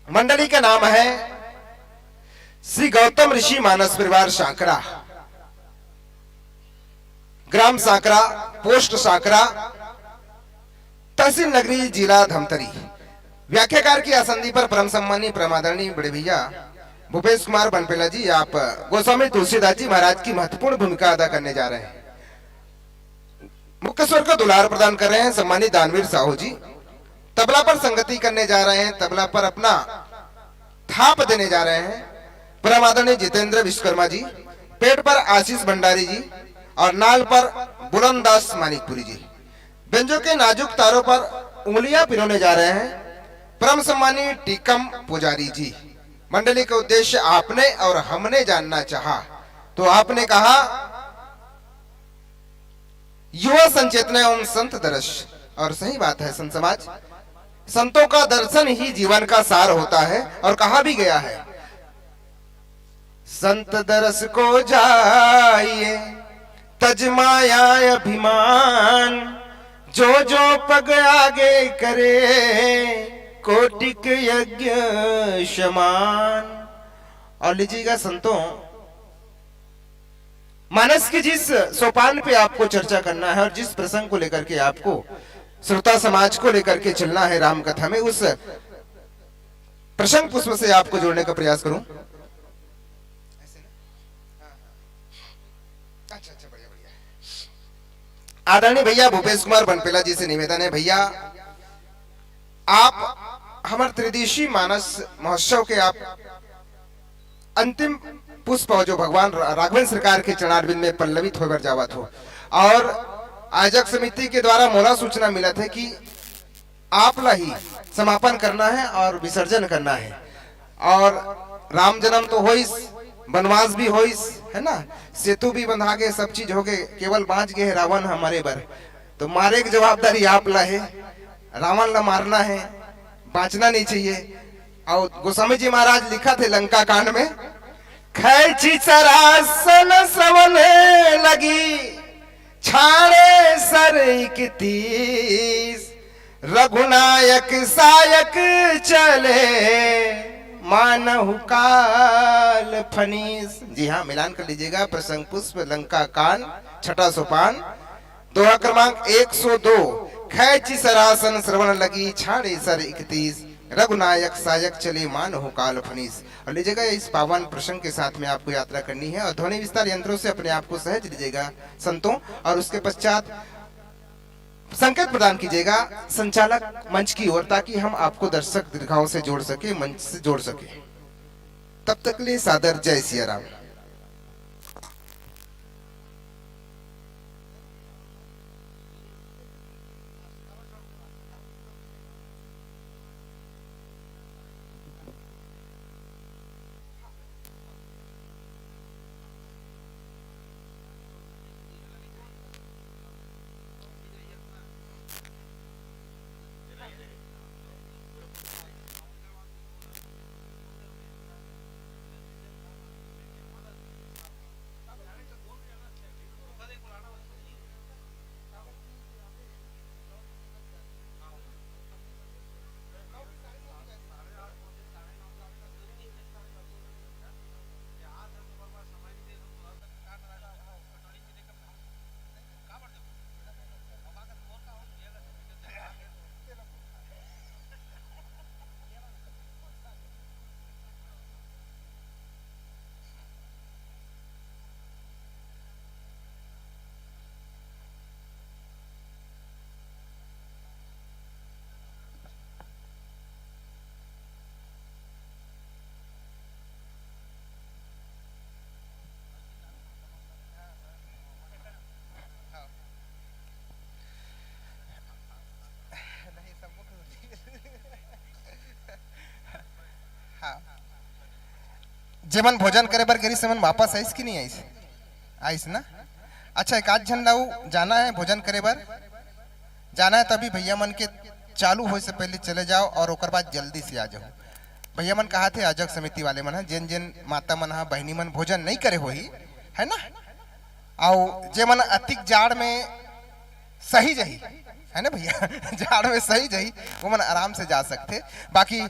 मंडली का नाम है श्री गौतम ऋषि मानस परिवार सांकरा, ग्राम सांकरा, पोस्ट सांकरा, तहसील नगरी, जिला धमतरी। व्याख्याकार की आसंदी पर परम सम्मानी परम आदरणीय बड़े भैया भूपेश कुमार बनपेला जी, आप गोस्वामी तुलसीदास जी महाराज की महत्वपूर्ण भूमिका अदा करने जा रहे हैं। मुख्य स्वर को दुलार प्रदान कर रहे हैं सम्मानित दानवीर साहू जी। तबला पर संगति करने जा रहे हैं, तबला पर अपना थाप देने जा रहे हैं परम आदरणीय जितेंद्र विश्वकर्मा जी। पेट पर आशीष भंडारी जी और नाल पर बुलंदास मानिकपुरी जी। बेंजो के नाजुक तारों पर उंगलियां पिरोने जा रहे हैं परम सम्मानी टीकम पुजारी जी। मंडली का उद्देश्य आपने और हमने जानना चाहा, तो आपने कहा, युवा संचेतना एवं संत दर्श। और सही बात है संत समाज, संतों का दर्शन ही जीवन का सार होता है और कहा भी गया है, संत दरस को जाइए तज माया अभिमान, जो जो पग आगे करे कोटिक यज्ञ समान। और लीजिएगा संतों, मानस की जिस सोपान पे आपको चर्चा करना है और जिस प्रसंग को लेकर के आपको श्रोता समाज को लेकर के चलना है राम कथा में, उस प्रसंग पुष्प से आपको जोड़ने का प्रयास करूं। आदरणीय भैया भूपेश कुमार बनपेला जी से निवेदन है, भैया आप हमर त्रिदिशी मानस महोत्सव के आप अंतिम पुष्प हो जो भगवान रा-, राघवेंद्र सरकार के चरणारविंद में पल्लवित होकर जावत हो। और आयोजक समिति के द्वारा मोला सूचना मिलत है कि आप ला ही समापन करना है और विसर्जन करना है। और राम जन्म तो होइस, वनवास भी होइस, है ना, सेतु भी बंधा गए, सब चीज हो गए, केवल बांच गए है रावण ह मरे बर। तो मारे के जवाबदारी आप ला है, रावण ला मारना है, बांचना नहीं चाहिए। और गोस्वामी जी महाराज लिखत हे लंका कांड में, खैची सरासन श्रवण लगी, छाड़े सर इकतीस, रघुनायक सायक चले, मानहु काल फनीस। जी हाँ, मिलान कर लीजिएगा, प्रसंग पुष्प, लंका कांड, छठा सोपान, दोहा क्रमांक एक सौ दो, खैची सरासन श्रवण लगी, छाड़े सर इकतीस, रघुनायक सायक चले, मानहु काल फनीस। और लीजिएगा, इस पावन प्रसंग के साथ में आपको यात्रा करनी है और ध्वनि विस्तार यंत्रों से अपने आप को सहज लीजिएगा संतों। और उसके पश्चात संकेत प्रदान कीजिएगा संचालक मंच की ओर, ताकि हम आपको दर्शक दीर्घाओं से जोड़ सके, मंच से जोड़ सके। तब तक के लिए सादर जय सिया राम। जेमन भोजन करे बर गे रिहिस, तेमन वापस आइस कि नहीं आइस? आइस ना? अच्छा, एक आध झन ला उ जाना है भोजन करे बर, जाना है, तभी भैया मन के चालू होए से पहले चले जाओ और ओकर बाद जल्दी से आ जाओ। भैया मन कहा थे, आयोजक समिति वाले मन ह, जेन जेन माता मन ह, बहिनी मन भोजन नहीं करे होही, है ना, अउ जेमन अतिक जाड़ में सही जही, है ना भैया, जाड़ में सही जही, वो मन आराम से जा सकथे। बाकी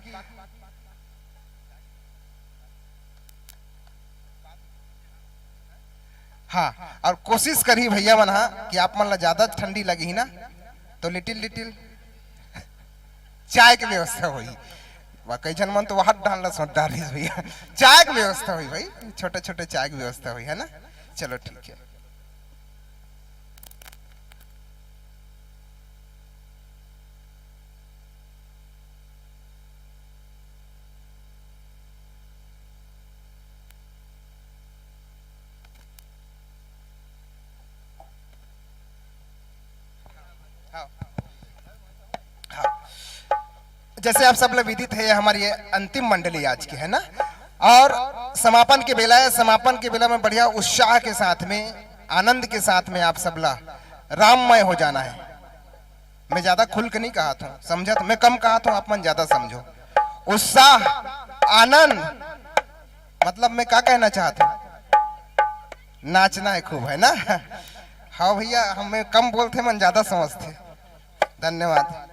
हाँ, और कोशिश करही भैया मन हा कि आप मन ला ज्यादा ठंडी लगही ना, तो लिटिल लिटिल चाय के व्यवस्था होही। वा, कई झन मन तो वहां डाल ला सोच डारिस भैया। चाय के व्यवस्था होही भाई, छोटे छोटे चाय के व्यवस्था होही, है ना? चलो, ठीक है। हाँ। हाँ। जैसे आप सब लोग विदित है, ये हमारी ये अंतिम मंडली आज की है ना, और समापन के बेला है। समापन के बेला में बढ़िया उत्साह के साथ में, आनंद के साथ में आप सबला राममय हो जाना है। मैं ज्यादा खुल के नहीं कहा था, समझा था? मैं कम कहा था, आप मन ज्यादा समझो। उत्साह, आनंद, मतलब मैं क्या कहना चाहता हूँ, नाचना है खूब, है ना? हाँ भैया, हम मैं कम बोलते, मन ज्यादा समझते। धन्यवाद।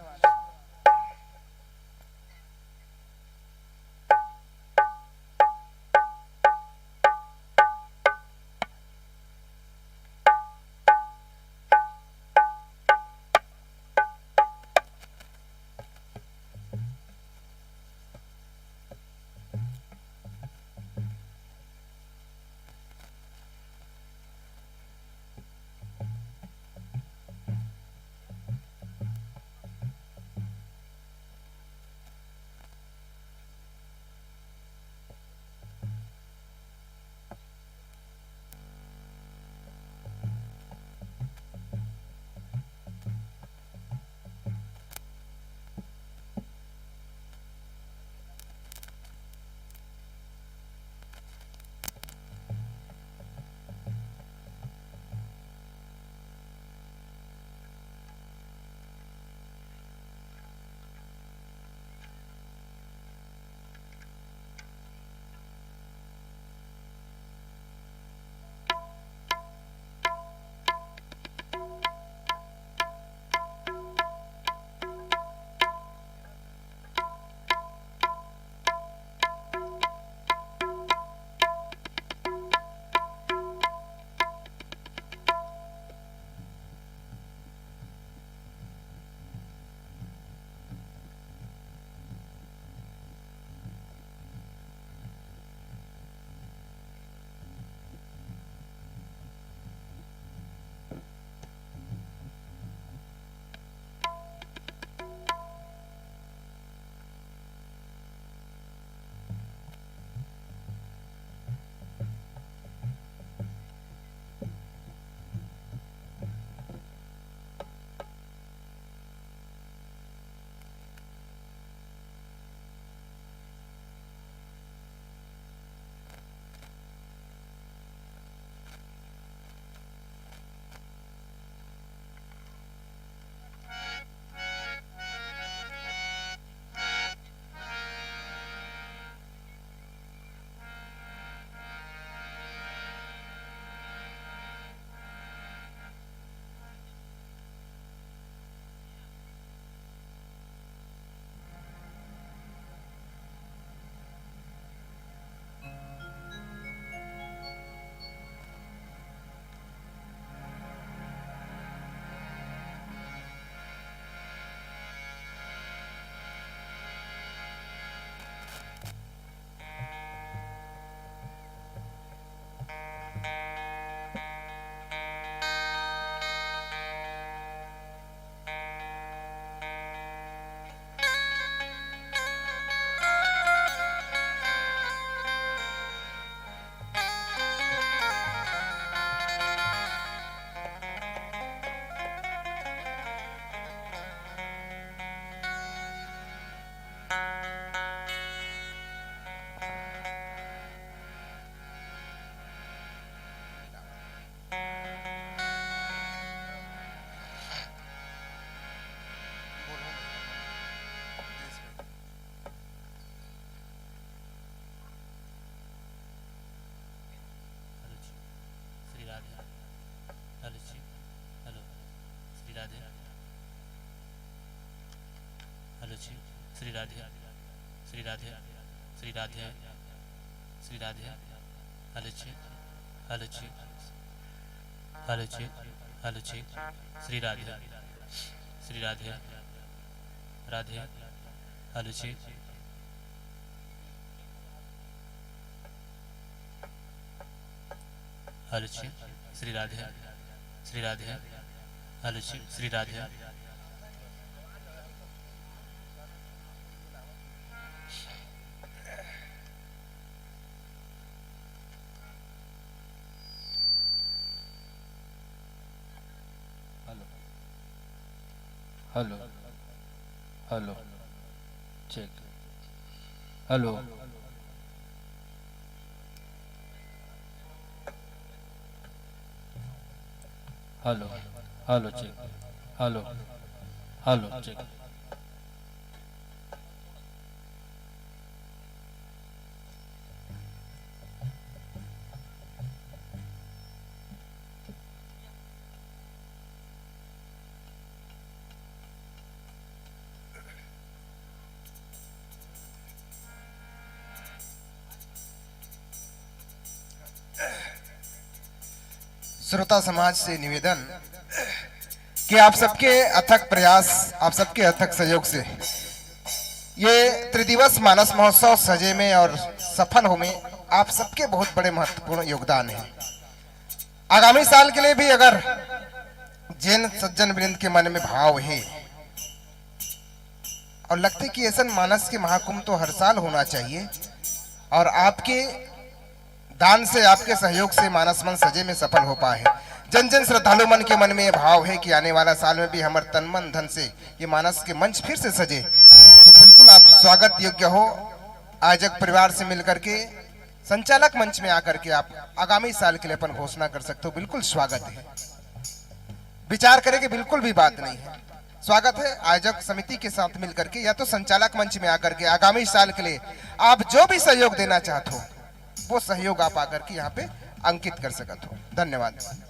Shri Radhe, Shri Radhe, Shri Radhe, Shri Radhe. Hello check, hello check, hello check, hello check. Shri Radhe, Shri Radhe, Radhe. Hello check, hello check. Shri Radhe, Shri Radhe. Hello check, Shri Radhe. Hello, hello, hello. Check. Hello, hello, hello check. Hello, hello check. श्रोता समाज से निवेदन कि आप सबके अथक प्रयास, आप सबके अथक सहयोग से ये त्रिदिवस मानस महोत्सव सजे में और सफल हो में आप सबके बहुत बड़े महत्वपूर्ण योगदान है। आगामी साल के लिए भी अगर जैन सज्जन वृंद के मन में भाव है और लगते कि ऐसन मानस के महाकुंभ तो हर साल होना चाहिए और आपके दान से, आपके सहयोग से मानस मन सजे में सफल हो पाए है। जन जन श्रद्धालु मन के मन में ये भाव है कि आने वाला साल में भी हमर तन मन धन से ये मानस के मंच फिर से सजे। तो बिल्कुल आप स्वागत योग्य हो। आयोजक परिवार से मिलकर के संचालक मंच में आकर के आप आगामी साल के लिए अपन घोषणा कर सकते हो। बिल्कुल स्वागत है। विचार करें कि बिल्कुल भी बात नहीं है। स्वागत है आयोजक समिति के साथ मिलकर के या तो संचालक मंच में आकर के आगामी साल के लिए आप जो भी सहयोग देना चाहते हो वो सहयोग आप आकर के यहाँ पे अंकित कर सकते हो। धन्यवाद।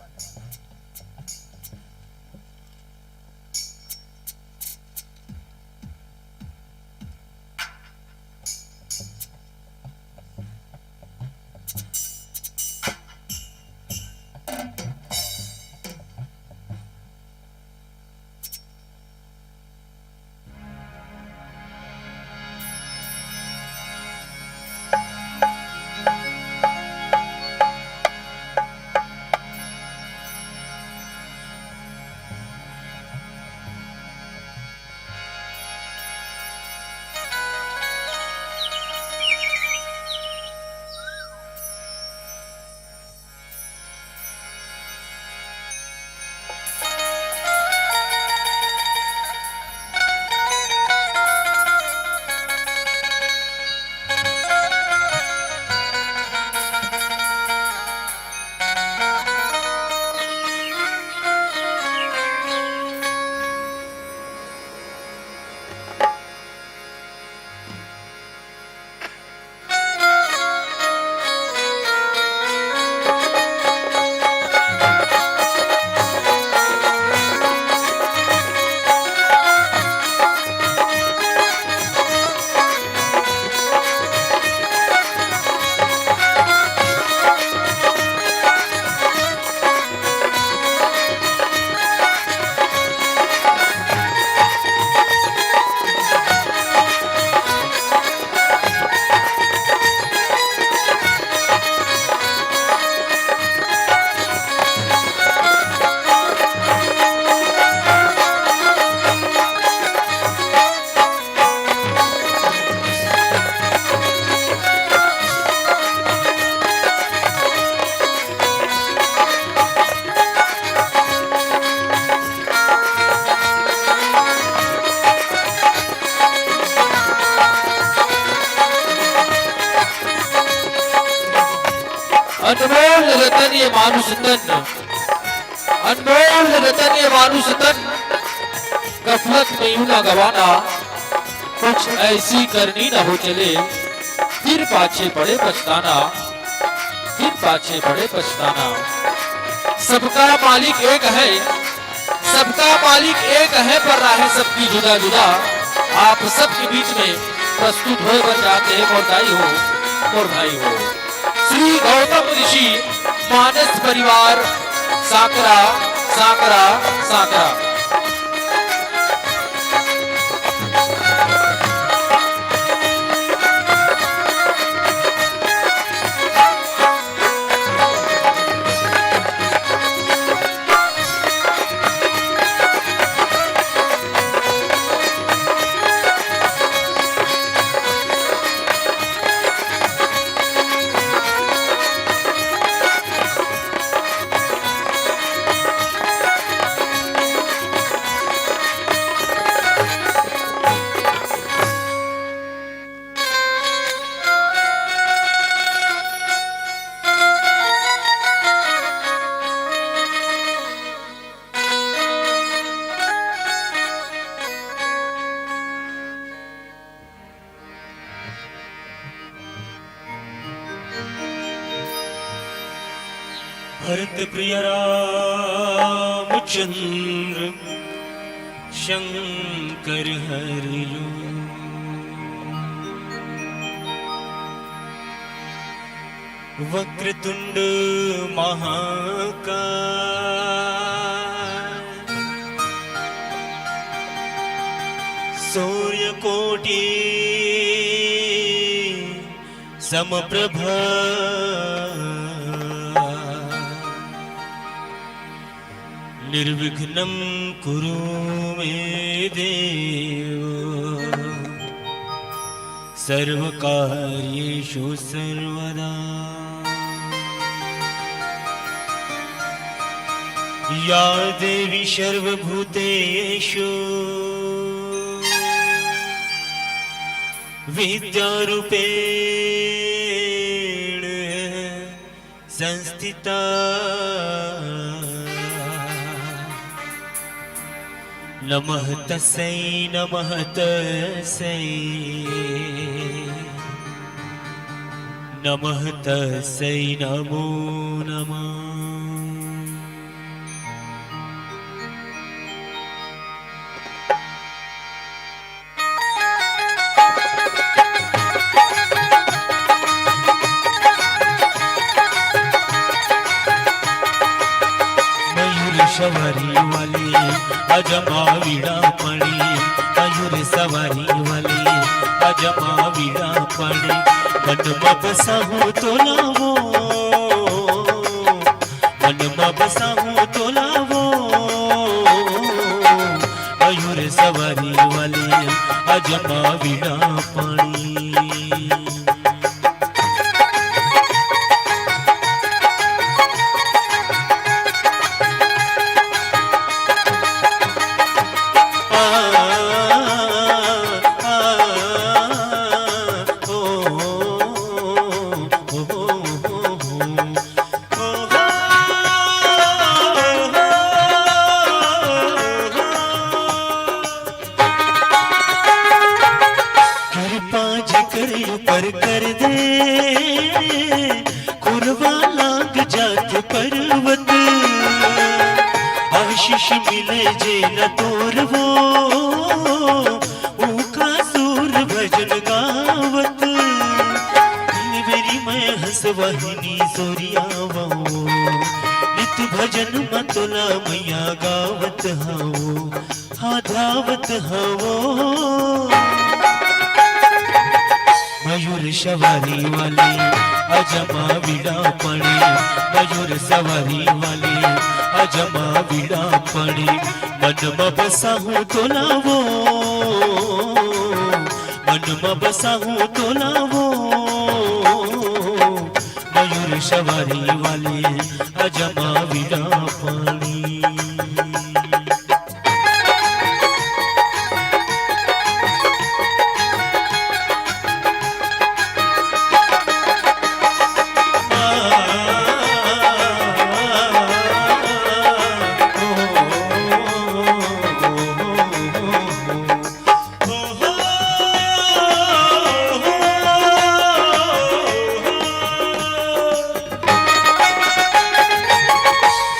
अनमोल रतन ये मानुष तन, अनमोल रतन ये मानुष तन, गफलत में यूं ना गवाना, कुछ ऐसी करनी ना हो चले, फिर पाछे पड़े पछताना, फिर पाछे पड़े पछताना। सबका मालिक एक है, सबका मालिक एक है, पर राहें सबकी जुदा जुदा। आप सबके बीच में प्रस्तुत होए बर जात हे मोर दाई हो, मोर भाई हो, श्री गौतम ऋषि, मानस परिवार, सांकरा, सांकरा, सांकरा। भरत प्रिय रामचंद्र शंकर हरिओ। वक्रतुंड महाकाय, सूर्यकोटि समप्रभा, निर्विघ्नं कुरु मे देव, सर्वकार्येषु सर्वदा। या देवी सर्वभूतेषु विद्यारूपेण संस्थिता। नमः तस्यै, नमः तस्यै, नमः तस्यै, नमो नमः। मयूर सवारी वाली अजमा वीणा पाणी, मयूर सवारी वाली अजमा वीणा पाणी, मन मा बसाहूं तोला वो, मन मा बसाहूं तोला वो, मयूर सवारी वाली अजमा वीणा पाणी। कृपा जेकर ऊपर कर दे, खुरवा लाग जात पर्वत। आशीष मिले जे न तोर वो, ऊका सुर भजन गावत। दिन बेरी मैं हंसवाहिनी सोरियावो, नित भजन म तोला मैया गावत हवो। हाँ धावत हवो। मयूर सवारी वाली अजमा वीणा पाणी, मयूर सवारी वाली अजमा वीणा पाणी, मन म बसाहूं तोला वो, मन म बसाहूं तोला वो, मयूर सवारी वाली अजमा वीणा पाणी।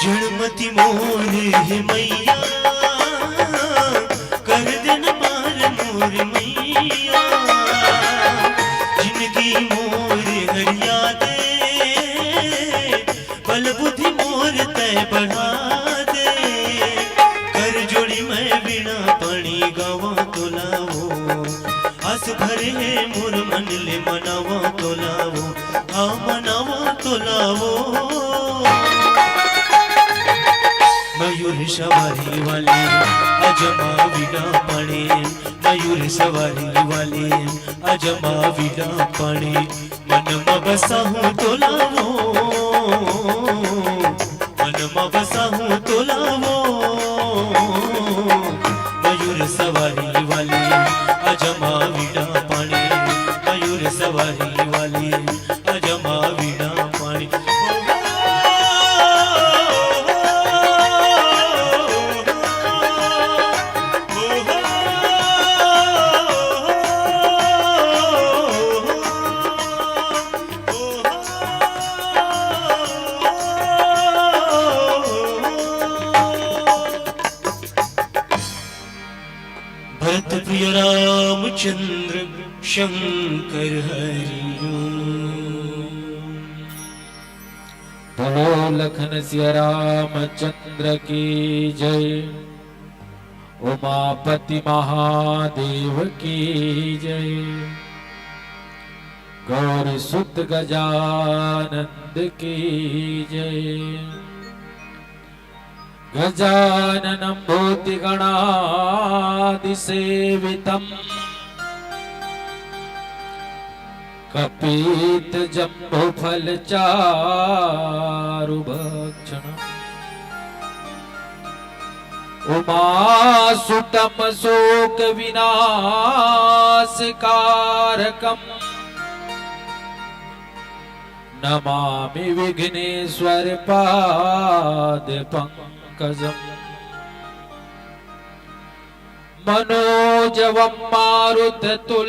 जड़मति मोर हे मैया, कर देन पार मोर बढ़ा दे। कर जोड़ी मैं वीणा पाणी गावा तोला वो, आस भरे हे मोर मन ले मनावा तोला वो, हाँ मनावा तोला वो। मयूर सवारी वाली अजमा वीणा पाणी, मयूर सवारी वाली अजमा वीणा पाणी, मन म बसाहूँ तोला वो, मन म बसाहूँ तोला वो। मयूर सवारी वाली अजमा वीणा पाणी, मयूर सवारी वाली अजमा वीणा पाणी। भरत प्रिय रामचंद्र शंकर हरि ओम। बोलो लखन सिया रामचंद्र की जय, उमापति महादेव की जय, गौरी सुत गजानंद की जय। गजाननं भूतिगणादिसेवितम्। कपित जम्बुफल चारु भक्षण। उमासुतं शोक विनाश कारकम्। नमामि विघ्नेश्वर पाद पंकजम्। मनोजवं मारुततुल्यवेगं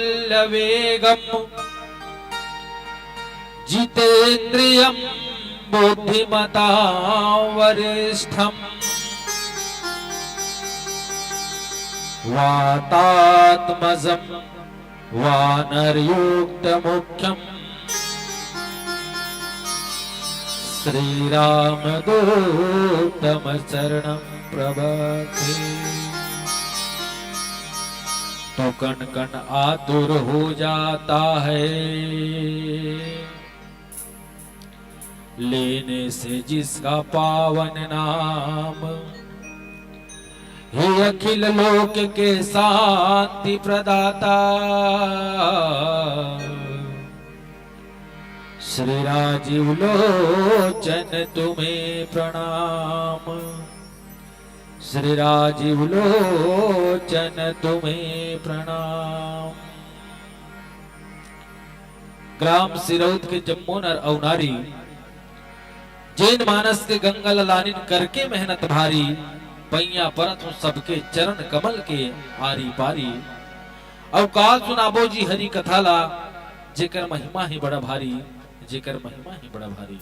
जितेन्द्रियं बुद्धिमतां वरिष्ठम्। वातात्मजं वानरयुक्तमुख्यम्। श्रीरामदूतमचरणं प्रबद्धे। तो कण कण आतुर हो जाता है, लेने से जिसका पावन नाम। हे अखिल लोक के शांति प्रदाता, श्री राजीव लोचन तुम्हें प्रणाम। श्री राजीव लोचन तुम्हें प्रणाम। ग्राम सिरौत के जम्मो नर अउ नारी, जेन मानस के गंगा ल लानिन करके मेहनत भारी, पइयाँ परत हूँ सबके चरण कमल के आरी पारी। अउ का सुनाबो जी हरि कथा ला, जेकर महिमा हे बड़ा भारी, जेकर महिमा हे बड़ा भारी।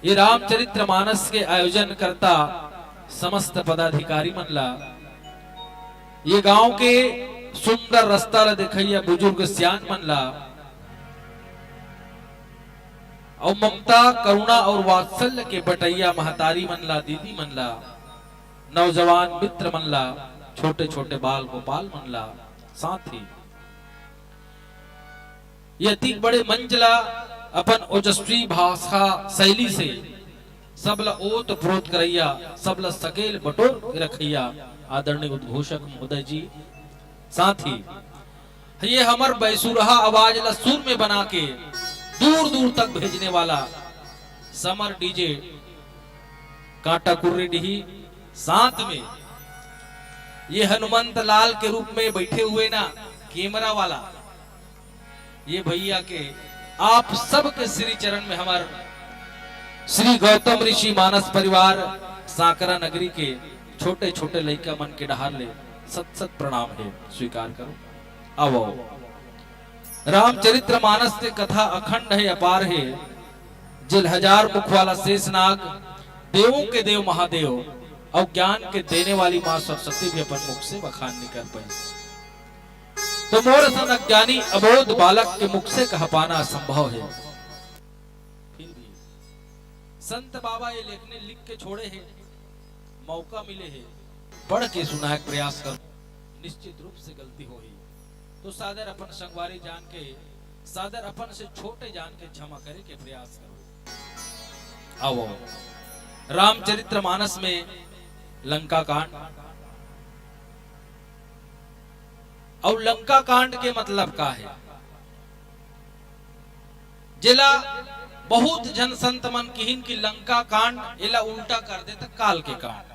ये रामचरित्र मानस के आयोजन करता समस्त पदाधिकारी मन ला, ये गांव के सुंदर रस्ता ला देखइया बुजुर्ग सियान मन ला, अउ ममता, करुणा अउ वात्सल्य के बटइया महतारी मन ला, दीदी मन ला, नौजवान मित्र मन ला, छोटे-छोटे बाल गोपाल मन ला, साथ ही ये अतिक बड़े मंच ला अपन ओजस्वी भाषा शैली से सबला ओत प्रोत करइया, सबला सकेल बटोर के रखइया आदरणीय उद्घोषक महोदय जी, साथ ही ये हमर बैसुरहा आवाज ला सुर में बना के दूर दूर तक भेजने वाला समर डीजे कांटा कुर्री डीही, साथ में ये हनुमंत लाल के रूप में बैठे हुए ना कैमरा वाला, ये भैया के आप सबके श्री चरण में हमर श्री गौतम ऋषि मानस परिवार सांकरा नगरी के छोटे छोटे लइका मन के डहार ले सत सत प्रणाम हे, स्वीकार करो। आवो। रामचरित्र मानस के कथा अखंड हे, अपार हे। जेल हजार मुख वाला शेषनाग, देवों के देव महादेव अउ ज्ञान के देने वाली माँ सरस्वती भी अपन मुख से बखान नहीं कर पाई। तो मोर असन अज्ञानी अबोध बालक के मुख से कह पाना असंभव हे। फिर भी संत बाबा ये लेखनी लिख के छोड़े हे, मौका मिले हे, पढ़ के सुनाए के प्रयास करो। निश्चित रूप से गलती होही, तो सादर अपन संगवारी जान के, सादर अपन से छोटे जान के क्षमा करे के प्रयास करो। आओ, रामचरित्र मानस में लंका कांड। अउ लंका कांड के मतलब का हे? जेला बहुत झन संत मन किहिन कि लंका कांड, एला उल्टा कर दे त काल के कांड।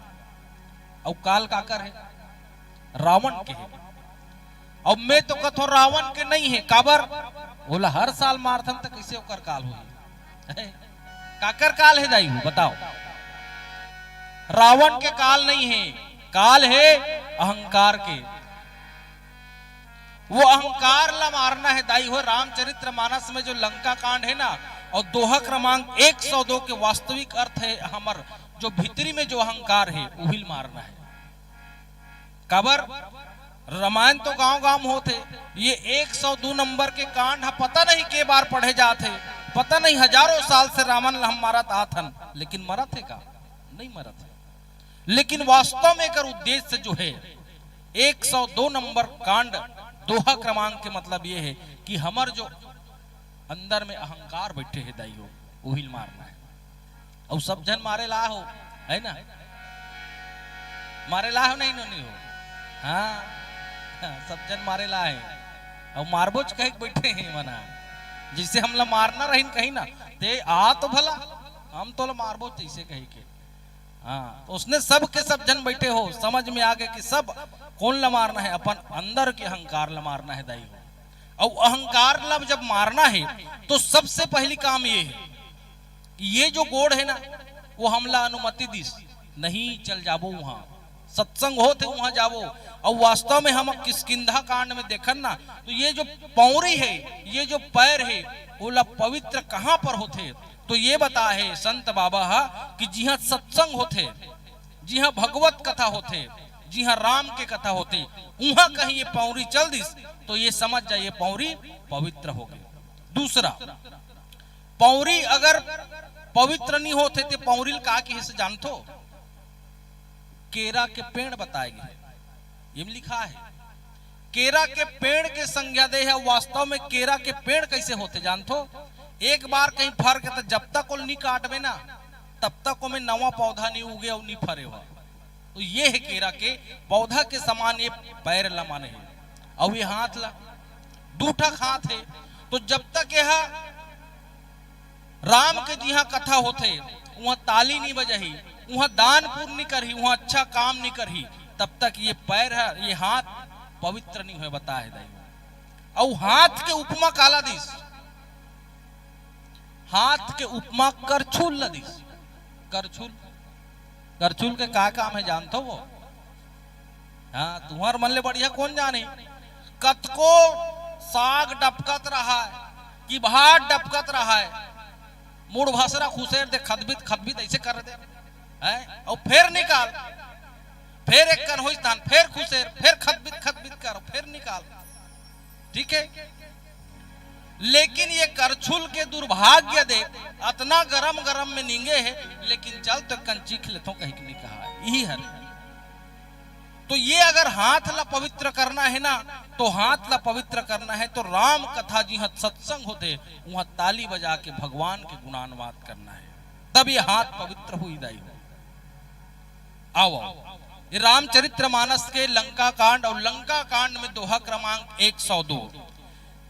अउ काल काकर हे? रावण के हे। अब मैं तो कथों रावण के नहीं हे, काबर? ओला हर साल मारथन त कइसे ओकर काल होही? काकर काल हे दाई हो, बताओ? रावण के काल नहीं हे, काल हे अहंकार के। वो अहंकार ला मारना हे दाई हो। रामचरित्र मानस में जो लंका कांड हे ना, अउ दोहा क्रमांक एक सौ दो के वास्तविक अर्थ हे हमर जो भीतरी में जो अहंकार हे, उहिल मारना हे। काबर? रामायण तो गांव-गांव में होथे, ये एक सौ दो नंबर के कांड ह पता नहीं के बार पढ़े जात हे, पता नहीं हजारों साल से रावण ला हम मारत आत हन, लेकिन मरत हे का? नहीं मरत हे। लेकिन वास्तव में एकर उद्देश्य जो हे, एक सौ दो नंबर कांड दोहा क्रमांक के मतलब ये हे कि हमर जो अंदर में अहंकार बैठे हे दाई हो, उहिल मारना हे। अउ सब झन मारे ला हो, हे ना? मारे ला हो नहीं, नहीं हो? हाँ, सब झन मारे ला हे। अउ मारबोच कहे के बैठे हे मना, जइसे हमला मारना रहिन कहीं ना, ते आ तो भला, हम तोला मारबोच जइसे कहे के। हाँ, तो उसने सब के सब झन बैठे हो, समझ में आ गए कि सब कोन ला मारना हे, अपन अंदर के अहंकार ला मारना हे दाई हो। अउ अहंकार ला जब मारना हे, तो सबसे पहली काम ये हे कि ये जो गोड़ हे ना, वो हमला अनुमति दिस, नहीं चल जाबो वहाँ, सत्संग होत हे वहाँ जाबो। अउ वास्तव में हम किष्किंधा कांड में देखन ना, तो ये जो पौरी हे, ये जो पैर हे, ओला पवित्र कहाँ पर होथे? तो ये बताए हे संत बाबा हा कि जिहाँ सत्संग होथे, जिहाँ भगवत कथा होथे, जिहाँ राम के कथा होथे, उहाँ कहीं ये पौरी चल दिस, तो ये समझ जा, ये पौरी पवित्र हो गई। दूसरा, पौरी अगर पवित्र नहीं होथे, ते पौरी ल का किहिस जानथो? केरा के पेड़ बताए गए हे, ये में लिखा हे। केरा के पेड़ के संज्ञा दे हे। वास्तव में केरा के पेड़ कइसे होथे जानथो? एक बार कहीं फर के, त जब तक ओला नी काटबे ना, तब तक ओमे नवा पौधा नी उगे अउ नी फरे हुआ। तो ये हे केरा के पौधा के समान ये पैर ला माने हे, अउ ये हाथ ला, दू ठक हाथ हे। तो जब तक यह राम के जिहाँ कथा होथे, उहाँ ताली नी बजाही, उहाँ दान पुण्य नी करही, उहाँ अच्छा काम नी करही, तब तक ये पैर ह, ये हाथ पवित्र नी होय, बताए हे दाई। अउ हाथ के उपमा काला दिस? हाथ के उपमा करछुल ला दिस। करछुल, करछुल के का काम हे जानथो वो? हाँ, तुँहर मन ले बढ़िया कोन जाने। कतको साग डपकत रहय कि भात डपकत रहय, मुड़ भसरा खुसेर दे, खदबित खदबित अइसे कर दे, हैं? अउ फेर निकाल, फेर एक कन होइस तहन फेर खुसेर, फेर खदबित खदबित कर, फेर निकाल। ठीक हे, लेकिन ये करछुल के दुर्भाग्य दे, अतना गरम गरम में निंगे हे, लेकिन चल तो कन चीख लेथों कहिके नी कहा, इही हर। तो ये अगर हाथ ला पवित्र करना हे ना, तो हाथ ला पवित्र करना हे तो राम कथा जिहाँ सत्संग होथे, उहाँ ताली बजा के भगवान के गुणानुवाद करना हे, तब ये हाथ पवित्र होही दाई हो। आओ, आओ। ये रामचरित्र मानस के लंका कांड अउ लंका कांड में दोहा क्रमांक एक सौ दो।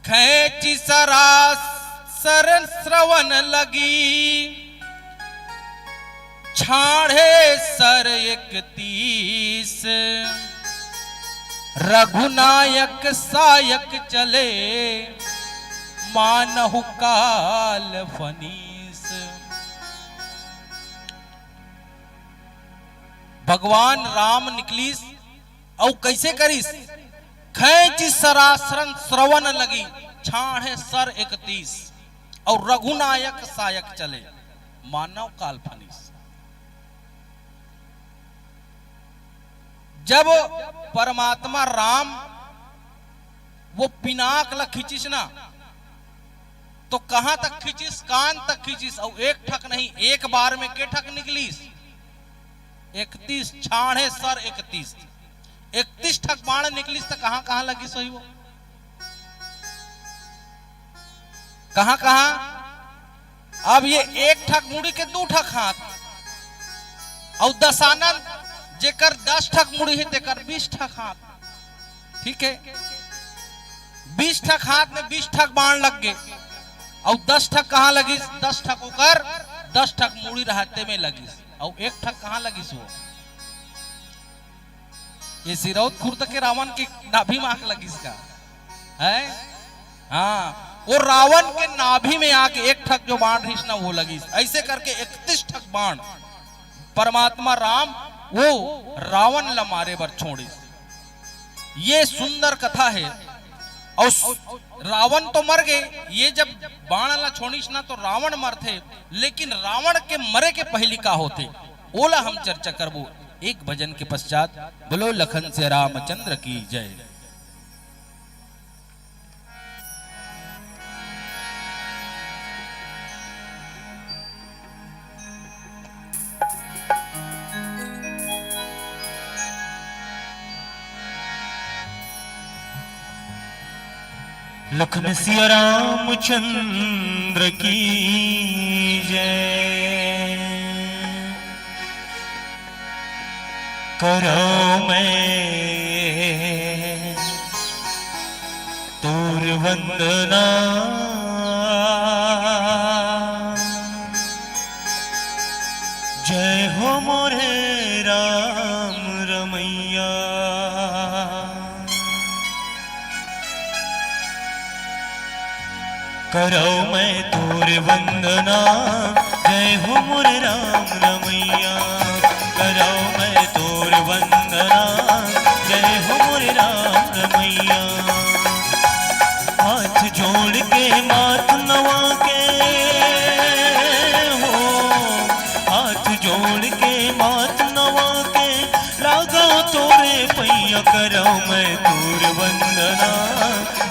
खैंची सरासर स्रवन लगी, छाँड़े सर इकतीस। रघुनायक सायक चले, मानहु काल फनीस। भगवान राम निकलिस अउ कइसे करिस? खैंची सरासर स्रवन लगी, छाँड़े सर इकतीस, अउ रघुनायक सायक चले, मानहु काल फनीस। जब परमात्मा राम वो पिनाक ला खींचिस ना, तो कहां तक खींचिस? कान तक खींचिस। अउ एक ठक नहीं, एक बार में के ठक निकलिस? इकतीस। छाड़े सर इकतीस। इकतीस ठक बाण निकलिस त कहां कहां लगिस होही वो? कहां कहां? अब ये एक ठक मुड़ी के दू ठक हाथ, अउ दशानन जेकर दस ठक मुड़ी हे तेकर बीस ठक हाथ। ठीक है, बीस ठक हाथ में बीस ठक बाण लग गे, अउ दस ठक कहां लगिस? दस ठक ओकर, दस ठक मुड़ी रहते में लगिस, अउ एक ठक कहां लगिस वो? ये सिरौत खुर्द के रावण के नाभि में आके लगिस का? है? हाँ, वो रावण के नाभि में आके एक ठक जो बाण रहिस ना, वो लगिस। ऐसे करके इकतीस ठक बाण परमात्मा राम वो रावण ला मारे बर छोड़िस। ये सुंदर कथा है। अउ स-, रावण तो मर गे, ये जब बाण ला छोड़िस ना तो रावण मरथे, लेकिन रावण के मरे के पहिली का होथे, ओला हम चर्चा करबो एक भजन के पश्चात। बोलो लखन से रामचंद्र की जय। लखन सिया रामचंद्र की जय। करौं मैं तोर वंदना। जय हो मोरे राम रमैया। करौं मैं तोर वंदना, जय हो मोरे राम रमैया। करौं मैं तोर वंदना, जय हो मोरे राम रमैया। हाथ जोड़ के माथ नवा के हो, हाथ जोड़ के माथ नवा के, लागौं तोरे पैया। करौं मैं तोर वंदना,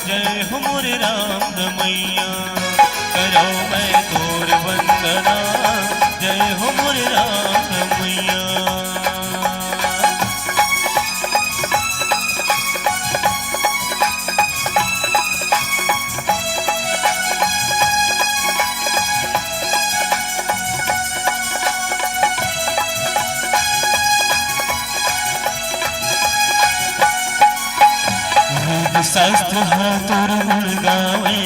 जय हो मोरे राम रमैया। करौं मैं तोर वंदना, जय हो मोरे राम रमैया। वेद शास्त्र हा तोर गुण गावे,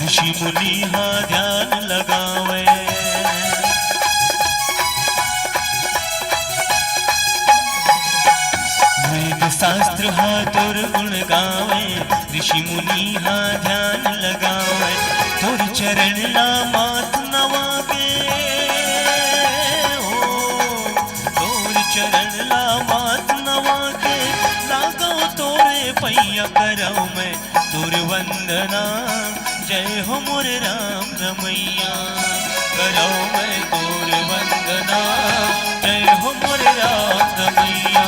ऋषि मुनि हा ध्यान लगावे। वेद शास्त्र हा तोर गुण गावे, ऋषि मुनि हा ध्यान लगावे। तोर चरण ला माथ नवा के, ओ, तोर चरण ला माथ नवा के, लागौं तोरे पैया। करौं मैं तोर वंदना, जय हो मोरे राम रमैया। करौं मैं तोर वंदना, जय हो मोरे राम रमैया।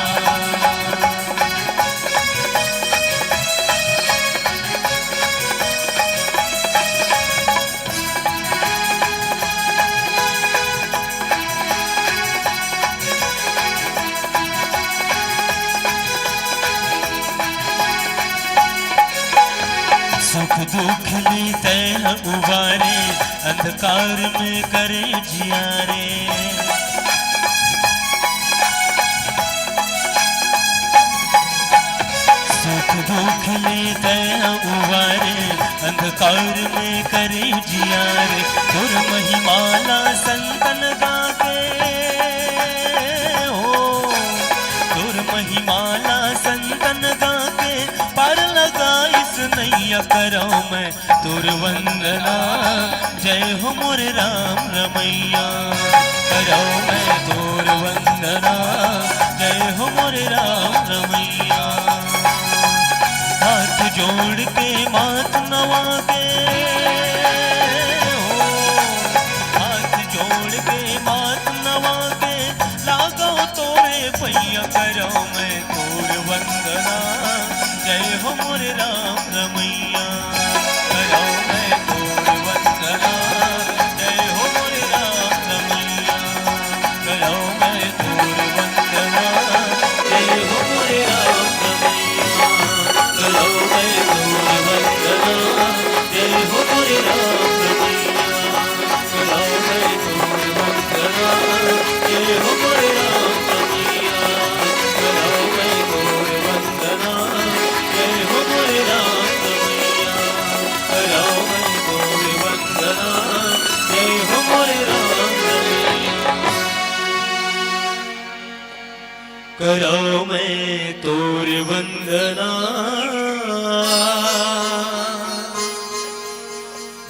सुख दुख ले तैं ह उबारे, अंधकार में करे जियारे। सुख दुख ले तैं ह उबारे, अंधकार में करे जियारे। तोर महिमा ला संतन गाके हो, तोर महिमा ला संतन गाके, पार लगाइस नैया। करौं मैं तोर वंदना, जय हो मोरे राम रमैया। करौं मैं तोर वंदना, जय हो मोरे राम रमैया। हाथ जोड़ के माथ नवा के, ओ, हाथ जोड़ के माथ नवा के, लागौं तोरे पैया। करौं मैं तोर वंदना, जय हो मोरे राम रमैया। करौं मैं तोर वंदना, करव मैं तोर वंदना।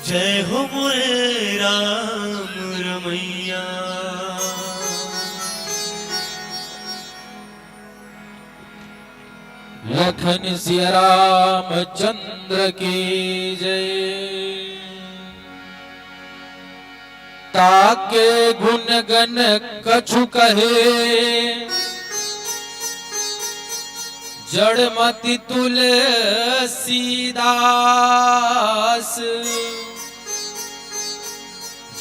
जय हो मोरे राम रमैया। लखन सिया रामचंद्र की जय। ताके गुण गण कछु कहे, जड़मति तुलसीदास।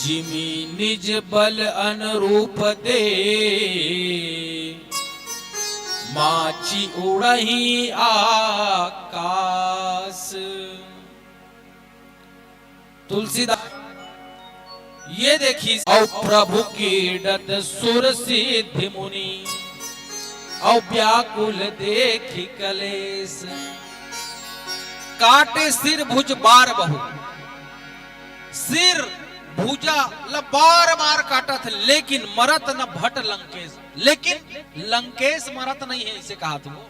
जिमि निज बल अनुरूप दे, माची उड़ही आकाश। तुलसीदास ये देखिस, अउ प्रभु क्रीडत सुर सिद्ध मुनि, अउ व्याकुल देखि कलेस। काटे सिर भुज बार बहु, सिर भुजा ल बार बार काटत हे, लेकिन मरत न भट लंकेश। लेकिन लंकेश मरत नहीं है, इसे कहा था वो।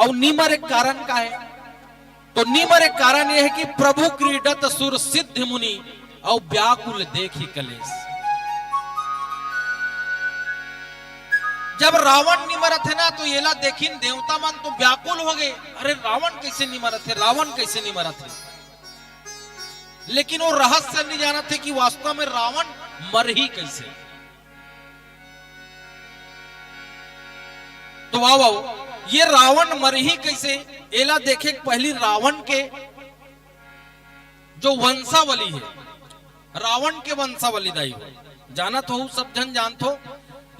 अउ नी मरे के कारण का है? तो नी मरे के कारण ये है कि प्रभु क्रीडत सुर सिद्ध मुनि, अउ व्याकुल देखि कलेस। जब रावण नी मरत हे ना, तो येला देखिन देवता मन तो व्याकुल हो गए, "अरे, रावण कैसे नी मरत हे, रावण कैसे नी मरत हे?" लेकिन वो रहस्य नी जानत हे कि वास्तव में रावण मरही कैसे। तो आओ, आओ, ये रावण मरही कैसे, एला देखे के पहली रावण के जो वंशावली है, रावण के वंशावली दाई हो, जानत हो, सब झन जानत हो,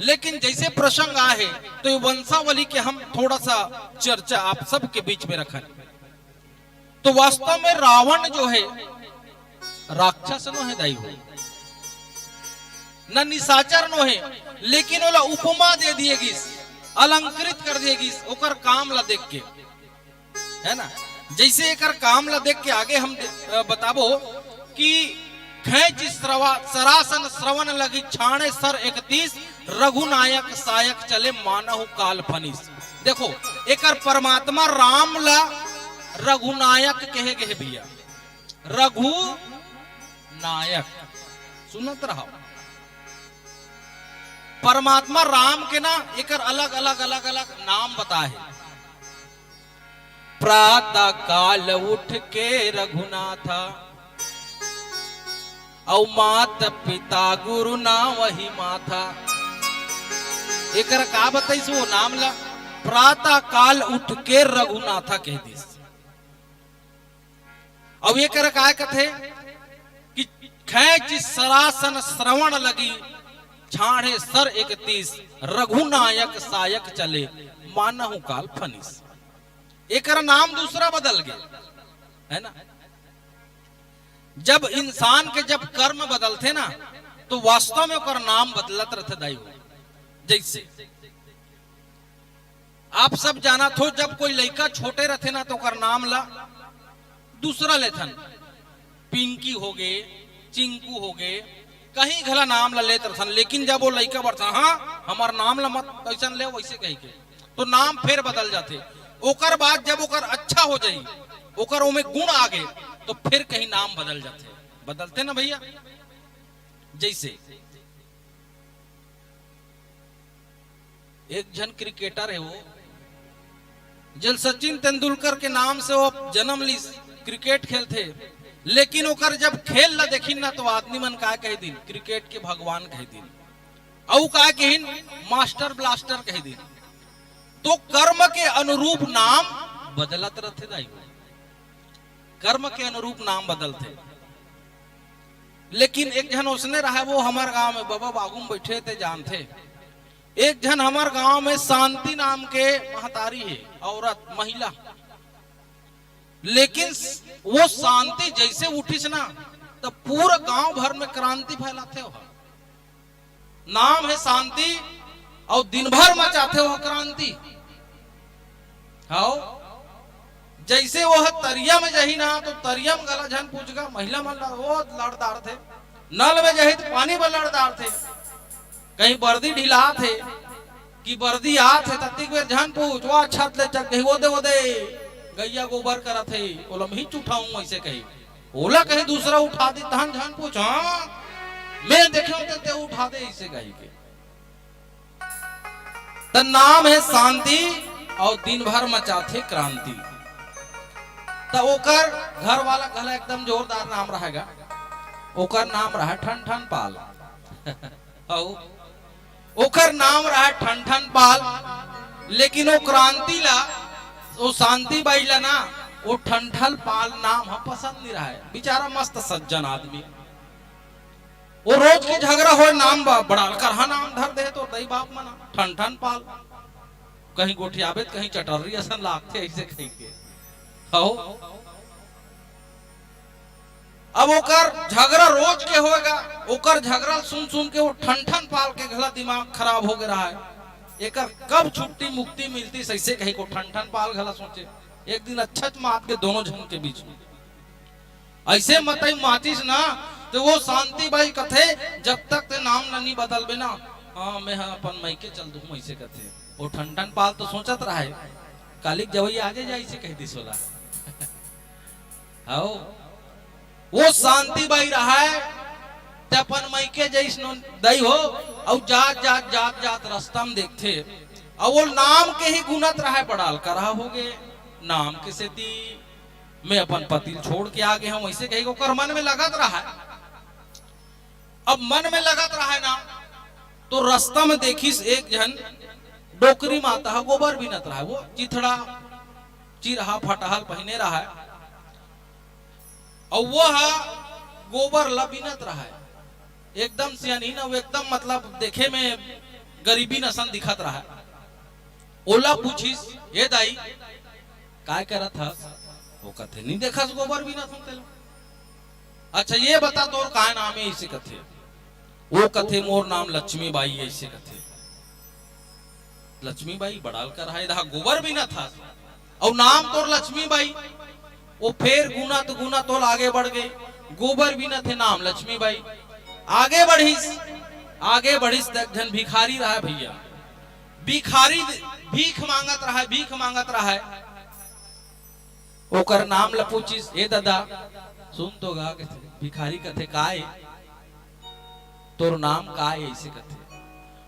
लेकिन जैसे प्रसंग आए है, तो ये वंशावली के हम थोड़ा सा चर्चा आप सबके बीच में रखन। तो वास्तव में रावण जो है, राक्षस नो है दाई हो, न निशाचर नो है, लेकिन ओला उपमा दे दिए गिस, अलंकृत कर दिए गिस, ओकर काम ला देख के, है ना? जैसे एकर काम ला देख के आगे हम दे-, अ, बताबो कि खैंच श्रवा-, सरासन श्रवण लगी, छाणे सर इकतीस, रघुनायक सायक चले, मानहु काल फनीस। देखो, एकर परमात्मा राम ला रघुनायक कहे गए भैया, रघु नायक। सुनत रहो, परमात्मा राम के ना एकर अलग अलग, अलग अलग नाम बताए है। प्रातः काल उठ के रघुनाथा, अउ मात पिता गुरु नावहि माथा। एकर का बताइस वो नाम ला? प्रातः काल उठ के रघुनाथा कह दिस। अउ एकर का कथे कि खैंच सरासन श्रवण लगी, छाड़े सर इकतीस, रघुनायक सायक चले, मानहु काल फनीस। एकर नाम दूसरा बदल गया, है ना? जब इंसान के जब कर्म बदलथे ना, तो वास्तव में ओकर नाम बदलत रथे दाई हो। जैसे आप सब जानत हो, जब कोई लइका छोटे रथे ना, तो ओकर नाम ला दूसरा लेथन, पिंकी हो गे, चिंकू हो गे, कहीं घला नाम ला लेत रथन, लेकिन जब वो लइका बढ़ता, "हाँ, हमार नाम ला मत ऐसन ले," वैसे कही के, तो नाम फिर बदल जाथे। ओकर बाद जब ओकर अच्छा हो जाई, ओकर ओमे गुण आ गे, तो फिर कहीं नाम बदल जाथे। बदलथे ना भैया? जैसे एक झन क्रिकेटर है वो, जेन सचिन तेंदुलकर के नाम से वो जन्म लीस, क्रिकेट खेलथे, लेकिन ओकर जब खेल ला देखिन ना, तो आदमी मन का कह दिन, क्रिकेट के भगवान कह दिन, अउ का कहिन, मास्टर ब्लास्टर कह दिन। तो कर्म के अनुरूप नाम बदलत रथे दाई, कर्म के अनुरूप नाम बदलथे। लेकिन एक झन ओसने रहा, वो हमार गांव में बबा बागू में बैठे थे, जानथे। एक झन हमार गांव में शांति नाम के महतारी है, औरत, महिला, लेकिन वो शांति जैसे उठिस ना, तो पूरा गांव भर में क्रांति फैलाथे हो। नाम है शांति, अउ दिन भर मचाथे हो क्रांति। हाओ, जैसे वो तरिया में जही ना, तो तरिया में गला झन पूछगा, महिला मन ला वो लड़दार थे, नल में जही तो पानी में लड़दार थे। कहीं बरदी ढिलात हे कि बरदी आत हे, ततिक बेर झन पूछ, वा छत ले चक कही, "ओदे, ओदे, गइया गोबर करत हे, ओला मही चुठाऊं," अइसे कही। ओला कहीं दूसरा उठा दी, तहन झन पूछ, "हाँ, मैं देखे होते ते उठा दे," अइसे कही के। त नाम हे शांति अउ दिन भर मचाथे क्रांति। त ओकर घर वाला घला एकदम जोरदार नाम रहय गा, ओकर नाम रहय ठन ठन पाल। अउ ओकर नाम रहय ठन ठन पाल, लेकिन ओ क्रांति ला, ओ शांति बाई ला ना, ओ ठन ठन पाल नाम ह पसंद नइ रहय। बेचारा मस्त सज्जन आदमी, ओ रोज के झगरा होय, नाम ब-, बड़ालकरहा नाम धर दे तो दई बाप मना, ठन ठन पाल। कहीं गोठियाबे त कहीं चटर्री असन लागथे, अइसे कहिके। हौ। अब ओकर झगरा रोज के होय गा, ओकर झगरा सुन सुन के ओ ठन ठन पाल के घला दिमाग खराब होगे रहय। एकर कब छुट्टी मुक्ति मिलतिस, अइसे कहिके ओ ठन ठन पाल घला सोचे। एक दिन अच्छा मात के दोनों झन के बीच में अइसे मतई माचिस ना, त ओ शांति बाई कथे, "जब तक ते नाम ल नी बदलबे ना, हाँ, मैं ह अपन मइके चल दूहूं," अइसे कथे। ओ ठन ठन पाल तो सोचत रहय, "कालिक जवई आगे जाय," अइसे कहि दिस ओला। हौ, ओ शांति बाई रहय, त अपन मइके जइस नो दई हो, अउ जात, जात, जात, जात रस्ता म देखथे, अउ ओ नाम के ही गुनत रहय, बड़ालकरहा होगे, नाम के सेती मैं अपन पति ल छोड़ के आगे हंव, अइसे कहिके ओकर मन में लगत रहय। अब मन में लगत रहय ना, तो रस्ता में देखिस एक झन डोकरी माता ह गोबर बिनत रहय, ओ चिथड़ा, चिरहा, फटहल पहिने रहय, अउ ओ ह गोबर ल बिनत रहय। एकदम सियानही न, ओ एकदम मतलब देखे में गरीबी नसन दिखत रहय। ओला पूछिस, "ए दाई, काय करत हस?" ओ कथे, "नी देखस, गोबर बिनत हंव तेला।" "अच्छा, ये बता, तोर काय नाम हे?" अइसे कथे। ओ कथे, "मोर नाम लक्ष्मी बाई हे," अइसे कथे। लक्ष्मी बाई, बड़ालकरहा, एदहा गोबर बिनत हस, अउ नाम तोर लक्ष्मी बाई। ओ फेर गुनत गुनत ओला आगे बढ़ गे, गोबर बिनत हे, नाम लक्ष्मी बाई। आगे बढ़िस, आगे बढ़िस त एक झन भिखारी रहय भइया, भिखारी भीख मांगत रहय, भीख मांगत रहय। ओकर नाम ल पूछिस, "ए ददा, सुन तो गा," कथे। भिखारी कथे, "काय? तोर नाम काय?" अइसे कथे।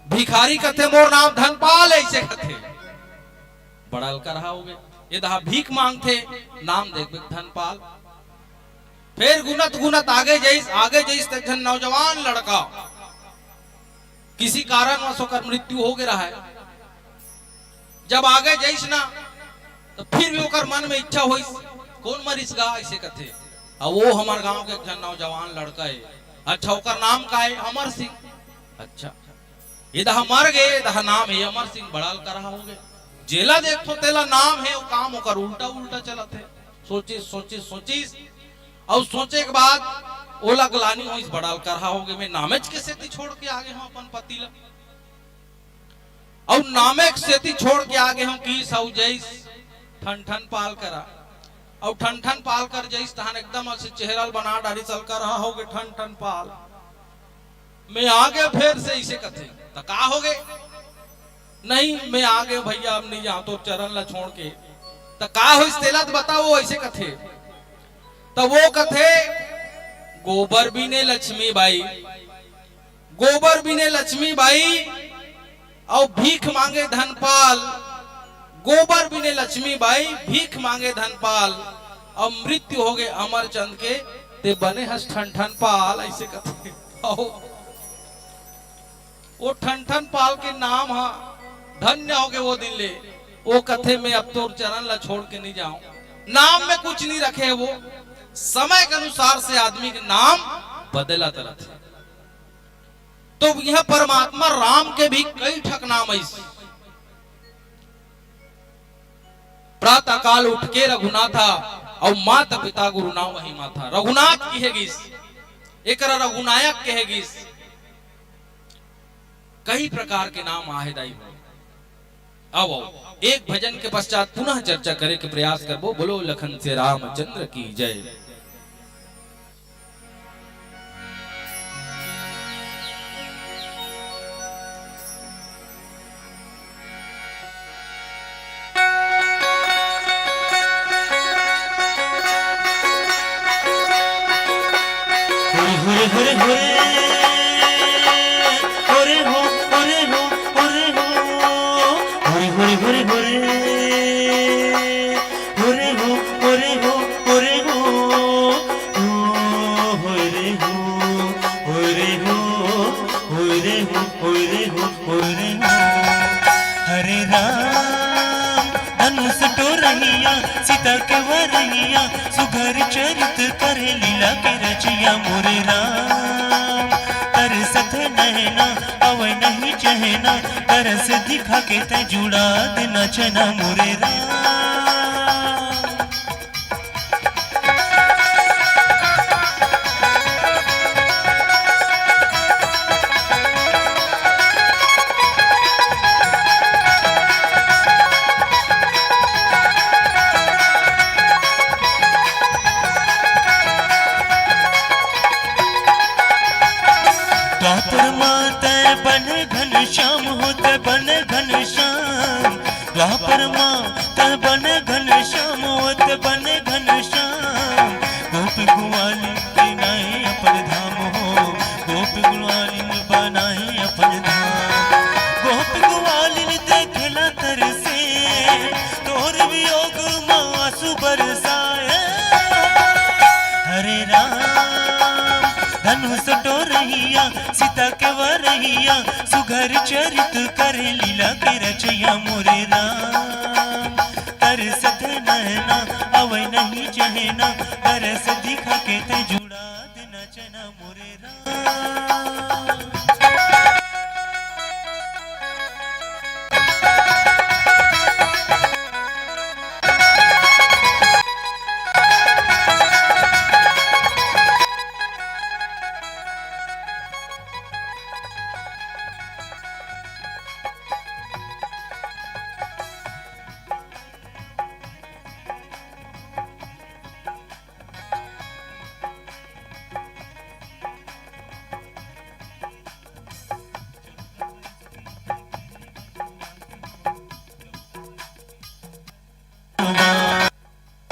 भिखारी कथे, "मोर नाम धनपाल," अइसे कथे। बड़ालकरहा होगे, एदहा भीख मांगथे, नाम देखबे धनपाल। फेर गुनत गुनत आगे जइस, आगे जइस त एक झन नौजवान लड़का, किसी कारणवश ओकर मृत्यु होगे रहय। जब आगे जइस ना, त फिर भी ओकर मन में इच्छा होइस, "कोन मरिस गा?" अइसे कथे। "अउ ओ हमर गांव के एक झन नौजवान लड़का हे।" "अच्छा, ओकर नाम का हे?" "अमर सिंह।" "अच्छा, एदहा मर गे, एदहा नाम हे अमर सिंह।" बड़ालकरहा होगे, जेला देखथो तेला नाम हे, ओ काम ओकर उल्टा उल्टा चलत हे। सोचिस, सोचिस, सोचिस, अउ सोचे के बाद ओला ग्लानि होइस, बड़ालकरहा होगे, "मैं नामेच के सेती छोड़ के आगे हंव अपन पति ला, अउ नामे के सेती छोड़ के आगे हंव," किहिस अउ जइस ठनठन पाल करा, अउ ठनठन पाल कर जइस तहन एकदम अइसे चेहरा ल बना डारिस, अलकरहा होगे ठनठन पाल। "मैं आगे फेर से," अइसे कथे। "त का होगे?" "नहीं, मैं आगे भइया, अब नहीं जांव तोर चरण ला छोड़ के।" "त का होइस तेला त बता," ओ अइसे कथे। त ओ कथे, "गोबर बिने लक्ष्मी बाई, गोबर बिने लक्ष्मी बाई, अउ भीख मांगे धनपाल, गोबर बिने लक्ष्मी बाई, भीख मांगे धनपाल, अउ मृत्यु होगे अमरचंद के, ते बने हस ठनठन पाल," अइसे कथे। अउ ओ ठनठन पाल के नाम ह धन्य होगे ओ दिन ले। ओ कथे, "मैं अब तोर चरण ला छोड़ के नहीं जांव।" नाम में कुछ नहीं रखे हे ओ, समय के अनुसार से आदमी के नाम बदलत रथे। तो इहां परमात्मा राम के भी कई ठक नाम अइस। "प्रातः काल उठ के रघुनाथा, अउ माता पिता गुरु नावहि माथा।" रघुनाथ किहे गिस, एकरा रघुनायक किहे गिस। कई प्रकार के नाम आहे दाई हो। अउ, अउ, एक भजन के पश्चात पुनः चर्चा करे के प्रयास करबो। बोलो लखन से रामचंद्र की जय। होरे होरे होरे, होरे हो, होरे हो, होरे हो, होरे होरे होरे होरे, होरे हो, होरे हो, होरे हो, ओ, होरे हो, होरे हो, होरे हो, होरे हो, होरे हो। हरे राम धनुष टोरहिया, सीता के वरहिया, सुघर चरित करे लीला के रचैया मोरे राम। तरसत नैना अवै नहीं चहना, तरस दिखा के तैं जुड़ा देना चना मोरे राम। द्वापर मा तैं बने घनश्याम हो, तैं बने घनश्याम। द्वापर मा तैं बने घनश्याम हो, तैं बने घनश्याम। गोप ग्वालिन बनाए अपन धाम हो, गोप ग्वालिन बनाए अपन धाम। गोप ग्वालिन देखेला तरसे, तोर वियोग मा आंसू बरसाए। हरे राम धनुष टोरहिया, सीता के वरहिया, सुघर चरित करे लीला के रचैया मोरे राम। तरसत नैना अवै नहीं चहना, तरस दिखा के तैं जुड़ा देना चना मोरे राम।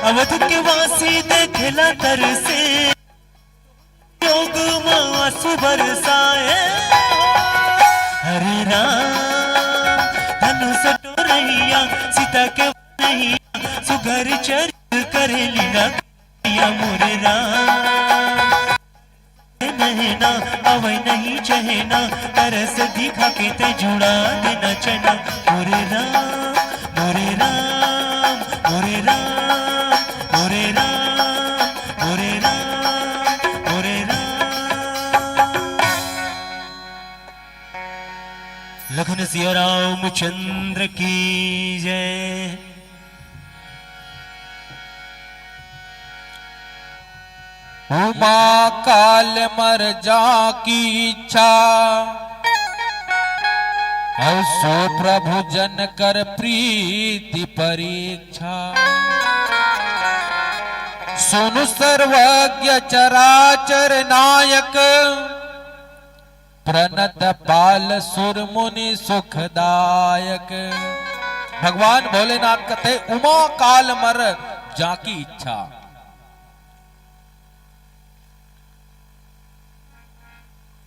अवध के वासी देखेला तरसे, योग मा आंसू बरसाए। हरे राम धनुष टोरहिया, सीता के वरहिया, सुघर चरित करे लीला मोरे राम। नैना अवै नहीं चहना, तरस दिखा के तैं जुड़ा देना चना। मोरे राम, मोरे राम, मोरे राम, मोरे राम, मोरे राम, मोरे राम। लखन सिया रामचंद्र की जय। उमा काल मर जाकी इच्छा, अउ सो प्रभु जन कर प्रीति परीक्षा। सुनु सर्वज्ञ चराचर नायक, प्रणत पाल सुर मुनि सुखदायक। भगवान भोलेनाथ कथे, उमा काल मर जाकी इच्छा,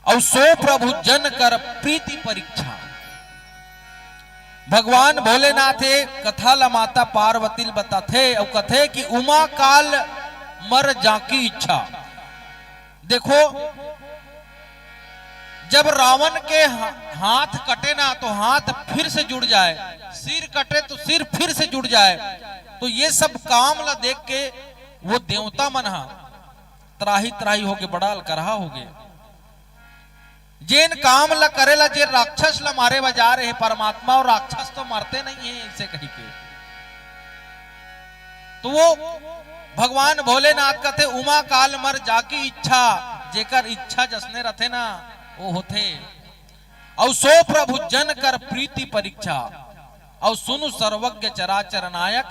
अउ सो प्रभु जन कर प्रीति परीक्षा। भगवान भोलेनाथ ए कथा ल माता पार्वती ल बताथे अउ कथे कि उमा काल मर जाकी इच्छा। देखो, जब रावण के हा-, हाथ कटे ना, तो हाथ फिर से जुड़ जाए, सिर कटे तो सिर फिर से जुड़ जाए। तो ये सब काम ला देख के वो देवता मन हा त्राही त्राही होके बड़ा अलकरहा होगे। जेन काम ला करे ला, जे राक्षस ला मारे बर जा रहे हे परमात्मा, अउ राक्षस तो मरते नहीं है, ऐसे कही के। तो वो भगवान भोलेनाथ कथे, "उमा काल मर जाकी इच्छा", जेकर इच्छा जसने रथे ना, वो होथे। "अउ सो प्रभु जन कर प्रीति परीक्षा, अउ सुनु सर्वज्ञ चराचर नायक,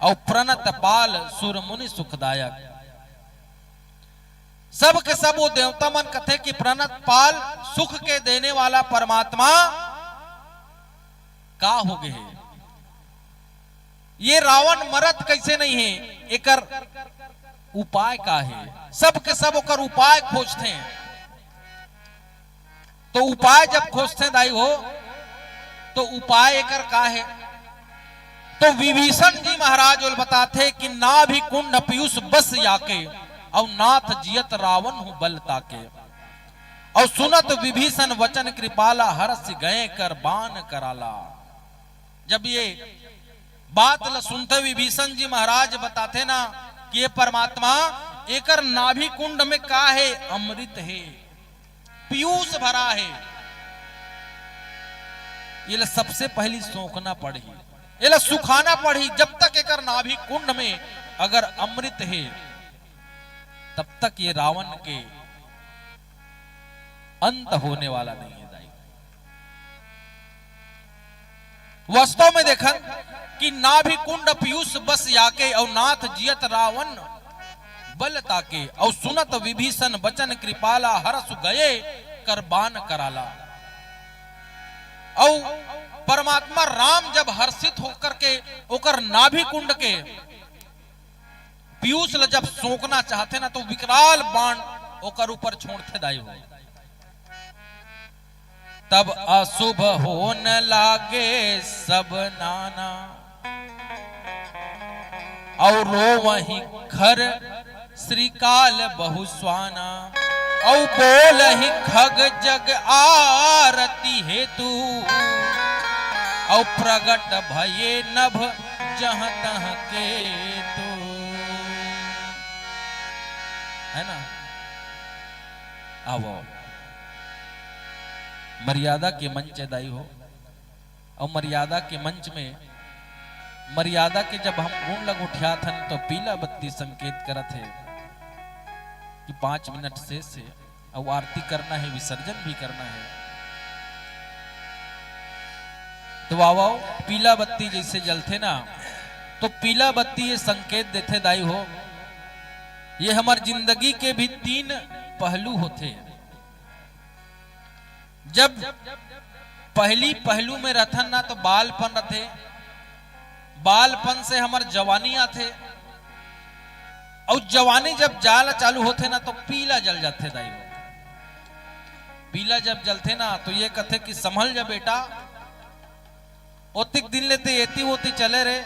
अउ प्रणत पाल सुर मुनि सुखदायक।" सब के सब वो देवता मन कथे कि प्रणत पाल सुख के देने वाला परमात्मा का होगे हे? ये रावण मरत कैसे नहीं हे? एकर उपाय का हे? सब के सब ओकर उपाय खोजथे। तो उपाय जब खोजथे दाई हो, तो उपाय एकर का हे? तो विभीषण जी महाराज ओला बताथे कि नाभि कुंड पीयूष बस याके, अउ नाथ जियत रावण हूँ बल ताके। अउ सुनत विभीषण वचन कृपाला, हरष गए कर बान कराला। जब ये बात ल सुनथे विभीषण जी महाराज बताथे ना कि ये परमात्मा, एकर नाभि कुंड में का हे? अमृत हे, पीयूष भरा हे। ये ल सबसे पहली सोखना पड़ही, ये ल सुखाना पड़ही। जब तक एकर नाभि कुंड में अगर अमृत हे, तब तक ये रावण के अंत होने वाला नहीं है दाई। वास्तव में देखन कि नाभि कुंड पीयूष बस याके, अउ नाथ जियत रावण बल ताके, अउ सुनत विभीषण वचन कृपाला, हरष गए कर बान कराला। अउ परमात्मा राम जब हर्षित होकर के ओकर नाभि कुंड के पीयूष ल जब सोखना चाहथे ना, तो विकराल बाण ओकर ऊपर छोड़थे दाई हो। तब अशुभ होन लागे सब नाना, अउ रोवहि खर श्रीकाल बहु स्वाना। अउ बोलहि खग जग आरती हेतु, अउ प्रगट भये नभ जहाँ तहाँ केतु। है ना? आओ, आओ। मर्यादा के मंच दाई हो, अउ मर्यादा के मंच में मर्यादा के जब हम गुण ल गोठियात हन, तो पीला बत्ती संकेत करत हे कि पाँच मिनट शेष हे, अउ आरती करना हे, विसर्जन भी करना हे। तो आओ, आओ, पीला बत्ती जैसे जलथे ना, तो पीला बत्ती ये संकेत देथे दाई हो, ये हमर जिंदगी के भी तीन पहलू होथे। जब पहली पहलू में रथन ना, तो बालपन रथे, बालपन से हमर जवानी आथे, अउ जवानी जब जाला चालू होथे ना, तो पीला जल जाथे दाई हो। पीला जब जलथे ना, तो ये कथे कि संभल जा बेटा, ओतिक दिन ले ते एती ओती चले रे,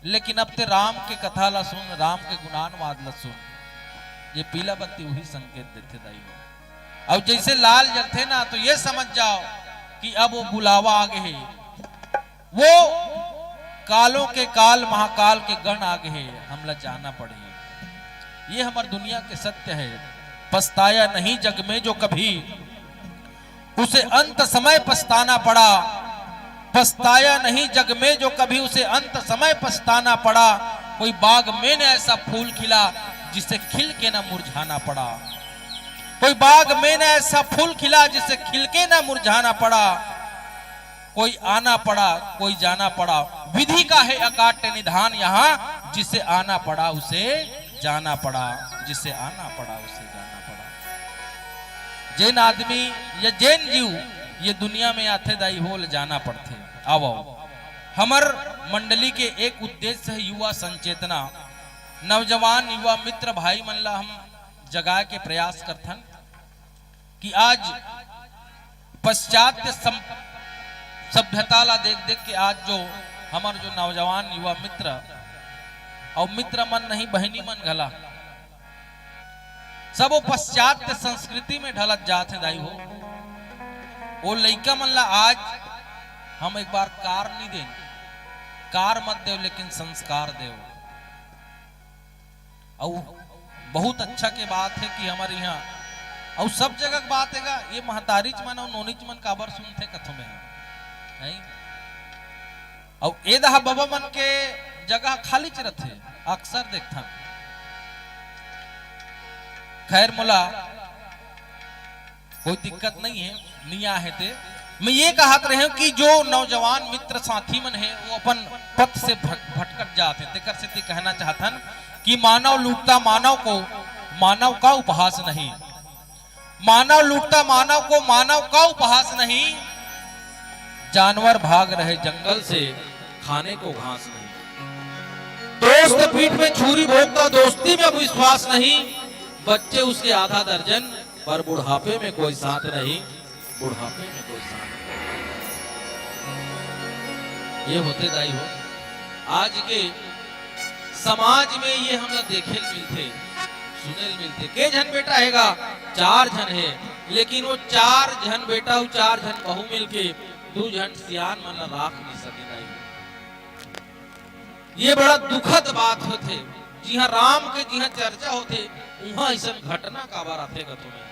लेकिन अब ते राम के कथा ला सुन, राम के गुणानुवाद ला सुन। ये पीला बत्ती वही संकेत देथे दाई हो। अउ जैसे लाल जलथे ना, तो ये समझ जाओ कि अब वो बुलावा आ गे हे, वो कालों के काल महाकाल के गण आ गे हे, हमला जाना पड़ही। ये हमर दुनिया के सत्य हे। पछताया नहीं जग में जो कभी उसे अंत समय पछताना पड़ा। पछताया नहीं जग में जो कभी उसे अंत समय पछताना पड़ा। कोई बाग में न ऐसा फूल खिला जिसे खिल के न मुरझाना पड़ा। कोई बाग में न ऐसा फूल खिला जिसे खिल के न मुरझाना पड़ा। कोई आना पड़ा, कोई जाना पड़ा। विधि का है अकाट्य निधान यहाँ, जिसे आना पड़ा उसे जाना पड़ा, जिसे आना पड़ा उसे जाना पड़ा। जेन आदमी या जेन जीव ये दुनिया में आथे दाई हो, ले जाना पड़थे। आओ, आओ। हमर मंडली के एक उद्देश्य हे युवा संचेतना, नौजवान युवा मित्र भाई मन ला हम जगाए के प्रयास करथन कि आज पाश्चात्य सम-, सभ्यता ला देख देख के आज जो हमर जो नौजवान युवा मित्र अउ मित्र मन नहीं, बहिनी मन घला, सब वो पाश्चात्य संस्कृति में ढलत जात हे दाई हो। वो लइका मन ला आज हम एक बार कार नहीं देन, कार मत देव, लेकिन संस्कार देव। अउ बहुत अच्छा के बात हे कि हमर इहाँ, अउ सब जगह के बात हे गा, ये महतारीच मन अउ नोनीच मन काबर सुनथे कथों में, हैं? अउ ए दहा बबा मन के जगह खालीच रथे, अक्सर देखथन। खैर, मोला कोई दिक्कत नहीं हे, नहीं आहे ते। मैं ये कहत रहे हूँ कि जो नौजवान मित्र साथी मन हे, वो अपन पथ से भट-, भटकत जात हे, तेकर सेती कहना चाहथन कि मानव लूटता मानव को, मानव का उपहास नहीं। मानव लूटता मानव को, मानव का उपहास नहीं। जानवर भाग रहे जंगल से, खाने को घास नहीं। दोस्त पीठ में छुरी भोंकता, दोस्ती में अब विश्वास नहीं। बच्चे उसके आधा दर्जन, पर बुढ़ापे में कोई साथ नहीं, बुढ़ापे में कोई साथ नहीं। ये होथे दाई हो, आज के समाज में ये हमला देखे ल मिलथे, सुने ल मिलथे। के झन बेटा हे गा? चार झन हे, लेकिन वो चार झन बेटा अउ चार झन बहू मिलके दू झन सियान मन ला राख नहीं सके दाई हो। ये बड़ा दुखद बात होथे। जिहां राम के जिहां चर्चा होथे, उहां अइसन घटना काबर आथे कथो में?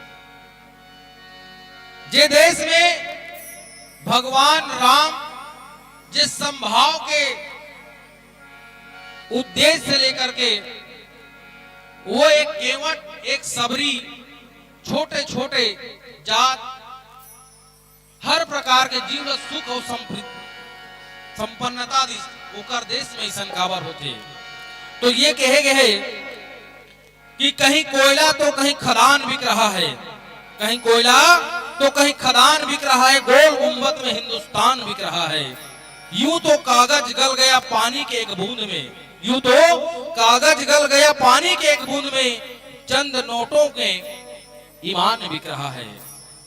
जे देश में भगवान राम जिस संभाव के उद्देश्य से लेकर के वो एक केवट, एक सबरी, छोटे छोटे जात, हर प्रकार के जीव ल सुख अउ संपि-, संपन्नता दिस, ओकर देश में अइसन काबर होथे? तो ये कहे गए हे कि कहीं कोयला तो कहीं खदान बिक रहा है, कहीं कोयला तो कहीं खदान बिक रहा है, गोल गुंबद में हिंदुस्तान बिक रहा है। यूं तो कागज गल गया पानी के एक बूंद में, यूं तो कागज गल गया पानी के एक बूंद में, चंद नोटों के ईमान बिक रहा है,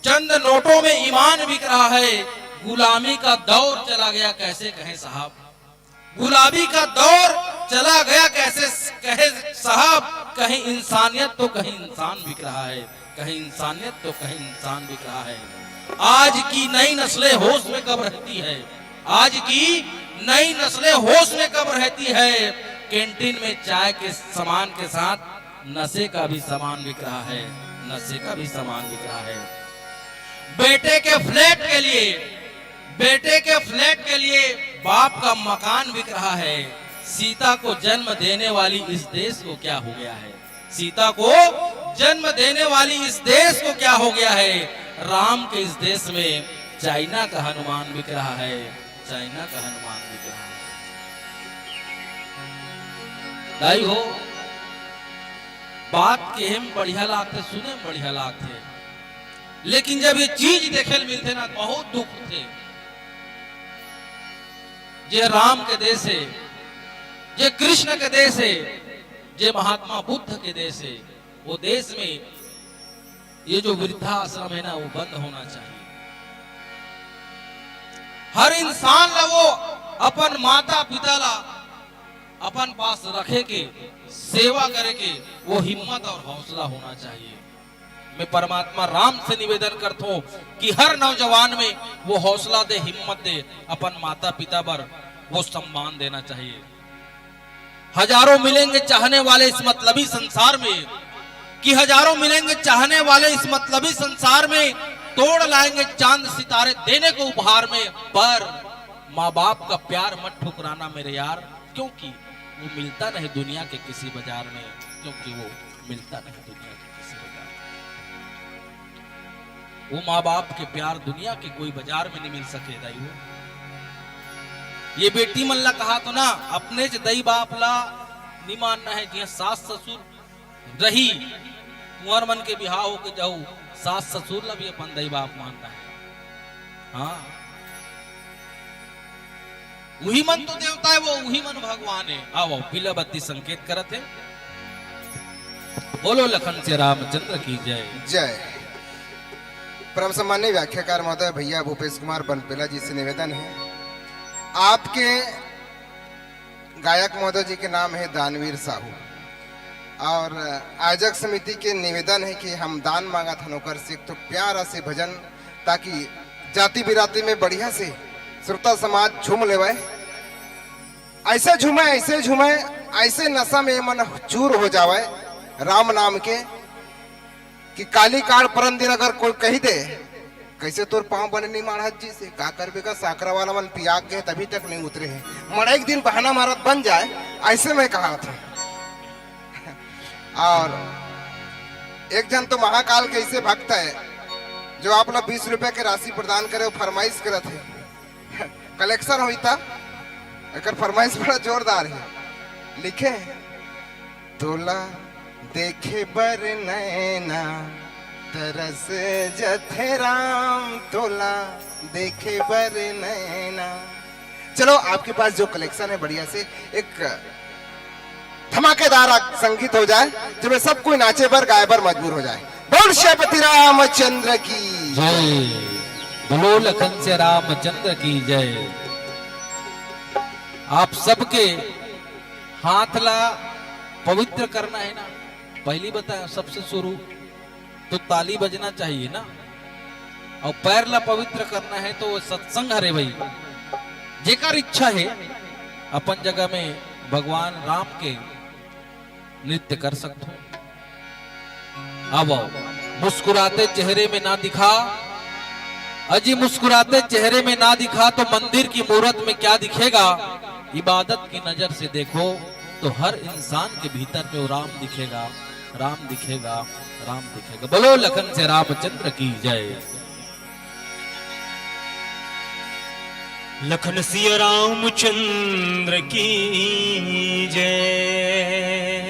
चंद नोटों में ईमान बिक रहा है। गुलामी का दौर चला गया, कैसे कहें साहब, गुलामी का दौर चला गया, कैसे कहे साहब, कहीं इंसानियत तो कहीं इंसान बिक रहा है, कहीं इंसानियत तो कहीं इंसान बिक रहा है। आज की नई नस्लें होश में कब रहती है, आज की नई नस्लें होश में कब रहती है? कैंटीन में चाय के सामान के साथ नशे का भी सामान बिक रहा है, नशे का भी सामान बिक रहा है। बेटे के फ्लैट के लिए, बेटे के फ्लैट के लिए बाप का मकान बिक रहा है। सीता को जन्म देने वाली इस देश को क्या हो गया है? सीता को जन्म देने वाली इस देश को क्या हो गया है? राम के इस देश में चाइना का हनुमान बिक रहा है, चाइना का हनुमान बिक रहा है। दाई हो, बात कहे में बढ़िया लागथे, सुने में बढ़िया लागथे, लेकिन जब ये चीज देखे ल मिलथे ना, बहुत दुख होथे। जे राम के देश हे, जे कृष्ण के देश हे, जे महात्मा बुद्ध के देश हे, वो देश में ये जो वृद्धाश्रम है ना, वो बंद होना चाहिए। हर इंसान ला वो अपन माता पिता ला अपन पास रखे के, सेवा करे के वो हिम्मत और हौसला होना चाहिए। मैं परमात्मा राम से निवेदन करता हूँ कि हर नौजवान में वो हौसला दे, हिम्मत दे, अपन माता पिता पर वो सम्मान देना चाहिए। हजारों मिलेंगे चाहने वाले इस मतलबी संसार में, कि हजारों मिलेंगे चाहने वाले इस मतलबी संसार में, तोड़ लाएंगे चांद सितारे देने को उपहार में, पर माँ बाप का प्यार मत ठुकराना मेरे यार, क्योंकि वो मिलता नहीं दुनिया के किसी बाजार में, क्योंकि वो मिलता नहीं दुनिया के किसी बाजार में। वो माँ बाप के प्यार दुनिया के कोई बाजार में नहीं मिल सके दाई हो। ये बेटी मन ला कहा तो ना, अपने च दई बाप ला नहीं मानना है, जिहां सास ससुर रही, कुंवर मन के बिहाव होके जाऊ, सास ससुर ला भी अपन दई बाप मानना है। हाँ, उही मन तो देवता है, वो उही मन भगवान है। आओ, पीला बत्ती संकेत करत है। बोलो लखन से रामचंद्र की जय। जय। परम सम्माननीय व्याख्याकार महोदय भैया भूपेश कुमार बनपेला जी से निवेदन है, आपके गायक महोदय जी के नाम है दानवीर साहू, और आयोजक समिति के निवेदन है कि हम दान मांगत हन ओकर से एक ठो प्यारा से भजन, ताकि जाति बिराती में बढ़िया से श्रोता समाज झूम लेवे। ऐसे झूमे, ऐसे झूमे, ऐसे नशा में मन चूर हो जावे राम नाम के, कि काली काल परन दिन अगर कोई कही दे, "कैसे तोर पाँव बने नहीं माढ़त जी से, का करबे का, सांकरा वाला मन पियाक गए, तभी तक नहीं उतरे हैं।" मड़े एक दिन बहाना मारत बन जाए, ऐसे मैं कहा था। और एक जन तो महाकाल के ऐसे भक्त है, जो आप लोग बीस रुपए के राशि प्रदान करे, वो फरमाइश करत है। कलेक्शन होई त एकर फरमाइश बड़ा जोरदार है। लिखे, "तोला देखे बर नैना तरस जथे राम, तोला देखे बर नैना।" चलो, आपके पास जो कलेक्शन है बढ़िया से एक धमाकेदार संगीत हो जाए, जेमे सब कोई नाचे बर, गाए बर मजबूर हो जाए। बोल श्रीपति रामचंद्र की जय। बोलो लखन से रामचंद्र की जय। आप सबके हाथ ला पवित्र करना है ना, पहली बताया, सबसे शुरू तो ताली बजना चाहिए ना, और पैर ला पवित्र करना है तो वो सत्संग हरे भाई। जेकर इच्छा है अपन जगह में भगवान राम के नृत्य कर सकते हो। अब मुस्कुराते चेहरे में ना दिखा, अजी मुस्कुराते चेहरे में ना दिखा तो मंदिर की मूरत में क्या दिखेगा? इबादत की नजर से देखो तो हर इंसान के भीतर में वो राम दिखेगा, राम दिखेगा, राम दिखेगा। बोलो लखन से रामचंद्र की जय। लखन सिया रामचंद्र की जय।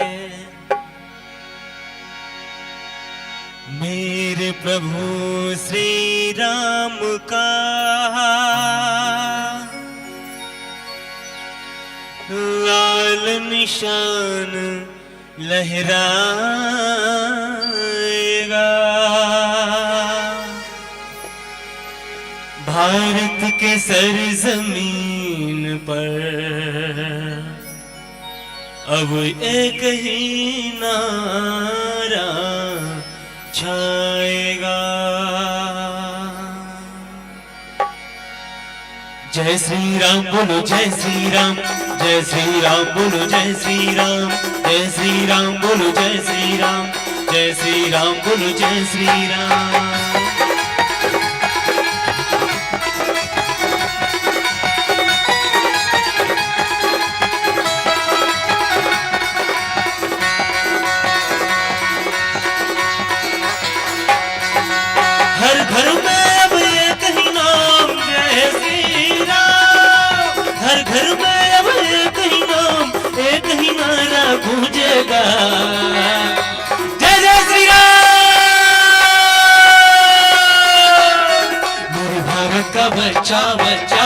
मेरे प्रभु श्री राम का लाल निशान लहराएगा। भारत के सरजमीन पर अब एक ही नारा छाएगा। जय श्री राम बोलो, जय श्री राम, जय श्री राम बोलो, जय श्री राम, जय श्री राम बोलो, जय श्री राम, जय श्री राम बोलो, जय श्री राम। हर घर में अब एक ही नाम, जय श्री राम। हर घर में अब एक ही नाम, एक ही नारा गूंजेगा, जय जय श्री राम। मेरे भारत का बच्चा बच्चा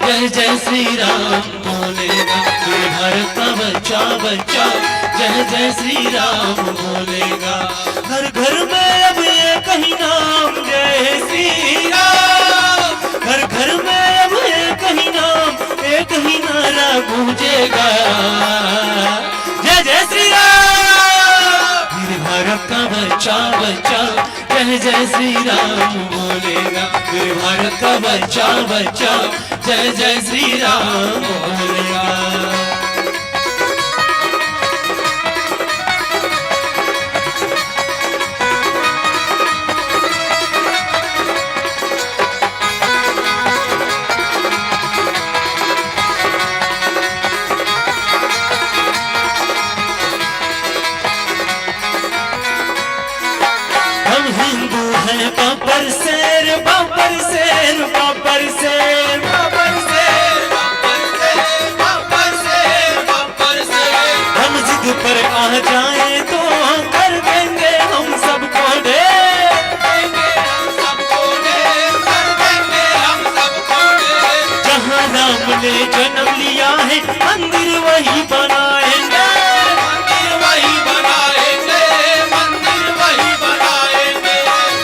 जय जय श्री राम बोलेगा। मेरे भारत का बच्चा बच्चा जय जय श्री राम बोलेगा। हर घर में अब एक ही नाम, जय श्री राम। हर घर में अब एक ही नाम, एक ही नारा गूंजेगा, जय जय श्री राम। मेरे भारत का बच्चा बच्चा जय जय श्री राम बोलेगा। मेरे भारत का बच्चा बच्चा जय जय श्री राम बोलेगा। हम हिंदू हैं बब्बर शेर, बब्बर शेर, बब्बर शेर, बब्बर शेर, बब्बर शेर, बब्बर शेर, बब्बर शेर। हम जिद पर आ जाए तो कर देंगे हम सबको ढेर, कर देंगे हम सबको ढेर, कर देंगे हम सबको ढेर। जहाँ राम ने जन्म लिया है मंदिर वही बनाएंगे, मंदिर वही बनाएंगे, मंदिर वही बनाएंगे।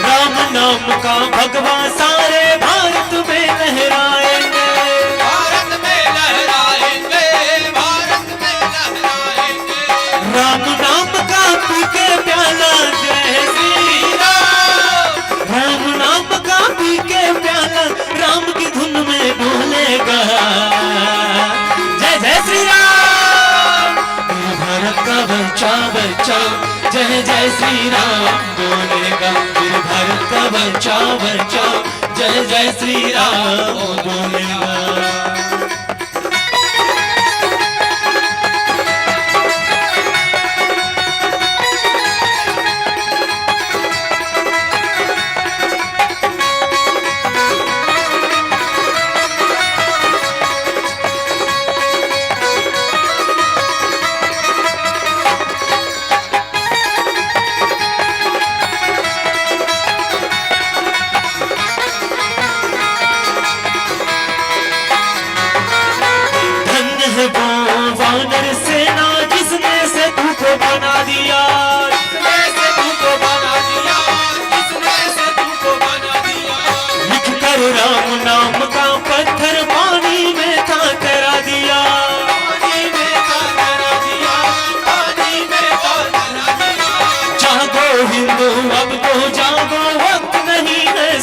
राम नाम का भगवा सारे भारत में लहराएंगे, भारत में लहराएंगे, भारत में लहराएंगे। राम नाम का पी के प्याला जय श्री राम। राम नाम का पी के प्याला राम की धुन में डोलेगा। जय जय श्री राम। मेरे भारत का बच्चा बच्चा जय जय श्री राम बोलेगा। मेरे भारत का बच्चा बच्चा जय जय श्री राम बोलेगा।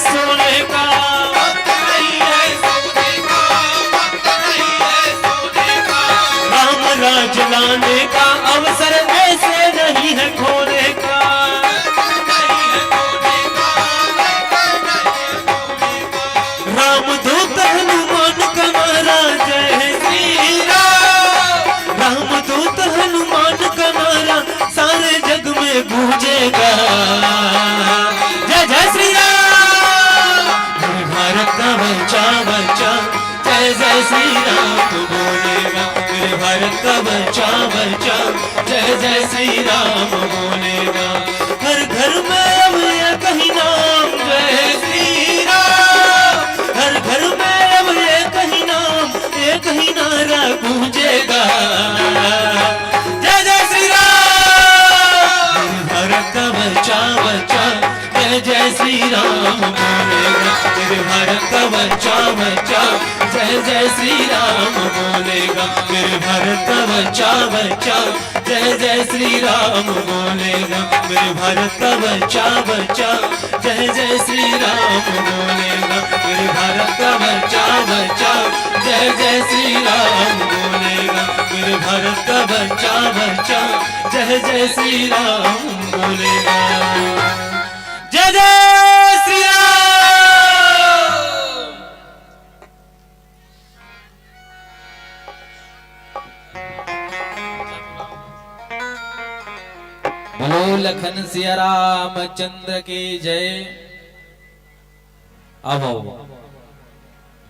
सोने का वक्त नहीं है, सोने का वक्त नहीं है, सोने का। राम राज लाने का अवसर ऐसे नहीं है खोने का। रामदूत हनुमान का नारा जय श्री राम। रामदूत हनुमान का नारा सारे जग में गूंजेगा। जय जय श्री राम। मेरे भारत का बच्चा बच्चा जय जय श्री राम बोलेगा। मेरे भारत का बच्चा बच्चा जय जय श्री राम बोलेगा। हर घर में अब एक ही नाम जय श्री राम। हर घर में अब एक ही नाम, एक ही नारा गूंजेगा। जय जय श्री राम। भारत का बच्चा बच्चा जय जय श्री राम बोलेगा। मेरे भारत का बच्चा बच्चा जय जय श्री राम बोलेगा। मेरे भारत का बच्चा बच्चा जय जय श्री राम बोलेगा। मेरे भारत का बच्चा बच्चा जय जय श्री राम बोलेगा। मेरे भारत का बच्चा बच्चा जय जय श्री राम बोलेगा। मेरे भारत का बच्चा बच्चा जय जय श्री राम बोलेगा। जय जय श्री राम। बोलो लखन सिया रामचंद्र की जय। अब आओ,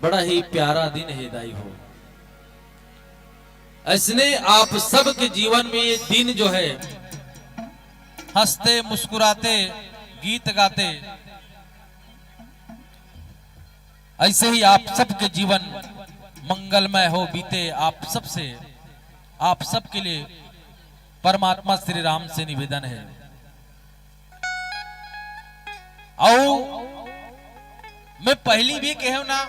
बड़ा ही प्यारा दिन है दाई हो। ऐसने आप सबके जीवन में ये दिन जो है, हंसते मुस्कुराते, गीत गाते, ऐसे ही आप सबके जीवन मंगलमय हो बीते। आप सबसे, आप सबके लिए परमात्मा श्री राम से निवेदन है। अउ मैं पहली भी कहे ना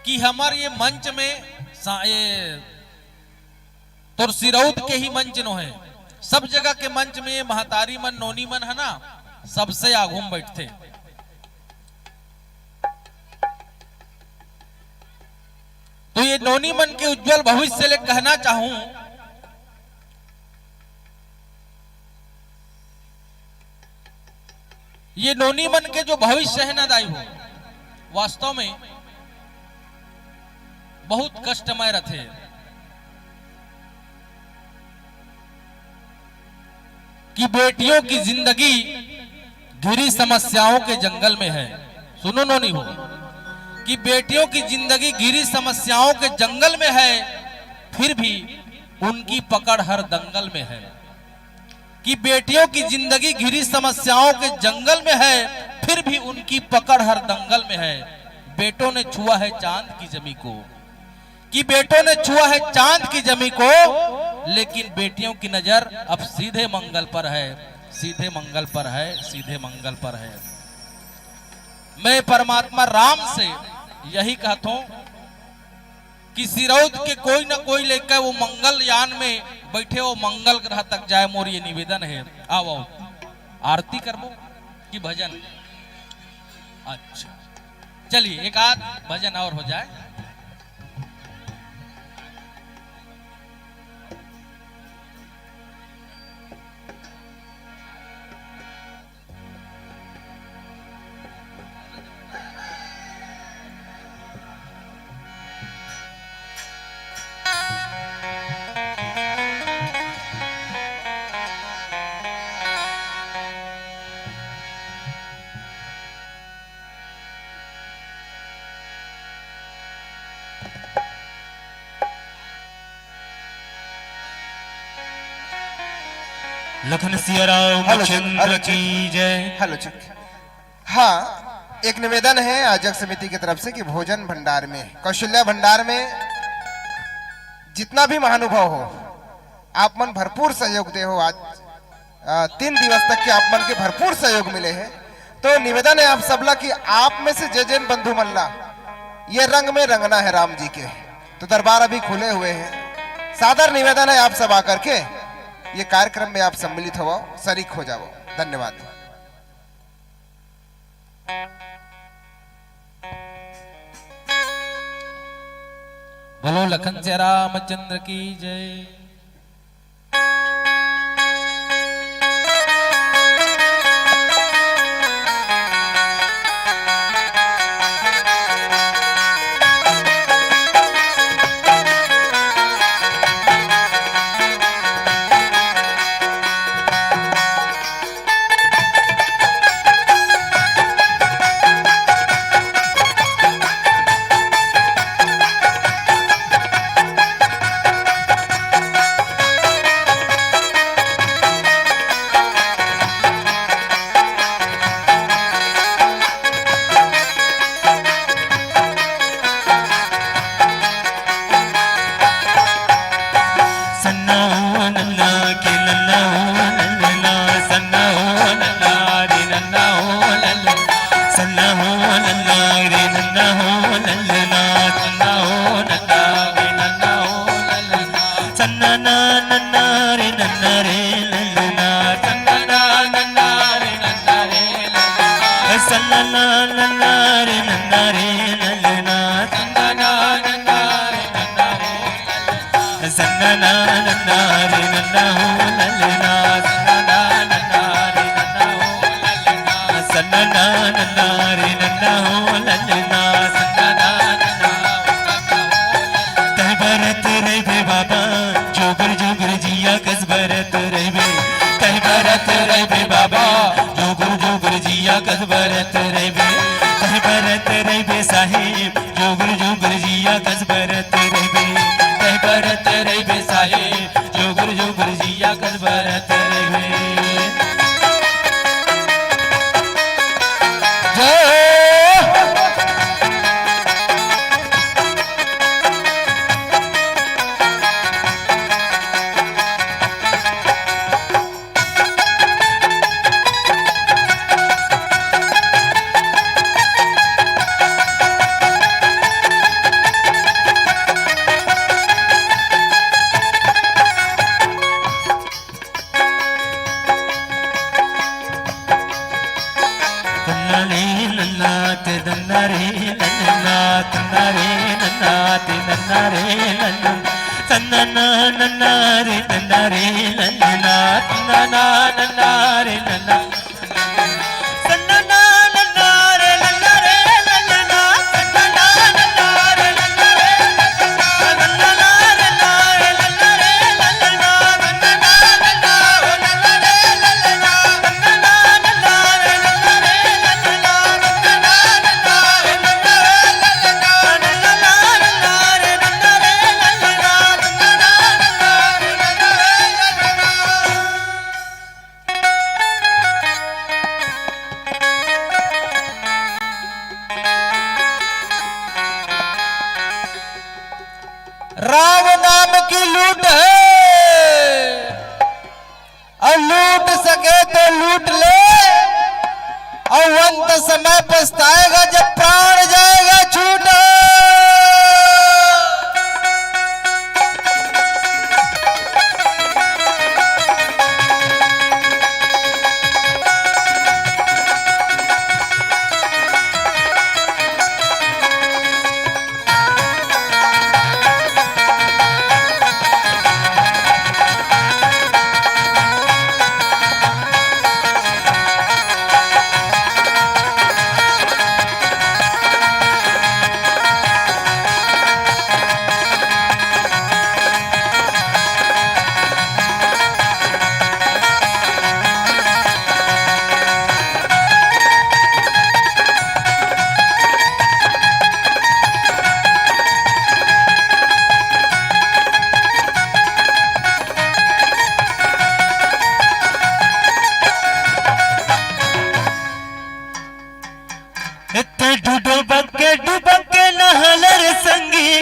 कि हमार ये मंच में सा-, ये तोर सिरौत के ही मंच नो है, सब जगह के मंच में ये महतारी मन, नोनी मन है ना, सबसे आगू में बैठते। तो ये नोनी मन के उज्जवल भविष्य ले कहना चाहूं, ये नोनी मन के जो भविष्य है ना दाई हो, वास्तव में बहुत कष्टमय रहते। कि बेटियों की जिंदगी घिरी समस्याओं के जंगल में है। सुनो नोनी हो, कि बेटियों की जिंदगी घिरी समस्याओं के जंगल में है, फिर भी उनकी पकड़ हर दंगल में है। कि बेटियों की जिंदगी घिरी समस्याओं के जंगल में है, फिर भी उनकी पकड़ हर दंगल में है। बेटों ने छुआ है चांद की जमी को, कि बेटों ने छुआ है चांद की जमी को, लेकिन बेटियों की नजर अब सीधे मंगल पर है, सीधे मंगल पर है, सीधे मंगल पर है। मैं परमात्मा राम से यही कहता हूं कि सिरौत के कोई ना कोई लेकर वो मंगलयान में बैठे, वो मंगल ग्रह तक जाए, मोर ये निवेदन है। आओ, आओ, आरती करबो कि भजन? अच्छा, चलिए, एक आध भजन और हो जाए। लखन सिया राम हेलो, चंद्र हेलो, की जय। Hello, check. हाँ, एक निवेदन है आयोजक समिति की तरफ से कि भोजन भंडार में, कौशल्या भंडार में जितना भी महानुभाव हो, आप मन भरपूर सहयोग दे हो। आज, अ, तीन दिवस तक के आप मन के भरपूर सहयोग मिले है। तो निवेदन है आप सबला कि आप में से जे जेन बंधु मन ला ये रंग में रंगना है राम जी के, तो दरबार अभी खुले हुए हैं। सादर निवेदन है आप सब आकर के ये कार्यक्रम में आप सम्मिलित हो, शरीक हो जाओ। धन्यवाद। बोलो लखन सिया रामचंद्र की जय। सन्ना हो नन्ना के नन्ना हो ललना, सन्ना हो नन्ना रे नन्ना हो ललना, सन्ना हो नन्ना रे नन्ना हो ललना, सन्ना हो नन्ना रे नन्ना हो ललना, सन्ना ना नन्ना रे नन्ना रे ललना, सन्ना ना नन्ना रे नन्ना रे ललना, सन्ना ना नन्ना रे नन्ना रे ललना, सन्ना ना नन्ना रे नन्ना रे ललना। सन्ना ना नन्ना रे नन्ना हो ललना, सन्ना ना नन्ना रे नन्ना हो ललना, सन्ना ना नन्ना रे नन्ना हो ललना, सन्ना ना नन्ना हो ललना। तैं बरत रहिबे बाबा, जोगर जोगर जिया कस बरत रहिबे। तैं बरत रहिबे बाबा, जोगर जोगर जिया कस बरत रहिबे। तैं बरत रहिबे साहेब, जोगर जोगर जिया कस बरत रहिबे, तैं बरत रहिबे साहेब, जोगर जोगर जिया कस बरत रहिबे। जय हो। तन्ना रे नन्ना ते नन्ना रे नन्ना, तन्ना रे नन्ना ते नन्ना रे नन्ना, तन्ना ना नन्ना रे नन्ना रे नन्ना, तन्ना ना नन्ना रे नन्ना। राम नाम की लूट है, और लूट सके तो लूट ले, और अंत समय पछताएगा जब प्राण जाएगा छूट। एते डुडो बके डुबके नहलर संगी,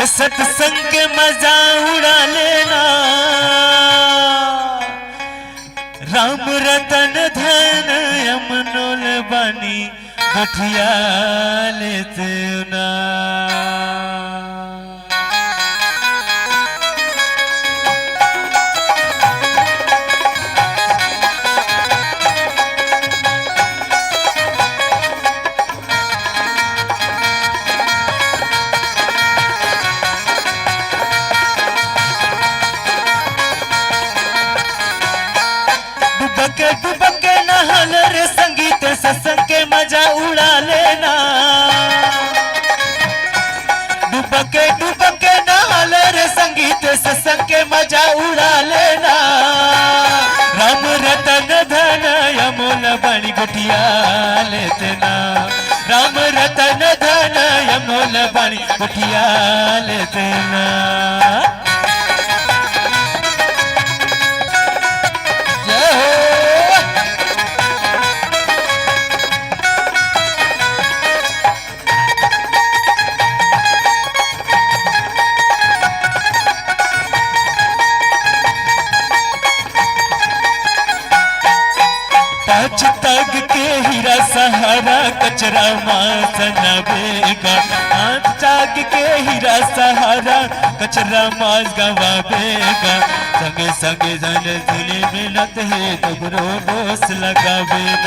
ए सत्संग के मजा उड़ा लेना। राम रतन धन अमनोल बानी गठिया लेते ना। मजा उड़ा लेना। डुबके डुबके नहा ले रे संगीत से संग के मजा उड़ा लेना। राम रतन धन अमोल बानी गोठिया लेते ना। राम रतन धन अमोल बानी गोठिया लेते ना। जय हो। पाँच ताग के हीरा सहारा कचरा मास न बेगा। पाँच ताग के हीरा सहारा कचरा मास गवा बेगा। संगे संगे जन सुने मिलत हे तगरो दोष लगावे।